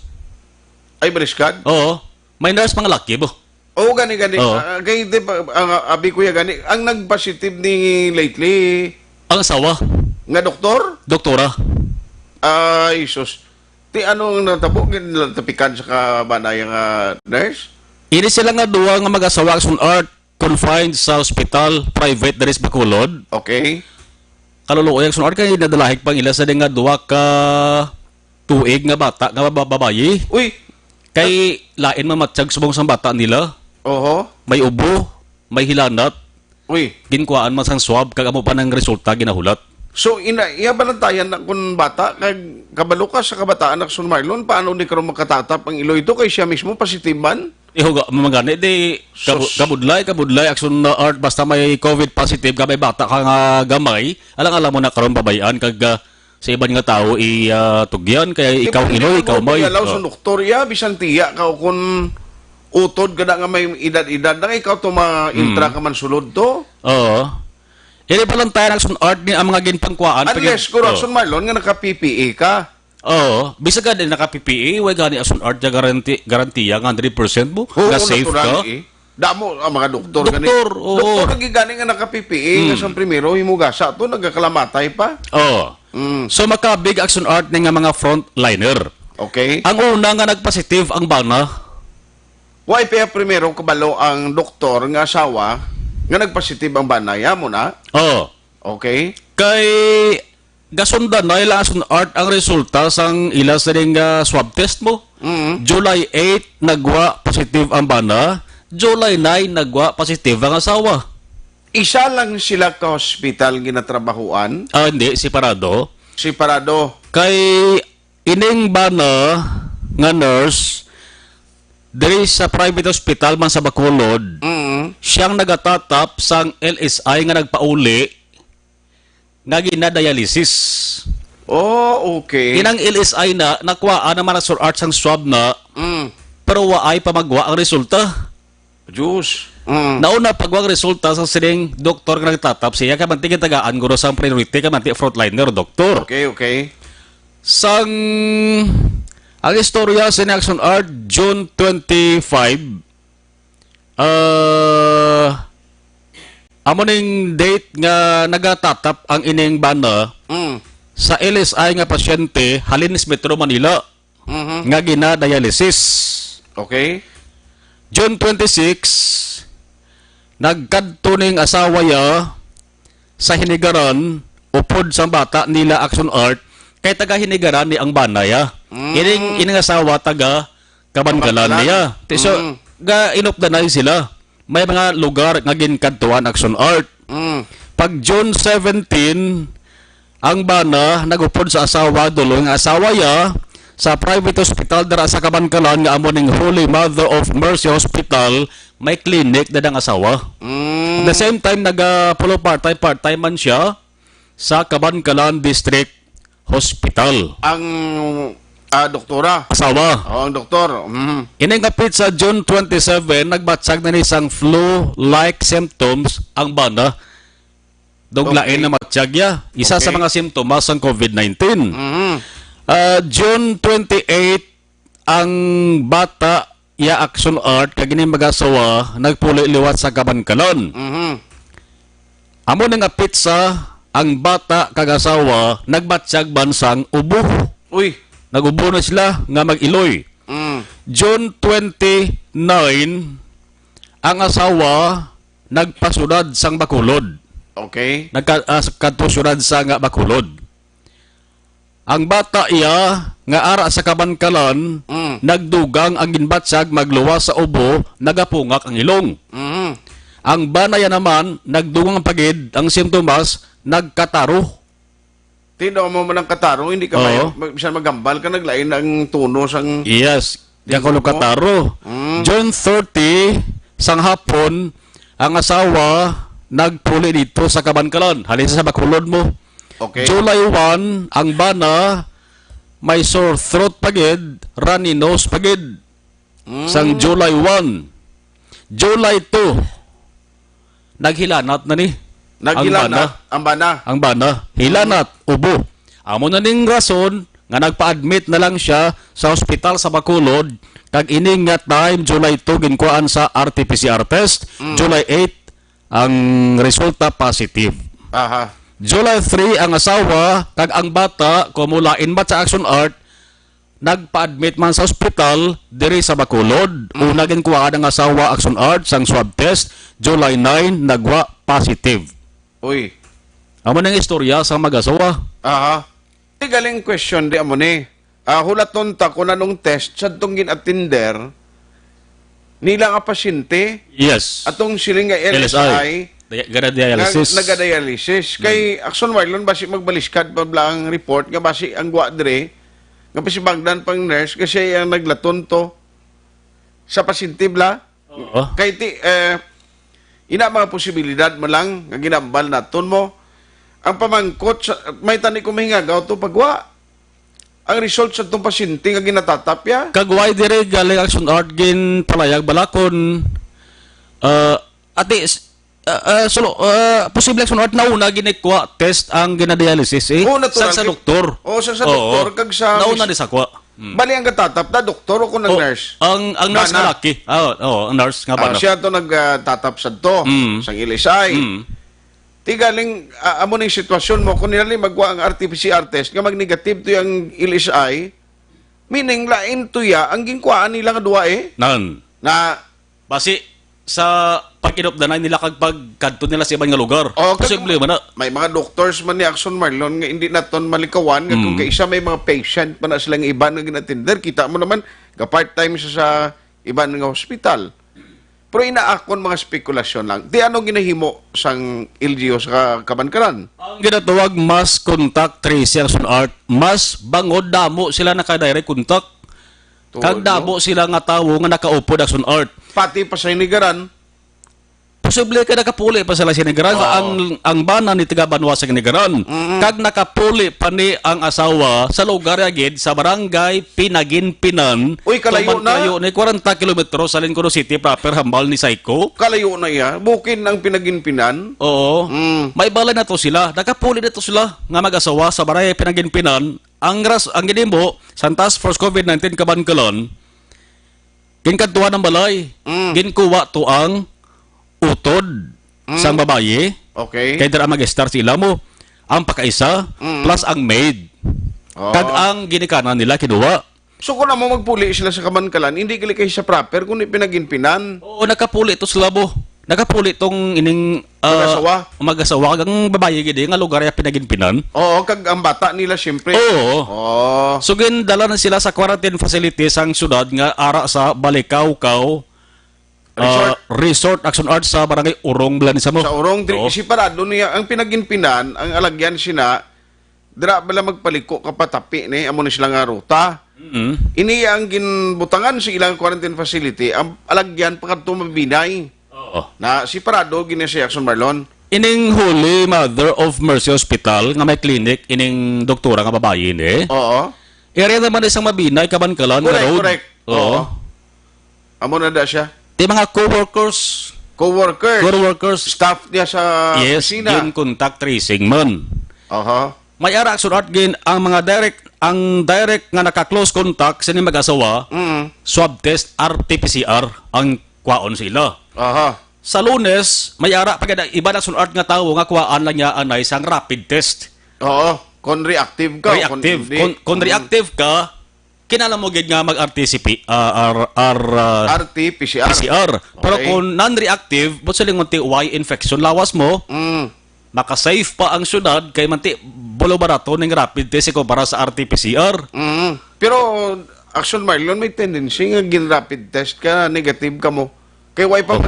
Ay, baliskad? Oo. May nurse, mga laki, bo. Oo, gani, gani. Oo. Ah, kay, di ba, ang abi ko ya gani, ang nagpositive ni lately, Ang asawa. Nga doktor? Doktora. Ay, sus. Ti, ano ang natabo? Ginlatapikan sa kabana ya nga nurse? Ini sila nga duha nga mag-asawa, Action Art, confined sa ospital, private, diri sa Bacolod. Okay. Kaluluoy, Action Art, kay nadalahig pang ila sa di nga duha ka tuig nga bata, nga baba-, babayi. Uy! Kay lain mamatsyag subong sang bata nila. Oho. May ubo, may hilanat. Uy. Ginkuhaan man sang swab, kag amo pa nang resulta ginahulat. So, ina, iya balantayan na kun bata, kag kabalo ka sa kabataan, Action Marlon, paano ni karon makatatap ang iloy to kay siya mismo positive man? Ihuga, mamagani, di, kabu-, Sus. kabudlay, kabudlay, Action, uh, Art, basta may COVID positive ka, may bata ka nga gamay, alang-alang mo na karon babayan, kag, uh, sa iban nga tawo, i, uh, tugyan, kay Di ikaw ba, hindi iloy, mo ikaw may, pag-allow sa uh, doktor, ya, bisan tiya ka o kun utod ka na nga may edad-edad na, ikaw to ma-intra Hmm. ka man sulod to? Oo. Ini balantayan, Action Art, ni ang mga ginpangkuhaan, Unless, pag-, kung oh. Action Marlon, nga naka-P P E ka. Oo. Bisag gani naka-P P E, way gani, Action Art, ya garanti-, garantiya nga hundred percent mo, Oo, nga safe natural, ka. eh. Damo ang mga doktor gani. Doktor, oo. Doktor lagi gani nga naka-P P E, nga Hmm. sang primero, himugasa to, nagakalamatay pa. Oo. Mm. So, makabig, Action Art, ni nga mga frontliner. Okay. Ang una nga nagpositive ang bana. Why pa primero kabalo ang doktor nga asawa nga nagpositive ang bana? Ya mo na? Oo. Okay. Kay gasundan na ila, Action Art, ang resulta sang ila sining, ah, swab test mo. Mm. July eight, nagwa positive ang bana. July nine, nagwa positive ang asawa. Isa lang sila ka hospital ginatrabahuan? Ah, hindi, separado. Separado. Kay ining bana nga nurse, diri sa private hospital man sa Bacolod, Mm. siyang nagatatap sang L S I nga nagpauli nga gina-dialysis. Oh, okay. Inang L S I na, nakuhaan naman na, Sir Art, sang swab na, Mm. pero waay pa magwa ang resulta. Diyos. Mm. Nauna pagwa ang resulta sa sining doktor nga nagtatap siya, kay manti gitagaan guro sang priority, kay manti frontliner, doktor. Okay, okay. Sang, ang istorya sa Action Art, June twenty-five, ah, amo ning date nga nagatatap ang ining bana Mm. sa L S I nga pasyente halin sa Metro Manila Mhm. nga gina-dialysis. Okay. June twenty-six, nagkadto ning asawa ya sa Hinigaran, upod sang bata nila, Action Art, kay taga Hinigaran ni ang bana ya. Mm. Ining, ining asawa taga Kabankalan Kabankalan. niya. Ti-, so, Mm. ga-inupdanay sila. May mga lugar nga ginkadtuan, Action Art. Mm. Pag June seventeen, ang bana nagupod sa asawa, dulo nga asawa ya, sa private hospital dira sa Kabankalan nga amo ning Holy Mother of Mercy Hospital, may clinic na ang asawa. Mm. At the same time, naga-, pulo part-time, part-time man siya sa Kabankalan District Hospital. Ang, ah, doktora? Asawa. Oh, ang doktor. Mm. Ining apit sa June twenty-seven, nagbatyag na ni sang flu-like symptoms ang bana. Dog Okay. lain na matyag ya. Isa sa Okay. mga simptomas sang COVID nineteen. Mhm. Ah, June twenty-eight, ang bata ya, Action Art, kag ining mag-asawa nagpuli liwat sa Kabankalan. Mhm. Amo na nga petsa, ang bata kag asawa nagbatyag man sang ubo. Uy. Nag-ubo na sila nga mag-iloy. Mm. June twenty-nine, ang asawa nagpasyudad sang Bacolod. Okay. Nagka-, ah, kadto syudad sa nga Bacolod. Ang bata iya nga ara sa Kabankalan, Mm. nagdugang ang ginbatyag, magluwas sa ubo, nagapungak ang ilong. Mm. Ang bana iya naman, nagdugang pa gid ang simptomas, nagkataro. Tino mo man ang kataro, hindi ka Oo. may, mag-, bisan maghambal ka, naglain ang tono sang Yes. Di Gakulo mo? Kataro. Mm. June thirty, sang hapon, ang asawa nagpuli dito sa Kabankalan. Halin sa Bacolod mo. Okay. July one, ang bana may sore throat pa gid, runny nose pa gid. Mm. Sang July one. July two, naghilanat na ni. Naghilanat ang bana. Ang bana. Ang bana. Hilanat, ubo. Amo na ning rason nga nagpa-admit na lang siya sa hospital sa Bacolod, kag ining nga time, July two, ginkuhaan sa R T P C R test, Mm. July eight, ang resulta positive. Aha. July three, ang asawa kag ang bata, kumulain man sa Action Art, nagpa-admit man sa ospital diri sa Bacolod. Mm. Una ginkuhaan ang asawa, Action Art, sang swab test, July nine, nagwa positive. Uy. Amo ning istorya sa mag-asawa. Aha. Di galing question di amo ni. Ah, hulaton ta kung anong test sa tong gin-attender nila nga pasyente. Yes. Atong siling nga L S I. L S I. Di-, gana-dialysis. Nag-, nagadialysis. Kay Action Marlon, basi magbaliskad pa bala ang report nga basi ang gwa dire, nga pasibangdan pang nurse kasi ang naglaton to sa pasyente bala. Oo. Kay ti, eh, ina mga posibilidad mo lang nga ginambal naton mo. Ang pamangkot, sa, may tani ko mahingagaw to pagwa. Ang result sa tong pasyente nga ginatatap ya. Kag why dire galing Action Art ginpalayag bala kon, ah, ati, s-, ah, ah, sulo, ah, posible Action Art nauna ginikwa test ang ginadialysis, eh. Oo, natural. Sa, sa doktor. Oo, sa, sa doktor, kag sa nauna mis-, ni sa kwa. Mm. Bali ang gatatap na doktor o kung ang nurse? Ang, ang nurse nga laki. Ah, oo, ang nurse nga bana. Siya to nagtatap sa to, sang L S I. Mm. Ti galing, ah, amo ning sitwasyon mo, kung nila magwa ang R T P C R test nga mag-negative to ang L S I, meaning lain to ya ang ginkuhaan nila nga duwa, eh. Nan. Na basi sa pag-inupdanay nila kag pagkadto nila sa iban nga lugar. Oh, kag posible man na. May mga doctors man ni Action Marlon nga hindi naton malikawan nga kung kaisa may mga patient pa na silang iban nga ginatender, kita mo naman, ga-part-time siya sa iban nga hospital. Pero inaakon mga spekulasyon lang. Di ano ginahimo sang L G U sa Kabankalan? Ang ginatawag mass contact tracing, Action Art, mas bangod damo sila naka-direct contact. Kag damo sila nga tawo nga nakaupod, Action Art. Pati pa sa Hinigaran. Posible kay nakapuli pa sila sa Hinigaran. Oo. Ang, ang bana ni taga banwa sa Hinigaran. Mm-mm. Kag nakapuli pa ni ang asawa sa lugar ya gid sa barangay Pinaginpinan. Uy, kalayo na. Kalayo ni, kwarenta kilometro sa Lincodo City proper, hambal ni Saiko. Kalayo na iya. Bukid ang Pinaginpinan. Oo. Mm. May balay na to sila. Nakapuli na to sila nga mag-asawa sa barangay Pinaginpinan. Ang ras-, ang ginhimo sang Task Force COVID nineteen Kabankalan, ginkadtuan ang balay, mm, ginkuha to ang utod, mm, sang babayi. Okay. Kay dira mag-estar sila mo, ang pakaisa, mm, plus ang maid. Oh. Kag ang ginikanan nila kinuha. So, kung amo magpuli sila sa Kabankalan, hindi gali kay sa proper, kundi Pinaginpinan. Oo, nakapuli to sila, bo. Nakapuli tong ining, ah, mag-asawa. Mag-asawa, kag ang babayi gid, eh, nga lugar ya Pinaginpinan. Oo, kag ang bata nila, siyempre. Oo. Oo. So, gindala na sila sa quarantine facility sang syudad nga ara sa Balikawkaw, ah, Resort. Resort Action Arts sa Barangay Urong, Balanisamo. Sa Urong, diri, oo, separado niya ang Pinaginpinan, ang alagyan sina, dira bala magpaliko ka patapi ni, amo ni sila nga ruta. Mm. Ini ang ginbutangan sa ilang quarantine facility, ang alagyan pa kadto Mabinay. Oo. Na separado gini si Action Marlon. Ining Holy Mother of Mercy Hospital nga may clinic, ining doktora nga babayi ni. Oo. Area naman isang Mabinay, Kabankalan nga road. Correct, correct. Oo. Oo. Amo na da siya. Ti mga co-workers. Co-workers. Co-workers. Staff niya sa opisina. Yes, gin-contact tracing man. Aha. May ara, Action Art, gin ang mga direct, ang direct nga naka-close contact sa ining mag-asawa, mm, swab test, R T P C R ang kwaon sila. Aha. Sa Lunes, may ara pa gid iba, Action Art, nga tawo nga kuhaan lang niya anay sang rapid test. Oo, kung reactive ka o kung hindi. Reactive. Kung, kung, mm, reactive ka, kinahanglan mo gid nga mag-R T C P, ah, R, R, ah, R T P C R. P C R. Pero okay, kung non-reactive, buot silingon ti way infection lawas mo, mm, maka-safe pa ang syudad kay manti bulo barato ning rapid test ikumpara sa R T P C R. Mm. Pero, Action Marlon, may tendency nga gin-rapid test ka, negative ka mo. Kay way pa, oh,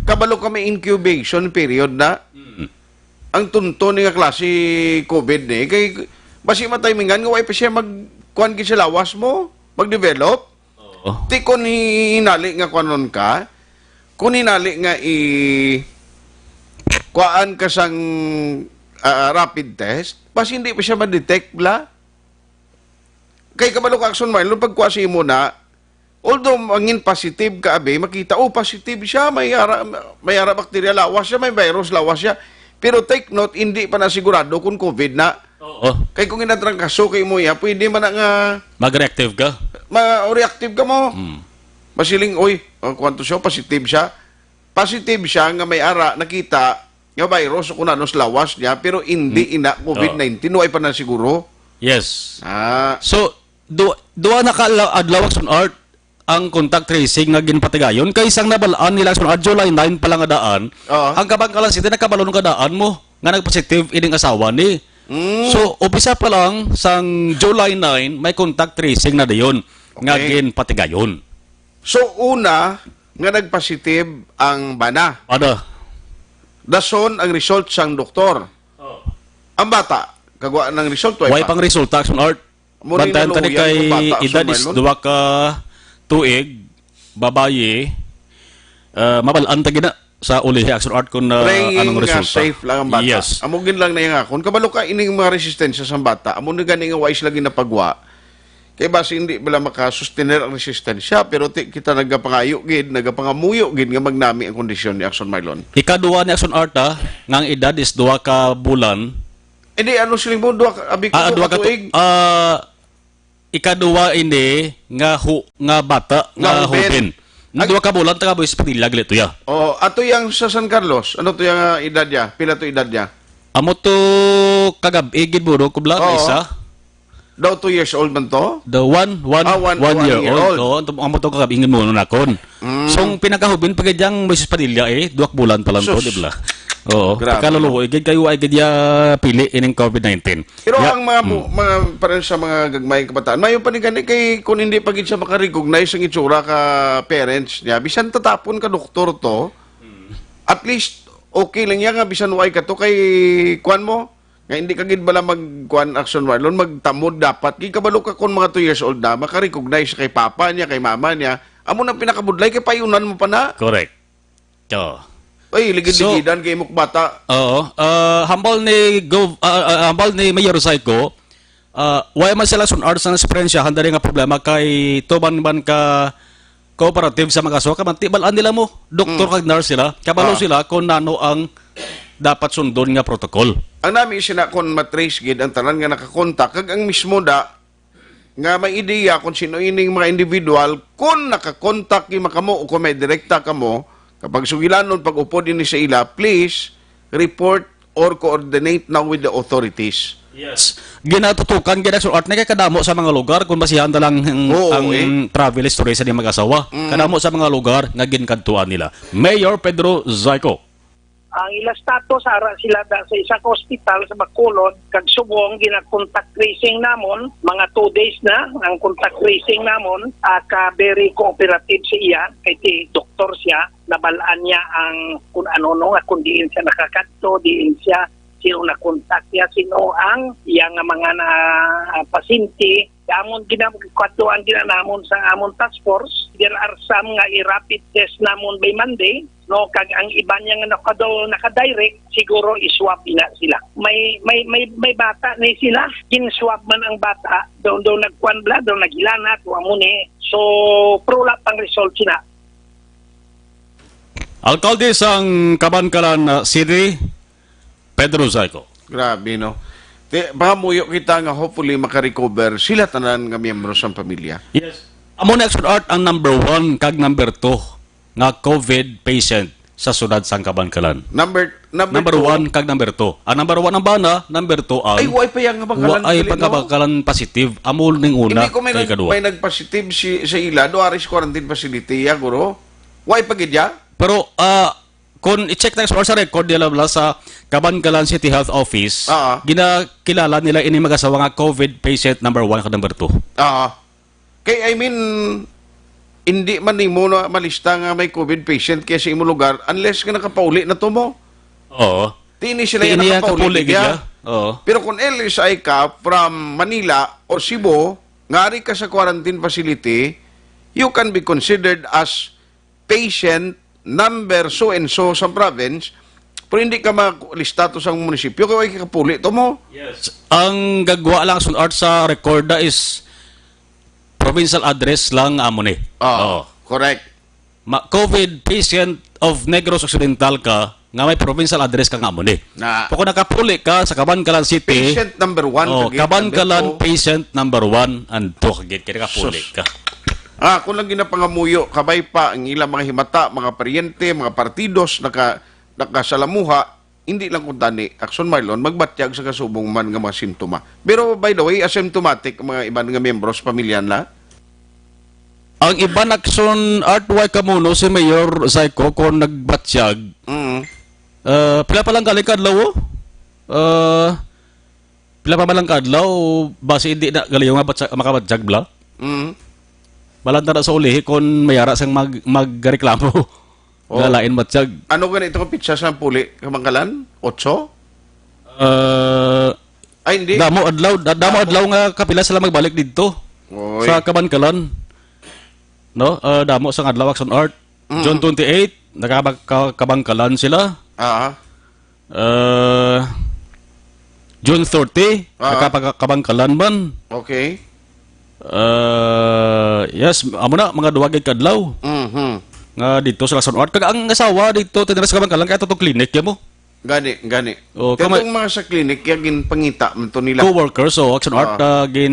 kabalo ka may incubation period na. Mm. Ang tunto ni nga klase COVID ni, kay basi matimingan nga way pa siya mag-, kuwan gid sa lawas mo, mag-develop. Oo. Ti kun hinali nga kuwanon ka, kun hinali nga i-, kuwaan ka sang, ah, rapid test, basi hindi pa siya ma-detect, bala. Kay kabalo ka, Action Marlon, pagkuha sa imo na, although mangin positive ka, abi, makita, oh, positive siya, may ara, may ara bakterya lawas siya, may virus lawas siya. Pero take note, hindi pa na sigurado kung COVID na. Oo. Kay kung ginatrangkaso kay mo iya, pwede man na nga mag-reactive ka? Ma-, reactive ka mo. Mm. Masiling, oy, ang kwanto siya, positive siya. Positive siya nga may ara, nakita nga virus o kung ano sa lawas niya, pero hindi, mm, ina COVID nineteen, oh, way pa na siguro. Yes. Ah. So, du-, duha na ka la-, adlaw, Action Art, ang contact tracing nga ginpatigayon. Kay sang nabal-an nila, Action Art, July nine pa lang nga daan, oo, ang Kabankalan City nakabalo nga daan mo nga nagpositive ining asawa ni. Mm. So, umpisa pa lang sang July nine, may contact tracing na dayon nga, okay, ginpatigayon. So, una nga nagpositive ang bana. Ada. Dason ang result sang doktor. Oh. Ang bata, kagwa ng result, way Way pa. pang resulta, Action Art. Amo ni Bantayan tani naluoyan kay kung bata, edad Action is Marlon. Duwa ka tuig, babayi, ah, mabalaan ta gina sa ulihi, Action Art, kung, ah, Praying anong nga resulta. Safe lang ang bata. Yes. Amo gid lang na yung akon. Kabalo ka, ining mga resistensya sa bata, amo ni gani nga wais lagi napagwa. Kay basi hindi bala makasustener ang resistensya, pero ti, kita nagapangayo gid, nagapangamuyo gid nga magnami ang kondisyon ni Action Marlon. Ikaduha ni Action Art, ah, nga ang edad is duha ka bulan. Hindi, ano siling mo? Duha ka, abi ko, Ah, duha duha ka ka tu-, tuig. ah, ikaduha ini nga hu-, nga bata, Nga nga huben. huben. Ag- Duha ka bulan, taga Buis Padilla, gali to ya. Oh, ato yang sa San Carlos, ano to yang, ah, edad niya? Pila to edad niya? Amo to kagab-i gid mo, no? Kubla, Oo. isa. Daw two years old man to? The one, one, Ah, one, one one year year old. old. Oo, amo to kagab-i gid mo, no, nakon. Mm. So, ang pinakahubin pa gid yang Moises Padilla, eh, duha ka bulan pa lang to, Sus. Di ba? Oo, Grabe, pagkaluluoy gid kayo ay gid ya pili ining covid nineteen. Pero Ya, ang mga mu-, mm. mga, para sa mga gagmay kabataan, mayo pa ni gani kay kung hindi pa gid siya makarecognize ang itsura ka parents niya, bisan tatapon ka doktor to, Mm. at least okay lang yan nga bisan way ka to kay kwan mo, nga hindi ka gid bala mag kwan, Action Marlon, magtamod dapat. Kay kabalo ka kung mga two years old na, makarecognize kay papa niya, kay mama niya. Amo nang pinakabudlay kay payunan mo pa na. Correct. Oo. Ay, ligid-ligidan So, kay imong bata. Oo. Ah, hambal ni Gov-, ah, ah, hambal ni Mayor Zyko, ah, wala man sila sun-, arts ang eksperyensyahan dali nga problema kay tuman man ka cooperative sa mga suka, man, ti-, balaan nila mo, doktor Mm. kag nurse sila, kabalo Ah. sila kung nano ang dapat sundon nga protocol. Ang nami sina kon matrace gid ang tanan nga nakakontak, kag ang mismo da nga may ideya kung sino ining mga individual, kung nakakontak yung kamo o kung may direkta kamo, kapag sugilanon pag-upod ini sa ila, please report or coordinate now with the authorities. Yes. Ginatutukan, ginasulat na kay kadamo sa mga lugar kung basihan na lang ang, Oo, ang eh. travel history sa di mag-asawa. Mm. Kadamo sa mga lugar nga ginkadtuan nila. Mayor Pedro Zyko. Ang ila status, ara sila da sa isa ka ospital sa Bacolod, kag subong gina-contact tracing namon, mga two days na ang contact tracing namon, ah, ka very cooperative sa iya, kay ti doktor siya, nabal-an niya ang kun ano no, nga kung diin siya nakakadto, diin siya, sino na-contact niya, sino ang iya nga mga na, ah, pasyente. Amon gina-, kwadtuan gina namon sa amon task force. There are some nga i-rapid test namon by Monday, no, kag ang iban niya nga nakado-, naka-direct, siguro i-swab ina sila. May, may, may, may bata ni sila, gin-swab man ang bata, daw, daw nagkuan bla, daw naghilanat, wa mo ni. So, pero wala pang result sila. Alkalde sang Kabankalan, uh, City, Pedro Zyko. Grabe, no? Ti, pangamuyo kita nga hopefully makarecover sila tanan nga miyembro sang pamilya. Yes. Amo na, Action Art, ang number one kag number two nga covid patient sa siyudad sang Kabankalan. Number, number Number two. one kag number two. Ang number one ang bana, number two ang Ay, wa ay pagkabankalan, wa ay pagkabankalan positive. Amo ning una, Hindi ko may kay nag-, kadua. may nagpositive si, sa ila, do aris quarantine facility, ya, guro. Wa ay pagidya? Pero, ah, kung i-check na sa, sa record nila, bla, sa Kabankalan City Health Office, Ah. ginakilala nila ini mag-asawa nga covid patient number one kag number two. Ah. Kay, I mean, hindi man nimo na malista nga may covid patient kaya sa imo lugar unless nga nakapauli na to mo. Oo. Ti ini sila Ti yung ini ang nakapauli, kapuli, di ba? Gid, ya. Oo. Pero kung L S I ka from Manila or Cebu, ngari ka sa quarantine facility, you can be considered as patient number so and so sa province, pero hindi ka malista to sa munisipyo, kaya kapuli to mo. Yes. Ang gagwa lang sun-, art sa record na is provincial address lang amo ni. Ah, Oo. correct. Ma-, covid patient of Negros Occidental ka, nga may provincial address ka nga amo ni. Na Kung nakapuli ka sa Kabankalan City, patient number one oh, kag Kabankalan number two. Patient number one and two, kagid kaya nakapuli Sus. ka. Ah, ako lang ginapangamuyo, kabay pa ang ilang mga himata, mga paryente, mga partidos, naka-, nakasalamuha, hindi lang kuntani, Action Marlon, magbatyag sa kasubong man nga mga sintoma. Pero, by the way, asymptomatic ang mga iban nga miyembro sa pamilya na? Ang iban, Action Art, way kamuno si Mayor Zyko kung nagbatyag. Mm. Ah, pila pa lang galing ka adlaw, oh? Ah, pila pa man lang ka adlaw, basi hindi na galing nga batya-, makabatyag bla? Mm. Malanta na sa ulihi kung may ara sang mag-, magreklamo. Oh. Nga lain matiyag. Ano gani itong pizza sa puli, Kabangkalan? Otso? Ah, Ay, hindi. Damo adlaw, da-, damo Damo. adlaw nga kapila sila magbalik didto Oy. sa Kabankalan. No? Ah, damo sang adlaw, Action Art. Mm. June twenty-eight, nakabag-, ka-, Kabangkalan sila. Ah. Ah, June thirty, Ah. nakapag-, Kabangkalan man. Okay. Ah, yes, amo na, mga duwa gid ka adlaw. Mhm. Nga didto sa Action Art. Kag ang asawa didto, tinira sa Kabangkalan, kaya to clinic, ya mo? Gani, gani. Oh, Kaya kamay- tong mga sa clinic, kaya ginpangita man to nila. Co-workers, so Action Art, Ah. ah, gin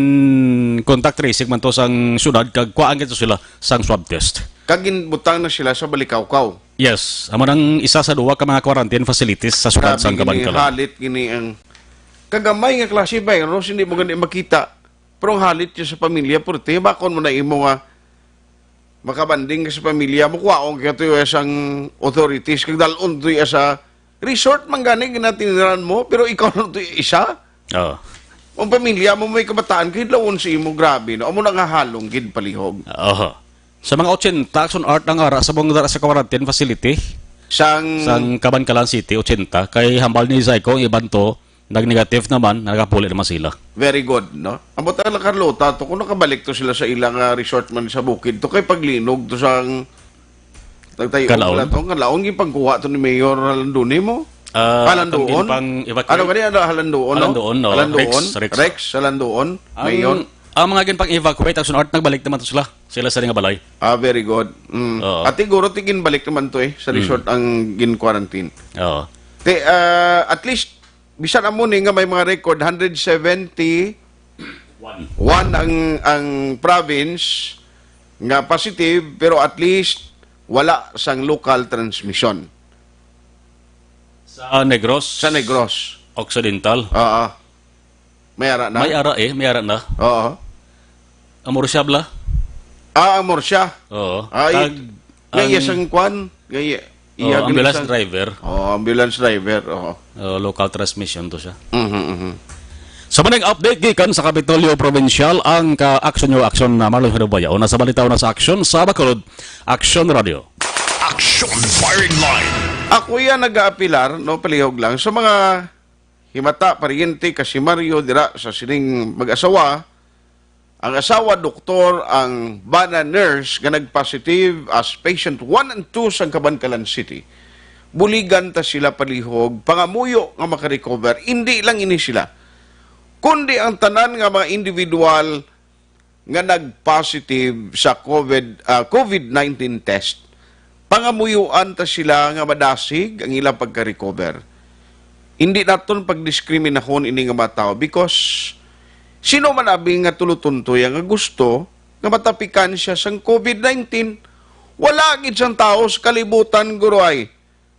contact tracing man to sang syudad, kag kuhaan kito sila sang swab test. Kag ginbutang na sila sa Balikawkaw. Yes, amo nang isa sa duwa ka mga quarantine facilities sa syudad Grabe sang gini, Kabangkalan. Halit gini ang kagamay nga klase virus, hindi mo gani makita. Pero ang halit niya sa pamilya, purti, bakon mo na imo nga makabanding ka sa pamilya mo, kuwaon ka to sang authorities, kag dalon to sa resort, man gani, ginatiniran mo, pero ikaw lang to isa. Oo. Ang pamilya mo, may kabataan, kahidlawon sa imo, grabe, no? Amo na nga halong gid palihog. Oho. Sa mga ochenta, Action Art ang ara sa mga dara sa quarantine facility. Sang Sang Kabankalan City, ochenta. Kay hambal ni Zyko, ang iban to, nag-negative naman, nagapuli naman sila. Very good, no? Ang buta lang, Carlota, to, kung nakabalik to sila sa ilang, ah, resort man sa bukid, to kay paglinog to sang tagtayo Kalaon? pala to, kalaon, yung pagkuha to ni Mayor Halandoni mo? Ah, Halandoon? Ang ginpang-evacuate? Ano gani, ano, Halandoon, no? Halandoon, no? Halandoon? Rex, Rex. Rex Halandoon, Ang, Mayor? ang mga ginpang-evacuate, Action Art, nagbalik naman to sila. Sila sa nga balay. Ah, very good. Mm. Oo. At siguro, tigin balik naman to eh, sa Mm. resort ang gin-quarantine. Oo. Te, ah, at least, bisan amo ni nga may mga record, hundred seventy One. one ang, ang province nga positive, pero at least wala sang local transmission. Sa Negros? Sa Negros. Occidental? Oo. May ara na? May ara eh, may ara na. Oo. Amor siya, bla? Ah, amor siya. Oo. Ah, Kag it-, nga iya ang sang kwan? Nga iya, Oh, iya gani ambulance sang driver. Oh, ambulance driver, oo. Oh, local transmission to siya. Mhm, mhm. Sa maning update gikan sa Kapitolyo Provincial, ang ka-action nyo action na Marlon Hinubaya. Una sa balita, una sa action sa Bacolod, Action Radio. Action Firing Line. Ako yan nag-aapilar, no, palihog lang, sa mga himata, paryente, kasimaryo, dira sa sining mag-asawa, ang asawa, doktor, ang bana, nurse, nga nag-positive as patient one and two sa Kabankalan City. Buligan ta sila palihog, pangamuyo nga makarecover, hindi lang ini sila, kundi ang tanan nga mga individual nga nag-positive sa COVID, ah, COVID nineteen test, pangamuyuan ta sila nga madasig ang ilang pagka-recover. Hindi naton pagdiskriminahon ini nga mga tawo because sino man abi nga tulutontoy nga gusto nga matapikan siya sang COVID nineteen? Wala gid sang tawo sa kalibutan, guroy,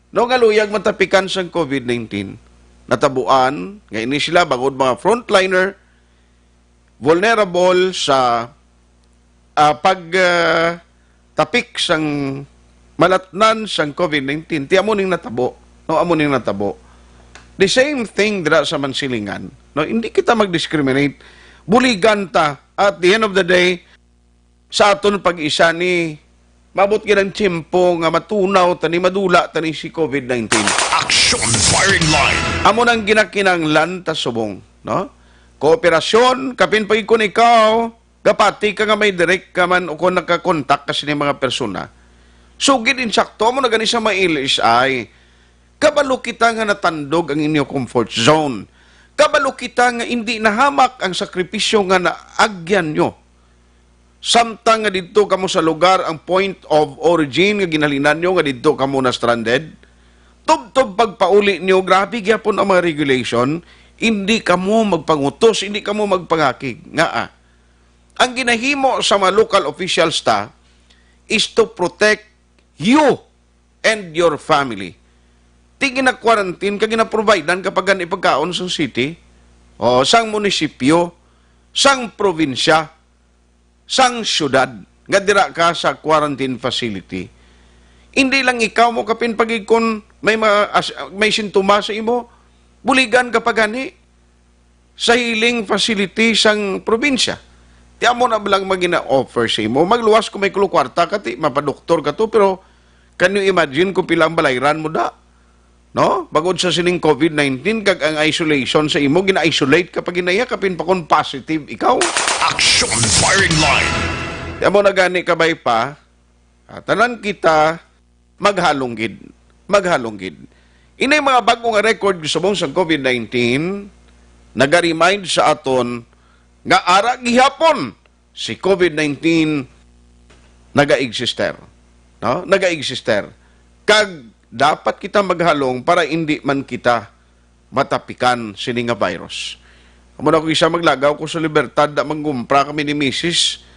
no, nga luyag matapikan sang COVID nineteen. Natabuan nga ini sila bangod mga frontliner, vulnerable sa, ah, pag, ah, tapik sang malatnan sang COVID nineteen. Ti amo ning natabo, no? Amo ning natabo. The same thing dira sa Mansilingan, no? Hindi kita mag-discriminate. Buligan ta. At the end of the day, sa aton pag-isa ni, maabot gid ang tiyempo nga matunaw ta ni, madula ta ni si COVID nineteen. Action Firing Line. Amo nang ginakinahanglan ta subong, no? Kooperasyon, kapin pa gid kun ikaw, gapati ka nga may direct ka man o kung nakakontak ka sini mga persona. Sugid insakto, amo na gani sa mga L S I. Kabalo kita nga natandog ang inyo comfort zone. Kabalo kita nga indi nahamak ang sakripisyo nga naagyan nyo. Samtang nga didto kamo sa lugar, ang point of origin nga ginhalinan nyo nga didto kamo na stranded, tubtob pagpauli nyo, grabe gyapon ang mga regulation, hindi kamo magpangutos, hindi kamo magpangakig. Ngaa? Ang ginahimo sa mga local officials ta is to protect you and your family. Ti gina-quarantine ka, gina-providean ka pa gani pagkaon sang city, o sang munisipyo, sang probinsya, sang syudad, nga dira ka sa quarantine facility. Hindi lang ikaw mo kapin pagigkon may ma-, as-, may sintomas sa imo, buligan ka pa gani sa healing facility sang probinsya. Ti amo na lang magina-offer sa imo. Magluwas kung may kulo kwarta ka, ti mapadoktor ka to, pero Can you imagine kung pila ang balayran mo da? No? Bagod sa sining covid nineteen, kag ang isolation sa imo, gina-isolate ka pa ginaya, kapin pa kung positive ikaw. Action Firing Line. Amo na gani, kabay pa, ah, tanan kita maghalong gid. Maghalong gid. Inay mga bag-o nga record subong sang covid nineteen, naga-remind sa aton nga ara gihapon si covid nineteen naga-exister. No? Naga-exister. Kag dapat kita maghalong para indi man kita matapikan sini nga virus. Amo na, kung isa maglagaw ko sa Libertad, da manggumpra kami ni misis.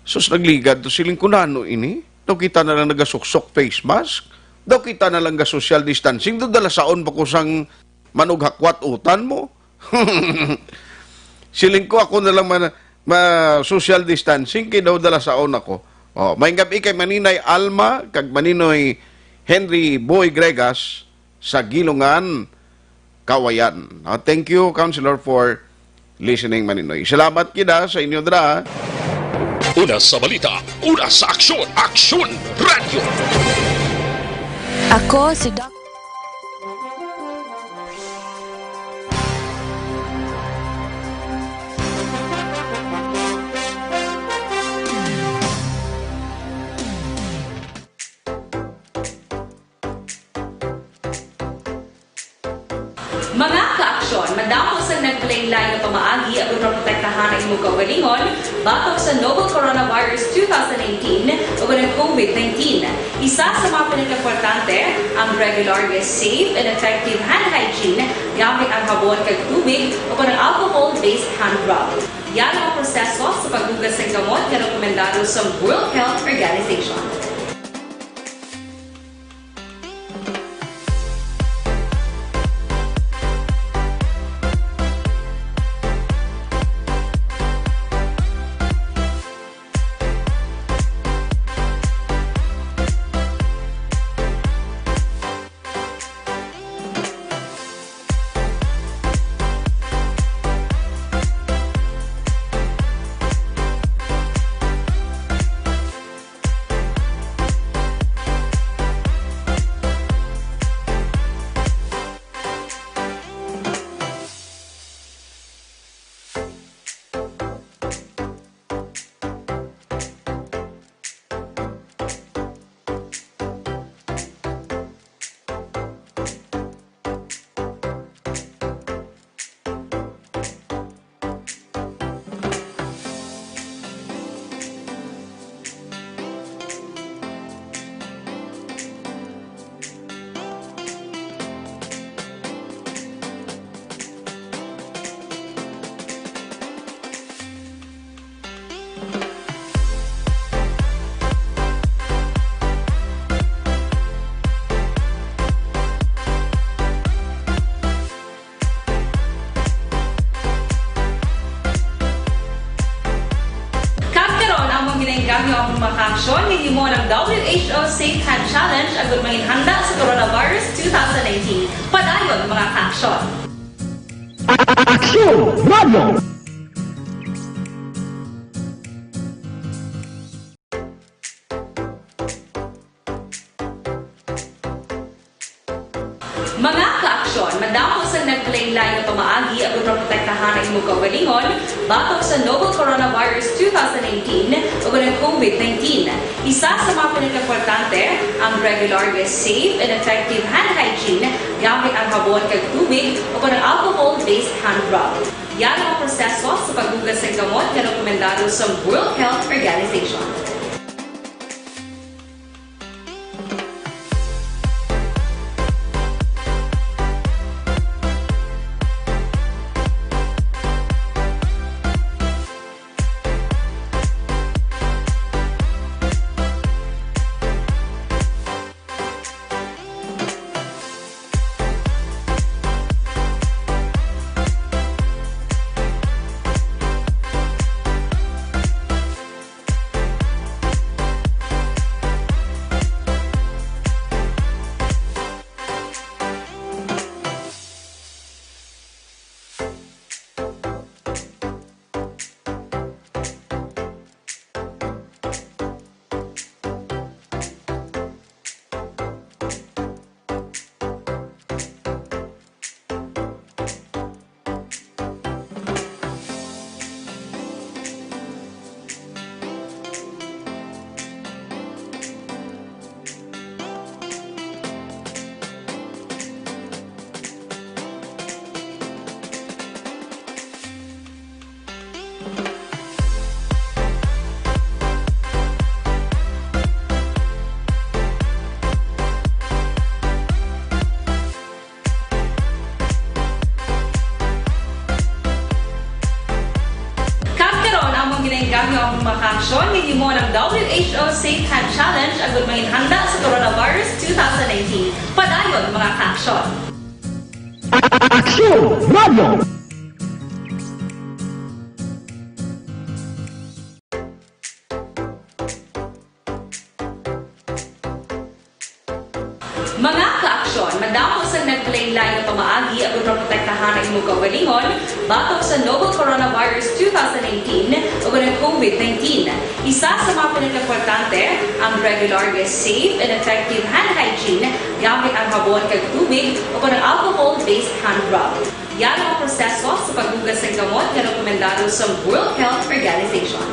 Sus, nagligad to, siling ko, "Nano ini? Daw kita na lang nagasuksok face mask. Daw kita na lang ga-social distancing. Daw dalasaon pa ko sang manughakwat utan mo." Siling ko, "Ako na lang man, ma-social distancing, kay daw dalasaon ako." Oh, may gabi kay Maninay Alma kag Maninoy Henry Boy Gregas sa Gilongan, Kawayan. Ah, thank you, Councilor, for listening, Maninoy. Salamat kita sa inyo dra. Una sa balita, una sa aksyon, Aksyon Radio. Ako si Doc. Mga kaaksyon, madamo sang naglain-lain nga pamaagi agud maprotektahan ang imong kaugalingon batok sa novel coronavirus two thousand nineteen ug ang covid nineteen. Isa sa mga pinakaimportante ang regular nga safe and effective hand hygiene gamit ang habon kag tubig o ang alcohol-based hand rub. Yara ang proseso sa paghugas sang kamot nga rekomendado sa World Health Organization. Kag karon, amon ginaengganyo ang mga kaaksyon nga hinimo ng W H O Safe Hand Challenge agud manginhanda sa coronavirus two thousand nineteen. Padayon, mga kaaksyon. Aksyon Radio! Mga kaaksyon, madamo sang naglain-lain nga pamaagi agud maprotektahan ang imong kaugalingon batok sa novel coronavirus two thousand nineteen ug ang covid nineteen. Isa sa mga pinakaimportante ang regular nga safe and effective hand hygiene gamit ang habon kag tubig o ang alcohol-based hand rub. Yara ang proseso sa paghugas sang kamot nga rekomendado sa World Health Organization. Kami ang mga kaaksyon, hinimo ang W H O Safe Hand Challenge agud manginhanda sa coronavirus two thousand nineteen. Padayon, mga kaaksyon. Aksyon Radio! Mga kaaksyon, madamo sang naglain-lain nga pamaagi aron maprotektahan ang imong kaugalingon batok sa novel coronavirus two thousand nineteen ug ang COVID nineteen. Isa sa mga pinakaimportante, ang regular nga safe and effective hand hygiene gamit ang habon kag tubig o ang alcohol-based hand rub. Yari ang proseso sa paghugas sang kamot nga rekomendado sa World Health Organization.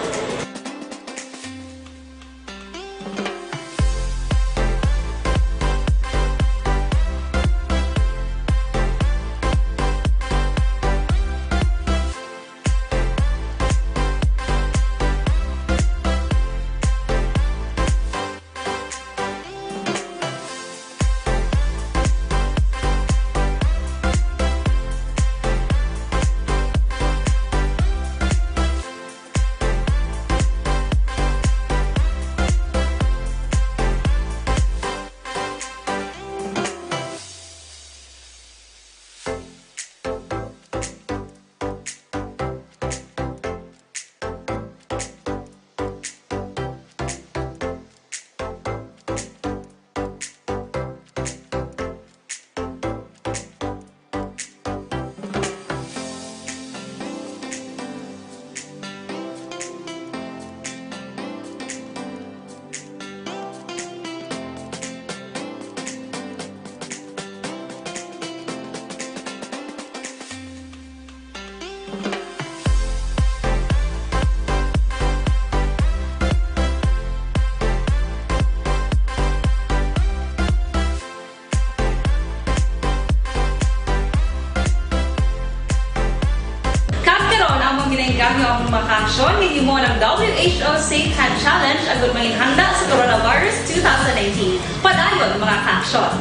Kag karon, among ginainggam nga ang mga kaaksyon nga hinimo ang W H O Safe Hand Challenge agud manginhanda sa coronavirus two thousand nineteen. Padayon, mga kaaksyon.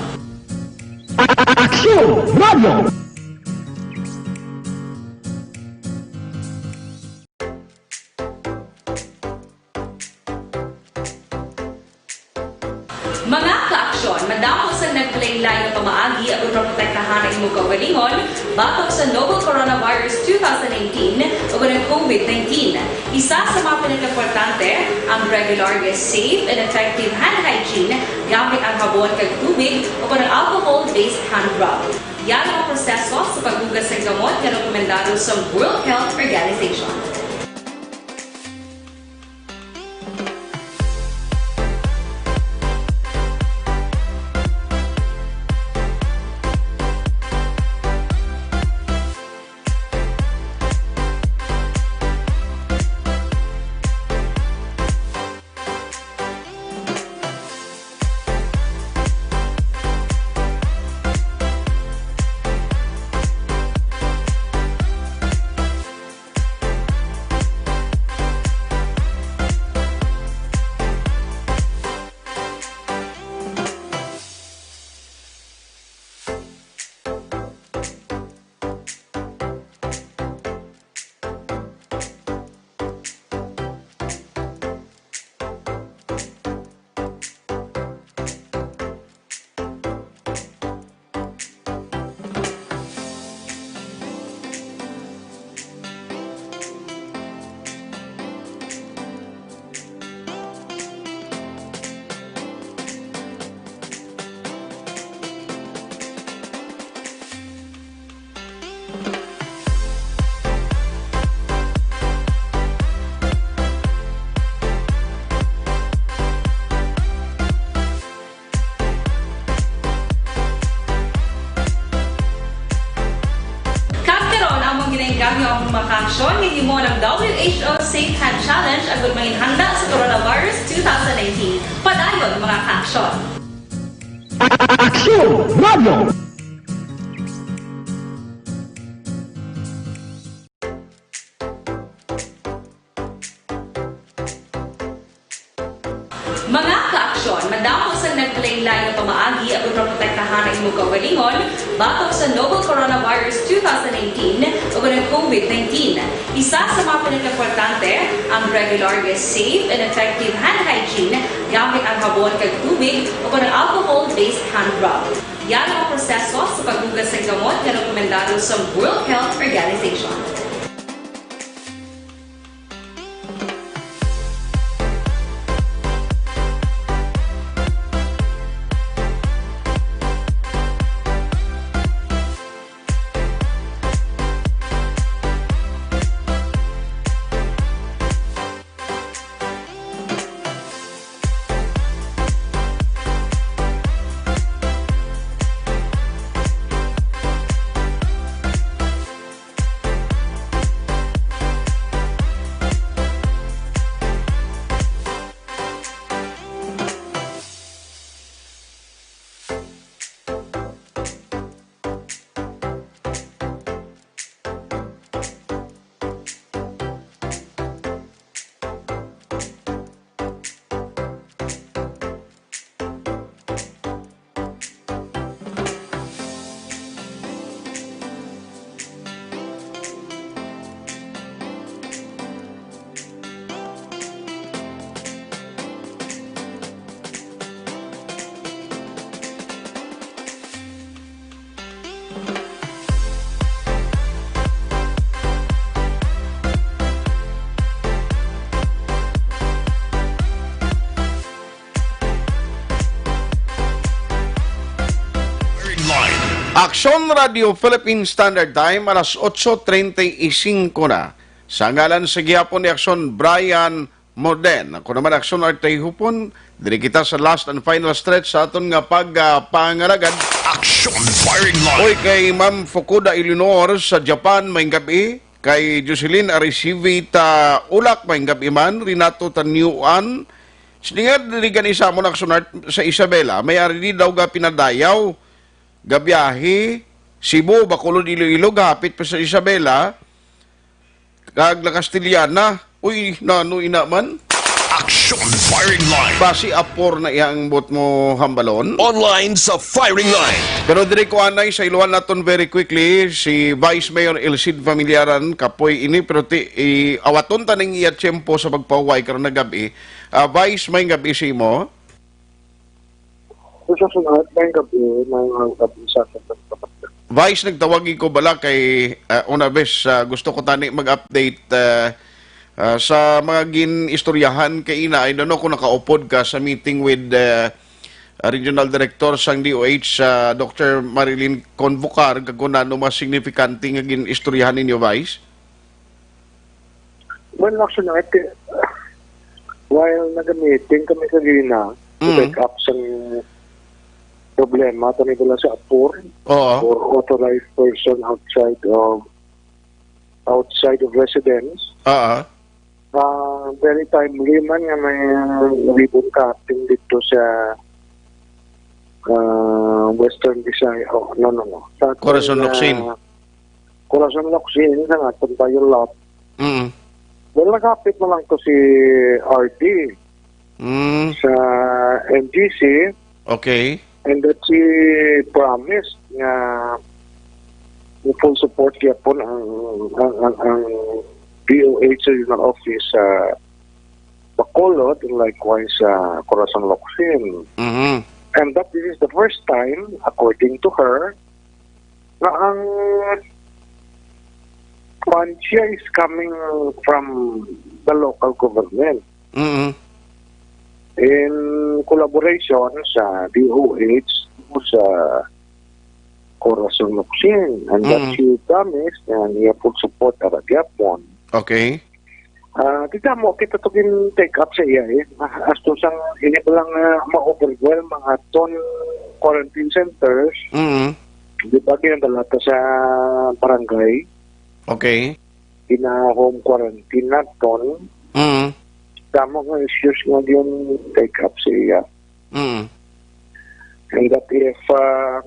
Aksyon Radio! Mga kaaksyon, madamo sang naglain-lain nga pamaagi aron maprotektahan ang imong kaugalingon batok sa novel coronavirus two thousand nineteen ug ang COVID nineteen. Isa sa mga pinakaimportante, ang regular nga safe and effective hand hygiene gamit ang habon kag tubig o ang alcohol-based hand rub. Yari ang proseso sa paghugas sang kamot nga rekomendado sa World Health Organization. Kag karon, among ginainggam nga ang mga kaaksyon nga hinimo ang W H O Safe Hand Challenge agud manginhanda sa coronavirus two thousand nineteen. Padayon, mga kaaksyon. Aksyon Radio! Mga kaaksyon, Damo sang naglain-lain nga pamaagi ang pagprotektahan ang imong kaugalingon batok sa novel coronavirus two thousand nineteen ug ang COVID nineteen. Isa sa mga pinakaimportante ang regular nga safe and effective hand hygiene gamit ang habon kag tubig o kon ang alcohol-based hand rub. Yan ang proseso sa paghugas sa gamot nga rekomendado sa World Health Organization. Aksyon Radio Philippine Standard Time, alas otso treinta y cinco na. Sa ngalan sa gihapon ni Aksyon Brian Morden, ako naman Aksyon Arte Hupon, diri kita sa last and final stretch sa aton nga pagpangalagad. Action Firing Line. Oy, kay Ma'am Fukuda Eleanor sa Japan, may gabi. Kay Jocelyn Aricivita Ulak, may gabi man. Renato Tanyuan, sininga diri gani sa amon Aksyon Art sa Isabela, may ari di daw ga pinadayaw, gabiyahe, Cebu, Bacolod, Iloilo, hapit pa sa Isabela, kag La Castellana. Uy, nano ina man? Action Firing Line. Basi apor na iya ang buot mo hambalon. Online sa Firing Line. Pero diri ko anay sa iluhan naton very quickly, si Vice Mayor El Cid Familiaran, kapoy ini, pero ti, i, awaton ta ning iya tiyempo sa pagpahuway karon nga gabi. Ah, Vice, may gabi sa imo. Sa sunod, may gabi, may gabi sa aton. Vice, nagtawag ko bala kay, ah, una bes, ah, gusto ko tani mag-update, ah, ah, sa mga gin-istoryahan kay ina. I don't know kung nakaupod ka sa meeting with, ah, Regional Director sang D O H, ah, Doctor Marilyn Convocar, kag kung ano mga signifikante nga gin-istoryahan ninyo, Vice? Well, actually, I thi-, while nag-meeting kami kanina, to Mm. take up sa problema, kami wala sa apor Oo. or authorized person outside of, outside of residence. Oo. Ah, very timely man nga may ribbon cutting dito sa, ah, Western Visayas. Oh, no, no, no. Sa ating, Corazon Locsin. ah, Corazon Locsin, sa ating Bayo Lot. Mm. Well, naghapit na lang to si R D Mm. sa M G C. Okay. And that she promised nga full support gyapon ang, ang, ang, ang D O H Regional Office sa Bacolod and likewise sa Corazon Locsin. Mhm. And that this is the first time, according to her, na ang kwan siya is coming from the local government Mm-mm. in collaboration sa D O H, sa Corazon Locsin, and that Mm. she promised and niya full support ara gyapon. Okay. Ah, kita mo, kita to gin take up sa iya, eh. Ah, as to sang ini pa lang, ah, ma-overwhelm mga ton quarantine centers. Mm. Di ba, ginadala ta sa barangay? Okay. Gina-home quarantine na ton. Mm. Damo nga issues nga gin take up sa iya. Mm. And that if, ah,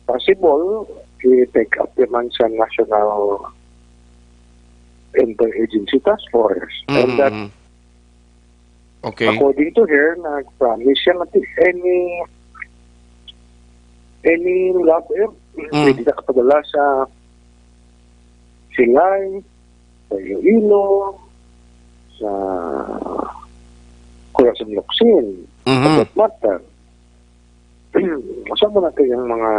possible, i-take up naman sa National Interagency Task Force. And that Mm. Okay. According to her, nag-promise siya nga ti-, any, any love, eh, Mm. pwede na kapadala sa Silay, sa Iloilo, sa Corazon Locsin, Mhm. sa Fort Martar. Sa mga kayang mga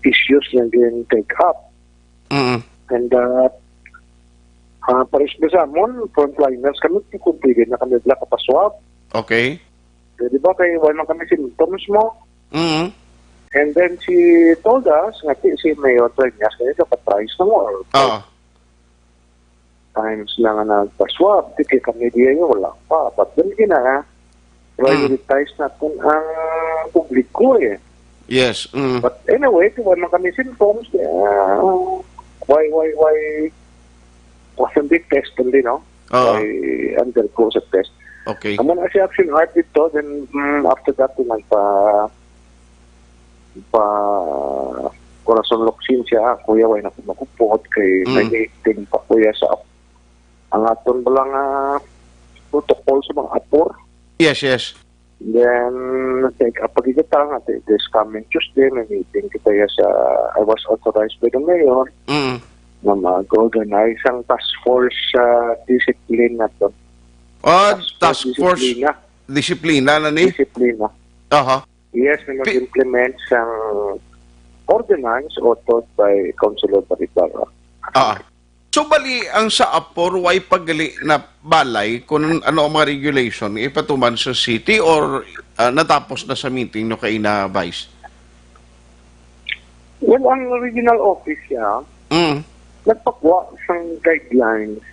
issues na din take up. Mm. And, uh, ah, pares ba sa amon, frontliners kami, kung pwede na kami bala kapaswab. Okay. Eh, di ba, kay wala man kami symptoms mo. Mm. And then she told us nga ti-, si Mayor Treñas kaya dapat tries na mo. Or Oo. Times na nga nagpaswab, di kay kami diya yun, wala pa. But then, gina, Mm. prioritize natin ang publiko, eh. Yes, mm. But anyway, kung wala man kami symptoms, ah, why, why, why, wasn't it test, hindi, no? Oo. Why undergo sa test? Okay. Amo na si Action Art dito, then, mm, after that, nagpa-, pa Corazon Locsin siya, "Kuya, why na ko makupot kay Mm. may meeting pa, kuya, sa ang aton bala nga protocol sa mga apor." Yes, yes. Then, take up pagigita nga, th-, this coming Tuesday, may meeting kita ya sa, I was authorized by the mayor Mm. na mag-organize ang task force sa discipline nato. Ah, task force disiplina. Disiplina na ni? Disiplina. Aha. Yes, na Pi- mag-implement sang ordinance authored by Councilor Baribarra. Ah. So, bali, ang sa Apor, way pagali na balay kung ano ang mga regulation ipatuman sa city or, ah, natapos na sa meeting no kay na, Vice? Well, ang regional office siya, Mm. nagpakuha sang guidelines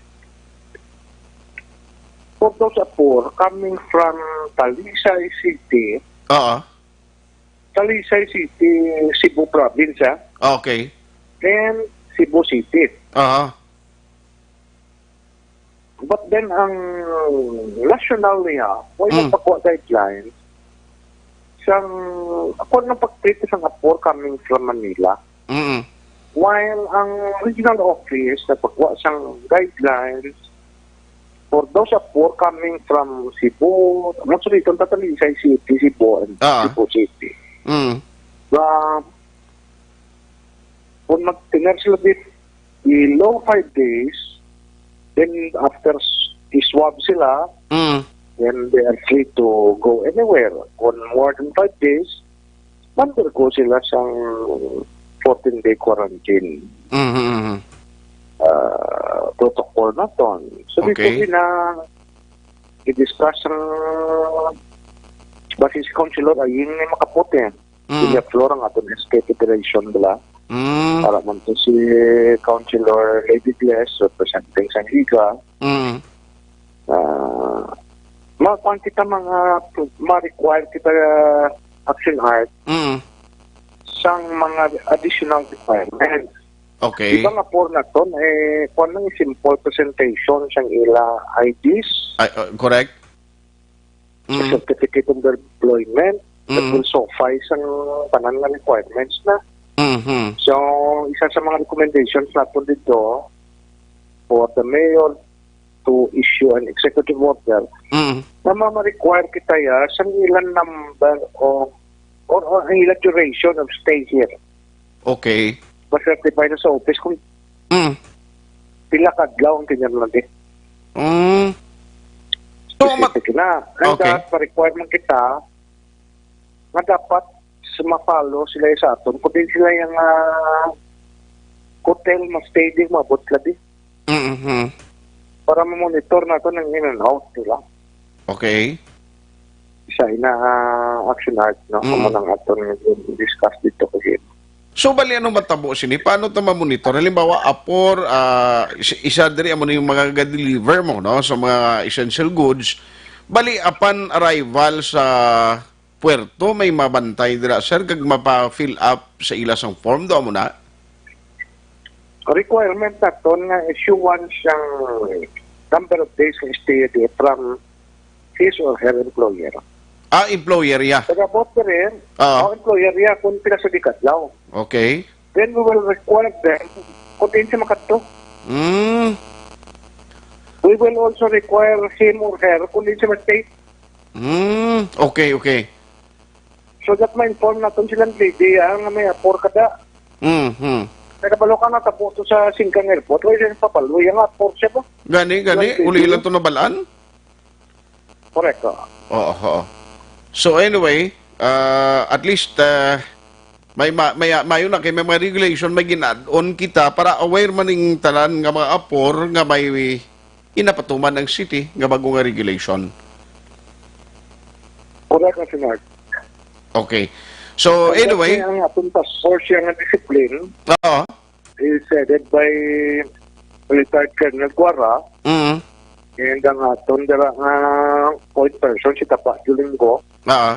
for those Apor coming from Talisay City, Oo. Talisay City, Cebu Province, ah. Okay. And Cebu City. Aha. But then, ang national niya, way Mm. nagpakuha guidelines, sang, ako nang pag-treat sang Apor coming from Manila. Mm. While ang regional office nagpakuha sang guidelines for those Apor coming from Cebu, most of it, Talisay City, Cebu, and Ah. Cebu City. Mm. Nga, kung mag-tener sila di below five days, then after s-, i-swab sila, Mm. then they are free to go anywhere. Kung more than five days, undergo sila sang fourteen-day quarantine, Mhm, mhm. ah, protocol naton. So, Okay. dito gina-, i-discuss ang base si Councilor Aying ni Makaputi. Mm. Villaflor ang aton S K Federation bala. Mm. Para man to si Councilor Lady Gles, representing San Higa. Mm. Ah, ma-, kuwan kita mga, ma-require kita, ah, Action Art Mm. sang mga additional requirements. Okay. Di ba nga for naton, eh, kuwan lang simple presentation sang ila I Ds. Ay, uh, correct. Mm. Certificate of employment, that Mm. will suffice ang tanan nga requirements na. Mhm. So, isa sa mga recommendations naton dito for the mayor to issue an executive order Mm. na ma-require kita ya sang ilang number o, or, or ang ilang duration of stay here. Okay. Ma-certify na sa office kung Mm. pila ka adlaw ang tenure na di. Mm. So, ma- Specific na. And Okay. that, ma-require man kita nga dapat sa ma-follow sila sa aton. Kung di sila yung, ah, hotel, ma-stay di, maabot la di. Mhm. Para ma-monitor naton ang in and out nila. Okay. Sa ina, ah, Action Art, no? Mm. Amo nang aton discuss dito kasi. So, bali, ano matabo sini? Paano ta ma-monitor? Halimbawa, Apor, ah, is-, isa diri amo na yung mga ga-deliver mo, no? Sa mga essential goods. Bali, upon arrival sa puerto, may mabantay dira, sir, kag mapa-fill up sa ila sang form, do amo na? Requirement naton nga issuance sang number of days nga stay di from his or her employer. Ah, employer, yeah. Pag-abot diri, Ah. ang employer, yeah, kung pila sa di ka adlaw. Okay. Then we will require them kung diin siya makadto. Mm. We They will also require him or her kung di siya ma-state. Hmm, okay, okay. So that ma-inform naton silang lady, ah, nga may apor kada. Hmm, hmm. Kaya kabalo ka, natabo to sa Singkang Airport, wala siya papaloy, ang apor siya ba? Gani, gani, Lang uli lady. Lang to nabalaan? Correct, oo. Oo, oo. So anyway, uh, at least uh, may, ma- may mayo na kay may mga regulation, may gin-add-on kita para aware man ning tanan nga mga apor nga may ginapatuman ang city nga bago nga regulation. Correct, Sir Mark. Okay. So, Ang anyway, ang atong task force siya nga discipline, oo, is headed by Retired Colonel Guara, mm, and ang aton dala nga point person si Tapa Julinggo. Oo.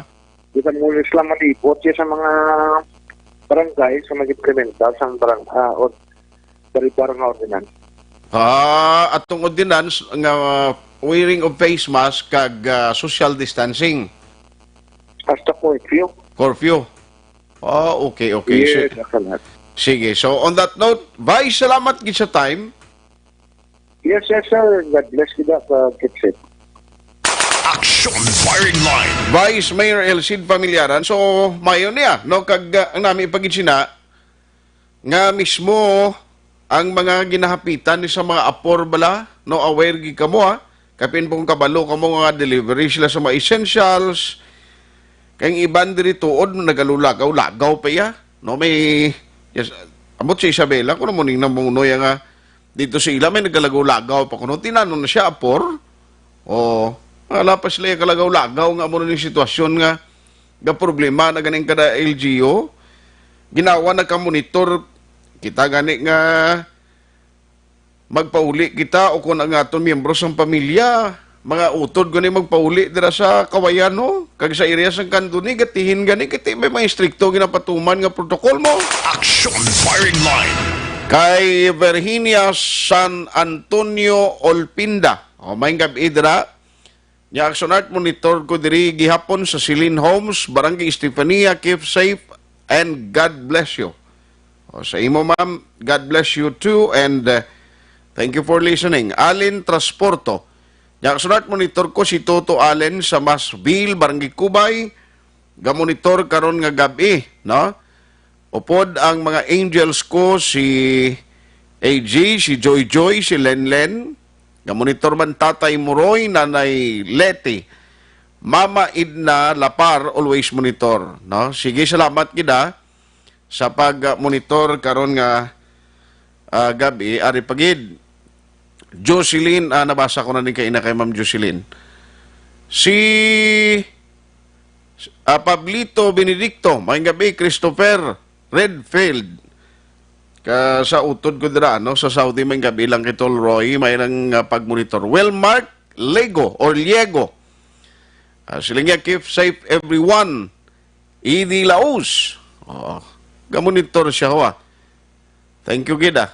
Kita mo sila malibot siya sa mga barangay sa mag-implementa sa barang, ah, or baribar nga ordinance. Ah, atong ordinance nga, uh, wearing of face mask kag, uh, social distancing. Hasta curfew. Curfew. Ah, okay, okay. Yes, so, salamat. Sige. So, on that note, Vice, salamat gid sa time. Yes, yes, sir. God bless you, Doc. Uh, keep safe. Action Firing Line. Vice Mayor Elcid Familiaran. So, mayo niya, no? Kag, uh, ang nami pagid sina, nga mismo ang mga ginahapitan ni sa mga apor bala, no, aware gid kamo, ha? Kapin po kung kabalo kamo nga delivery sila sa mga essentials, kay ang iban diri tuod nagalulagaw-lagaw pa iya, no, may, yes, ambot si Isabela, kung mo ning namunoy nga dito sa ila, may nagalagaw-lagaw pa kuno, tinano na siya, apor, o, wala pa sila yung kalagaw-lagaw nga mo na yung sitwasyon nga, nga problema na ganing kada L G U, ginawa nagka-monitor kita gani nga magpauli kita o kung ang aton miyembro sang pamilya, mga utod gani magpauli dira sa Kawayan, no? Kag sa area sang Candoni, gatihin gani, kiti may mga istrikto ginapatuman nga protocol mo. Action Firing Line. Kay Virginia San Antonio Olpinda. O, may gabi dira. Nya, Action Art, monitor ko diri gihapon sa Celine Homes, Barangay Estefania. Keep safe and God bless you. O, sa imo, ma'am, God bless you too, and, uh, thank you for listening. Allen Transporto. Nya, Action Art, monitor ko si Toto Allen sa Masville, Barangay Cubay. Gamonitor karon nga gab-i, no? Upod ang mga angels ko, si A G, si Joy Joy, si Len Len. Gamonitor man Tatay Muroy, Nanay Leti, Mama Idna Lapar, always monitor, no? Sige, salamat gid, ah, sa pag-monitor karon nga, ah, gab-i. Ari pa gid, Jocelyn, ah, nabasa ko na din kaina kay Ma'am Jocelyn. Si, ah, Pablito Benedicto, maayong gabi, Christopher Redfield. Ka, sa utod ko dira, no? Sa Saudi, maayong gabi lang kay Tol Roy, may lang, ah, pagmonitor. Well, Mark Lego or Liego. Ah, sila nga, "Keep safe, everyone." Idi Laos. Oo. Gamonitor siya, ho, ah. Thank you, gid, ah.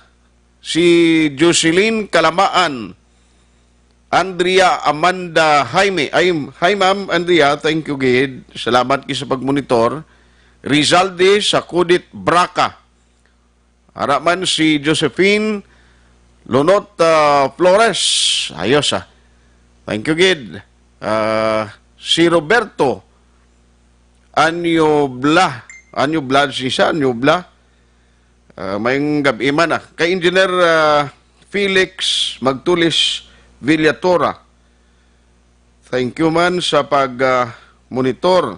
Si Jocelyn Kalamaan, Andrea Amanda Jaime. Ay, hi, Ma'am Andrea. Thank you, gid. Salamat gid sa pagmonitor. Rizalde Sakudit Braca. Ara man si Josephine Lunot, ah, Flores. Ayos, ah. Thank you, gid. Ah, si Roberto Anyobla. Anyobla, si siya, Anyobla. Ah, maayong gab-i man, ah. Kay Engineer, ah, Felix Magtulis Villatora. Thank you man sa pag, ah, monitor.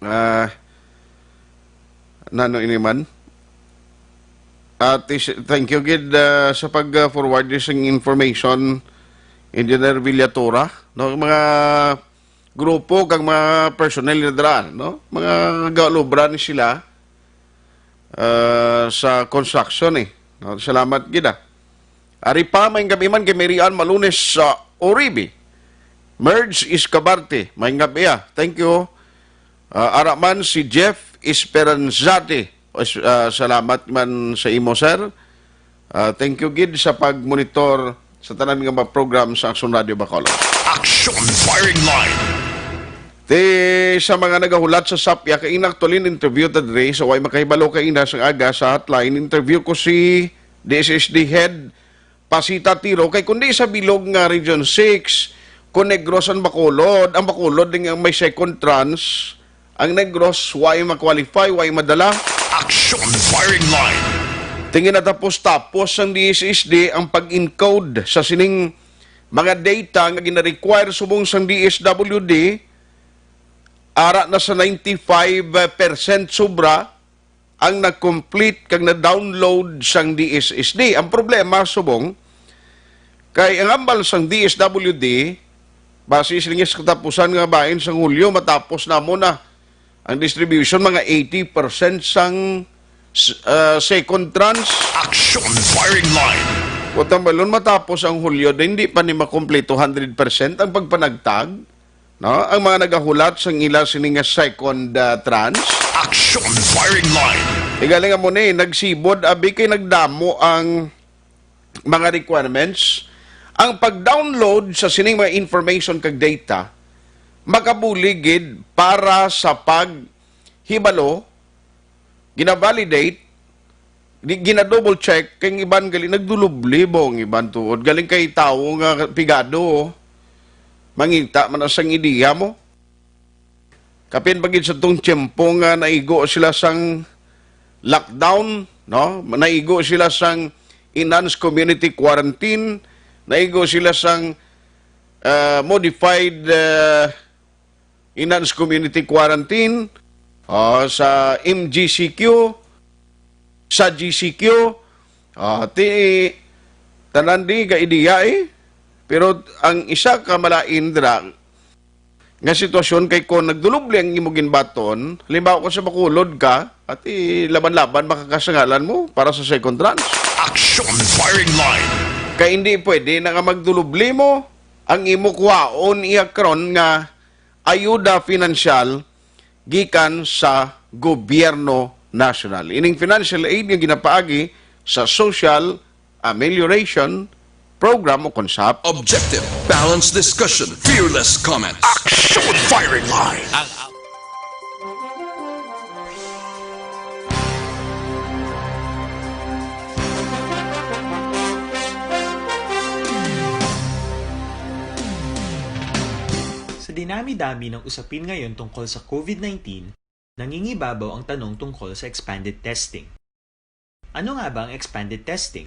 Ah, nano ini man? At is-, thank you gid, ah, sa pag, ah, forward sa information, Engineer Villatora. No, mga grupo kag mga personnel na dira, no? Mga galubra ni sila, ah, sa construction, eh. No? Salamat gid, ah. Ari pa, maayong gab-i man kay Mary Ann Malunes sa Oribe. Merge Escabarte, maayong gab-i, ah. Thank you. Ah, ara man si Jeff Esperanzate. Os-, ah, salamat man sa imo, sir. Ah, thank you gid sa pag-monitor sa tanan nga mga program sa Action Radio Bacolod. Action Firing Line. Ti sa mga nagahulat sa sapya, kay ina actually interview ta diri, so way makahibalo kay ina sa aga sa hotline, interview ko si D S S D head Pasita, Tiro, kay kundi sa bilog nga Region six, kung Negros ang Bacolod, ang Bacolod din ang may second tranche, ang Negros, way ma-qualify, way madala. Action Firing Line. Tingin na tapos-tapos sang D S S D ang pag-encode sa sining mga data nga gina-require subong sang D S W D, ara na sa ninety-five percent sobra ang nag-complete kag na-download sang D S S D. Ang problema, subong, kay ang hambal sang D S W D, base sini sa katapusan nga bahin sang Hulyo, matapos na mo na ang distribution, mga eighty percent sang s-, ah, second tranche. Action Firing Line. Kung tambalon, matapos ang Hulyo, di, hindi pa ni makompleto hundred percent ang pagpanagtag, no? Ang mga nagahulat sang ila sini nga second, ah, tranche. Action Firing Line. Igaling mo ni, nagsibod, abi, kay nagdamo ang mga requirements. Ang pag-download sa sining mga information kag data, makabulig gid para sa paghibalo, gina-validate, di, gina-double check, kay ang iban gali nagdulubli, bo, ang iban tuod. Galing kay tawo nga pigado, mangita man na sang ideya mo. Kapin pa gid sa tong tiyempo nga naigo sila sang lockdown, no? Naigo sila sang enhanced community quarantine, naigo sila sang, ah, modified, ah, enhanced community quarantine, oh, sa M G C Q, sa G C Q, ah, ti, tanan di ka ideya, eh. Pero ang isa ka malain dira, nga sitwasyon kay kung nagdulubli ang imo ginbaton, halimbawa kung sa Bacolod ka, at i-laban-laban makakasangalan mo para sa second tranche. Action Firing Line. Kay hindi pwede na nga magdulubli mo ang imo kuhaon iya karon nga ayuda pinansyal gikan sa gobyerno nasyonal. Ining financial aid nga ginapaagi sa Social Amelioration Program o kon SAP. Objective, balanced discussion, fearless comment. Action Firing Line. Ang Sa dinami-dami ng usapin ngayon tungkol sa COVID nineteen, nangingibabaw ang tanong tungkol sa expanded testing. Ano nga ba ang expanded testing?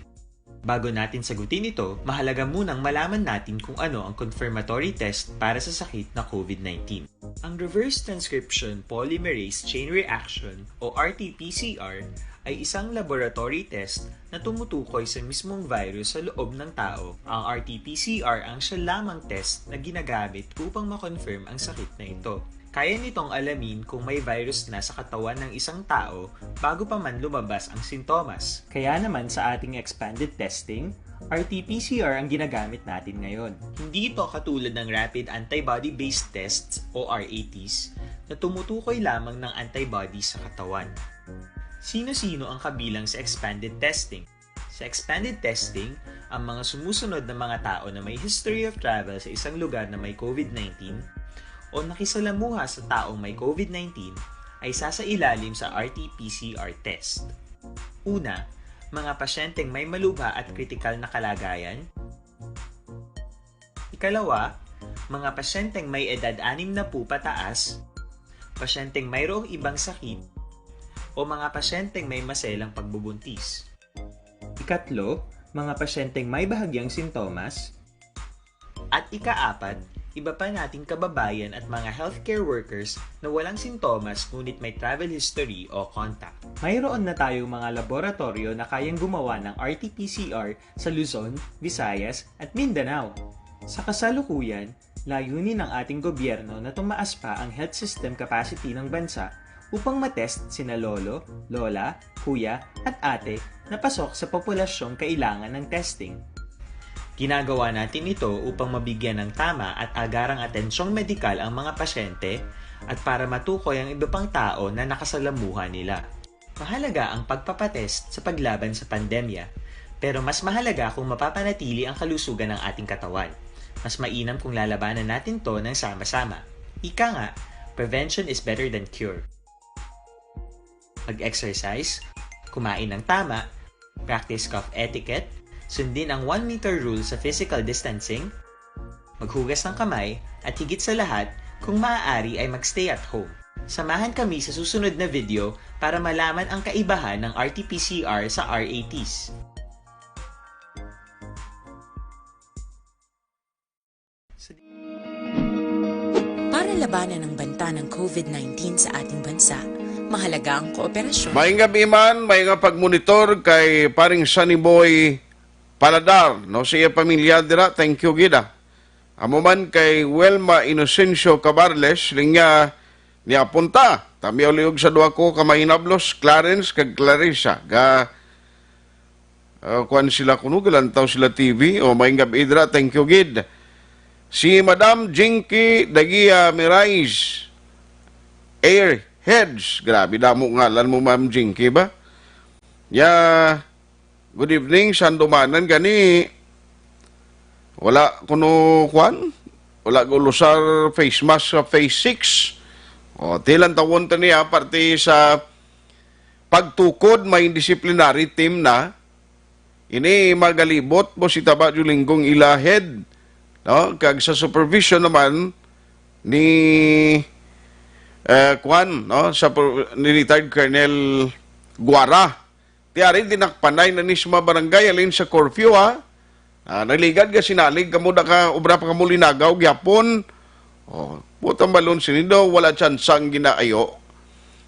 Bago natin sagutin ito, mahalaga munang malaman natin kung ano ang confirmatory test para sa sakit na COVID nineteen. Ang reverse transcription polymerase chain reaction o R T P C R ay isang laboratory test na tumutukoy sa mismong virus sa loob ng tao. Ang R T P C R ang siya lamang test na ginagamit upang ma-confirm ang sakit na ito. Kaya nitong alamin kung may virus na sa katawan ng isang tao bago pa man lumabas ang sintomas. Kaya naman sa ating expanded testing, R T P C R ang ginagamit natin ngayon. Hindi ito katulad ng rapid antibody-based tests o R A Ts na tumutukoy lamang ng antibodies sa katawan. Sino-sino ang kabilang sa expanded testing? Sa expanded testing, ang mga sumusunod na mga tao na may history of travel sa isang lugar na may COVID nineteen o nakisalamuha sa taong may COVID nineteen ay sasailalim sa R T P C R test. Una, mga pasyenteng may malubha at kritikal na kalagayan. Ikalawa, mga pasyenteng may edad anim na po pataas, pasyenteng mayroong ibang sakit, o mga pasyenteng may maselang pagbubuntis. Ikatlo, mga pasyenteng may bahagyang sintomas. At ikaapat, iba pa nating kababayan at mga healthcare workers na walang sintomas ngunit may travel history o contact. Mayroon na tayong mga laboratoryo na kayang gumawa ng R T P C R sa Luzon, Visayas, at Mindanao. Sa kasalukuyan, layunin ng ating gobyerno na tumaas pa ang health system capacity ng bansa upang matest sina lolo, lola, kuya, at ate na pasok sa populasyong kailangan ng testing. Ginagawa natin ito upang mabigyan ng tama at agarang atensyong medikal ang mga pasyente at para matukoy ang iba pang tao na nakasalamuha nila. Mahalaga ang pagpapatest sa paglaban sa pandemya, pero mas mahalaga kung mapapanatili ang kalusugan ng ating katawan. Mas mainam kung lalabanan natin 'to ng sama-sama. Ika nga, prevention is better than cure. Mag-exercise, kumain ng tama, practice cough etiquette, Sundin ang one meter rule sa physical distancing, maghugas ng kamay, at higit sa lahat, kung maaari ay magstay at home. Samahan kami sa susunod na video para malaman ang kaibahan ng R T P C R sa R A Ts. Para labanan ang banta ng COVID nineteen sa ating bansa, mahalaga ang kooperasyon. Maayong gabi man, may nga pagmonitor kay paring Sunny Boy Paladar, no, sa iya pamilya dira, thank you gid, ah. Amo man kay Wilma Inocencio Cabarles, linya niya punta. Tamiaw liog sa duha ko ka mahinablos, Clarence kag Clarissa. Ga uh, kuan sila kuno, galantaw sila T V. O, maayong gabi dira, thank you gid. Si Madam Jinky Dagia Mirais, Airheads. Grabe, damo ngalan mo, Ma'am Jinky, ba? Ya, good evening, Sandumanan gani. Wala kuno kuan? Wala gulusar face mask sa phase six. O, tilan tawon ta niya parte sa pagtukod, may disciplinary team na. Ini magalibot mo si Taba Julinggong ila head, no? Kag sa supervision naman ni eh, kuan, no? Sa pro- ni retired Colonel Guara. Tiari dinakpanay na ni sa mga barangay alin sa curfew, ha. Ah, nagligad ka sinalig kamo da ka obra pa kamo linagaw gyapon. Oh, butang balon sinido, wala tsansa ang ginaayo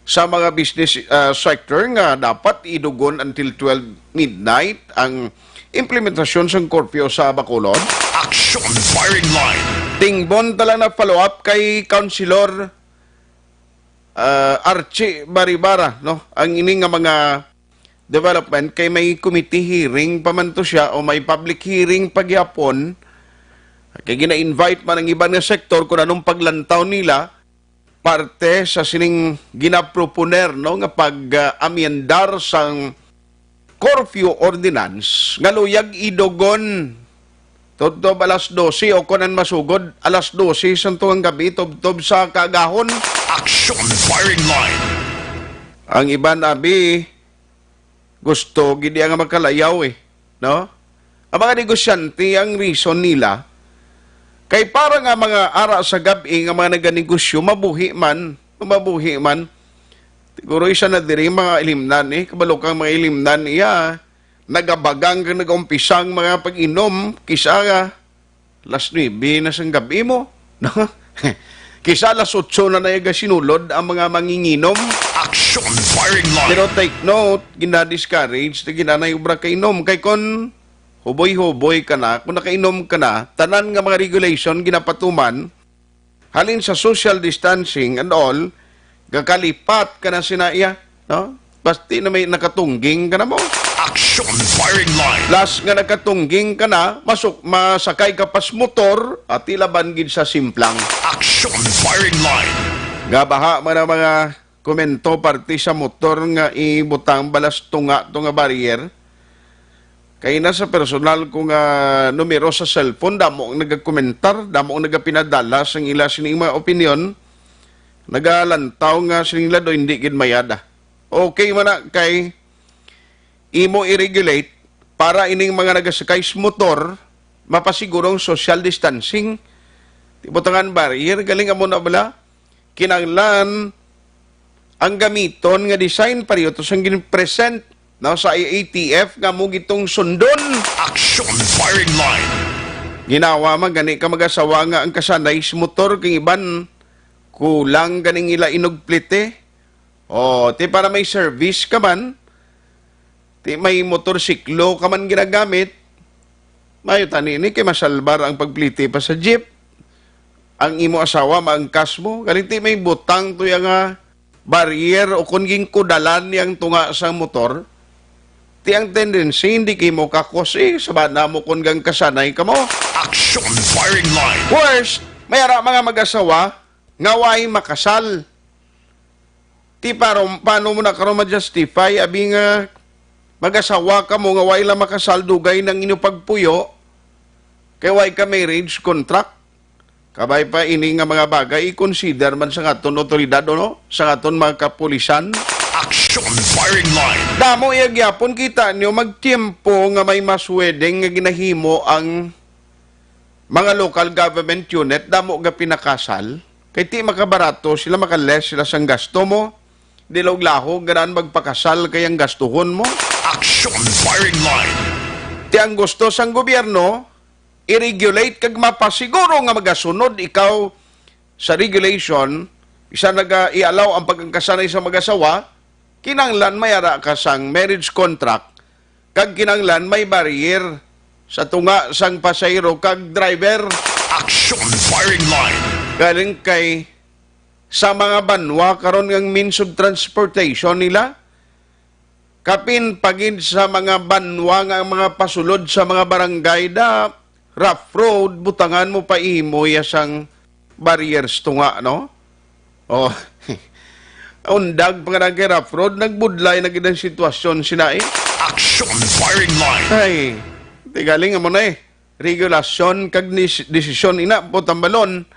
sa mga business ah, sector nga dapat idugon until twelve midnight ang implementasyon sang curfew sa Bacolod. Action firing line. Tingbon tala na follow up kay Councilor ah, Archie Baribara, no? Ang ini nga mga development kay may committee hearing pa man to siya o may public hearing pa gyapon. Kay gina-invite man ang iban nga sektor kung anong paglantaw nila parte sa sining ginaproponer, no, nga pag-amyendar sang curfew ordinance nga luyag idugon tubtob alas dose o kunan masugod alas dose sang tungang gabi tubtob sa kaagahon. Action firing line. Ang iban abi gusto gid iya nga makalayaw eh, no? Ang mga negosyante, ang reason nila kay para nga mga ara sa gab-i nga mga naganegosyo mabuhi man, mabuhi man. Siguro isa na diri mga ilimnan eh, kabalo kang mga ilimnan iya nagabagang kag nagaumpisa ang mga pag-inom kisa nga las nuebe na sang gab-i mo, no? Kisa alas otso na nayaga sinulod ang mga manginginom. Action firing line. Pero take note, gina-discourage na ginanay obra kainom. Kay kon huboy-huboy ka na, kung nakainom ka na, tanan nga mga regulation ginapatuman, halin sa social distancing and all, gakalipat ka na sina iya, no? Basti na may nakatungging ka na mo. Action firing line. Plus nga nakatungging ka na, masuk, masakay ka pas motor, at ilaban gid sa simplang. Action firing line. Gabaha man ang mga komento parte sa motor nga ibutang balas tunga to nga barrier. Kay na sa personal ko nga numero sa cellphone, damo ang nagakomentar, damo ang nagapinadala sang ila sining mga opinion. Nagalantaw nga sining lado hindi gid mayada. Okay man na kay imo i-regulate para ining mga nagasakay sa motor mapasiguro ang social distancing. Ti butangan barrier, galing amo na bala. Kinahanglan ang gamiton nga design pareho to sang gin-present, no, sa I A T F nga mo gitong sundon. Action firing line. Ginawa man gani ka mag-asawa nga ang kasanay sa motor kang iban kulang ganing ila inugplite. O, ti para may service ka man, ti may motorsiklo ka man ginagamit, mayo tani ni kay masalbar ang pagplite pa sa jeep. Ang imo asawa maangkas mo, galing ti may butang to iya nga barrier o kon ginkudalan niyang tunga sang motor, ti ang tendency hindi kay mo kakos eh, sabana mo kon gang kasanay ka mo. Action firing line. Worst, may ara mga mag-asawa nga way makasal. Ti paro, paano mo na karon ma-justify abi nga mag-asawa ka mo nga way lang makasal dugay nang inyo pagpuyo kay way ka marriage contract? Kabay pa ini nga mga bagay i-consider man sa aton otoridad, no? Sa aton mga kapulisan. Action firing line. Damo iya gyapon, kita nyo, magtiempo nga may mass wedding nga ginahimo ang mga local government unit, damo ga pinakasal. Kay ti makabarato sila, makaless sila sang gasto mo. Di laog-lahog, ganaan magpakasal kay ang gastuhon mo. Action firing line. Ti ang gusto sang gobyerno, i-regulate kag mapasiguro nga magasunod ikaw sa regulation, isa naga i-allow ang pagkagkasanay sa mag-asawa, kinahanglan may ara ka sang marriage contract, kag kinahanglan may barrier sa tunga sang pasahero kag driver. Action firing line. Galing kay sa mga banwa karon nga ang means of transportation nila, kapin pa gid sa mga banwa nga ang mga pasulod sa mga barangay da rough road, butangan mo pa ihimo ya sang barriers tunga, no? Oh. Undag pa nga kay rough road, nagbudlay na gid ang sitwasyon sina, eh. Action firing line. Ay, tigaling mo na, eh. Regulasyon kag nis-, desisyon ina po tambalon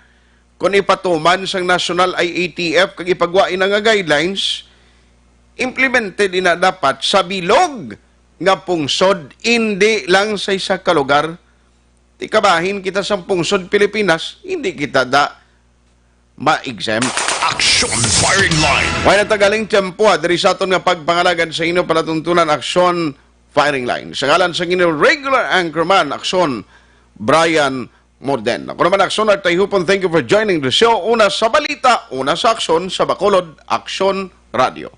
kung ipatuman sang National I A T F kag ipagwa ina nga guidelines, implemented ina dapat sa bilog nga pungsod, indi lang sa isa ka lugar. Ti kabahin kita sa pungsod Pilipinas, hindi kita da ma-exempt. Action firing line. May natagaling tiyempo, ah, diri sa aton nga pagpangalagan sa inyo palatuntunan, Action Firing Line. Sa ngalan sa inyo regular anchorman, Action, Brian Morden. Ako naman, Action Art Tayhupon, thank you for joining the show. Una sa balita, una sa aksyon, sa Bacolod, Action Radio.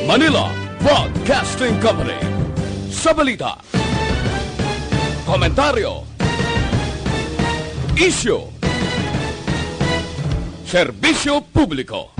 Manila Broadcasting Company. Sa balita, komentaryo, isyu, serbisyo publiko.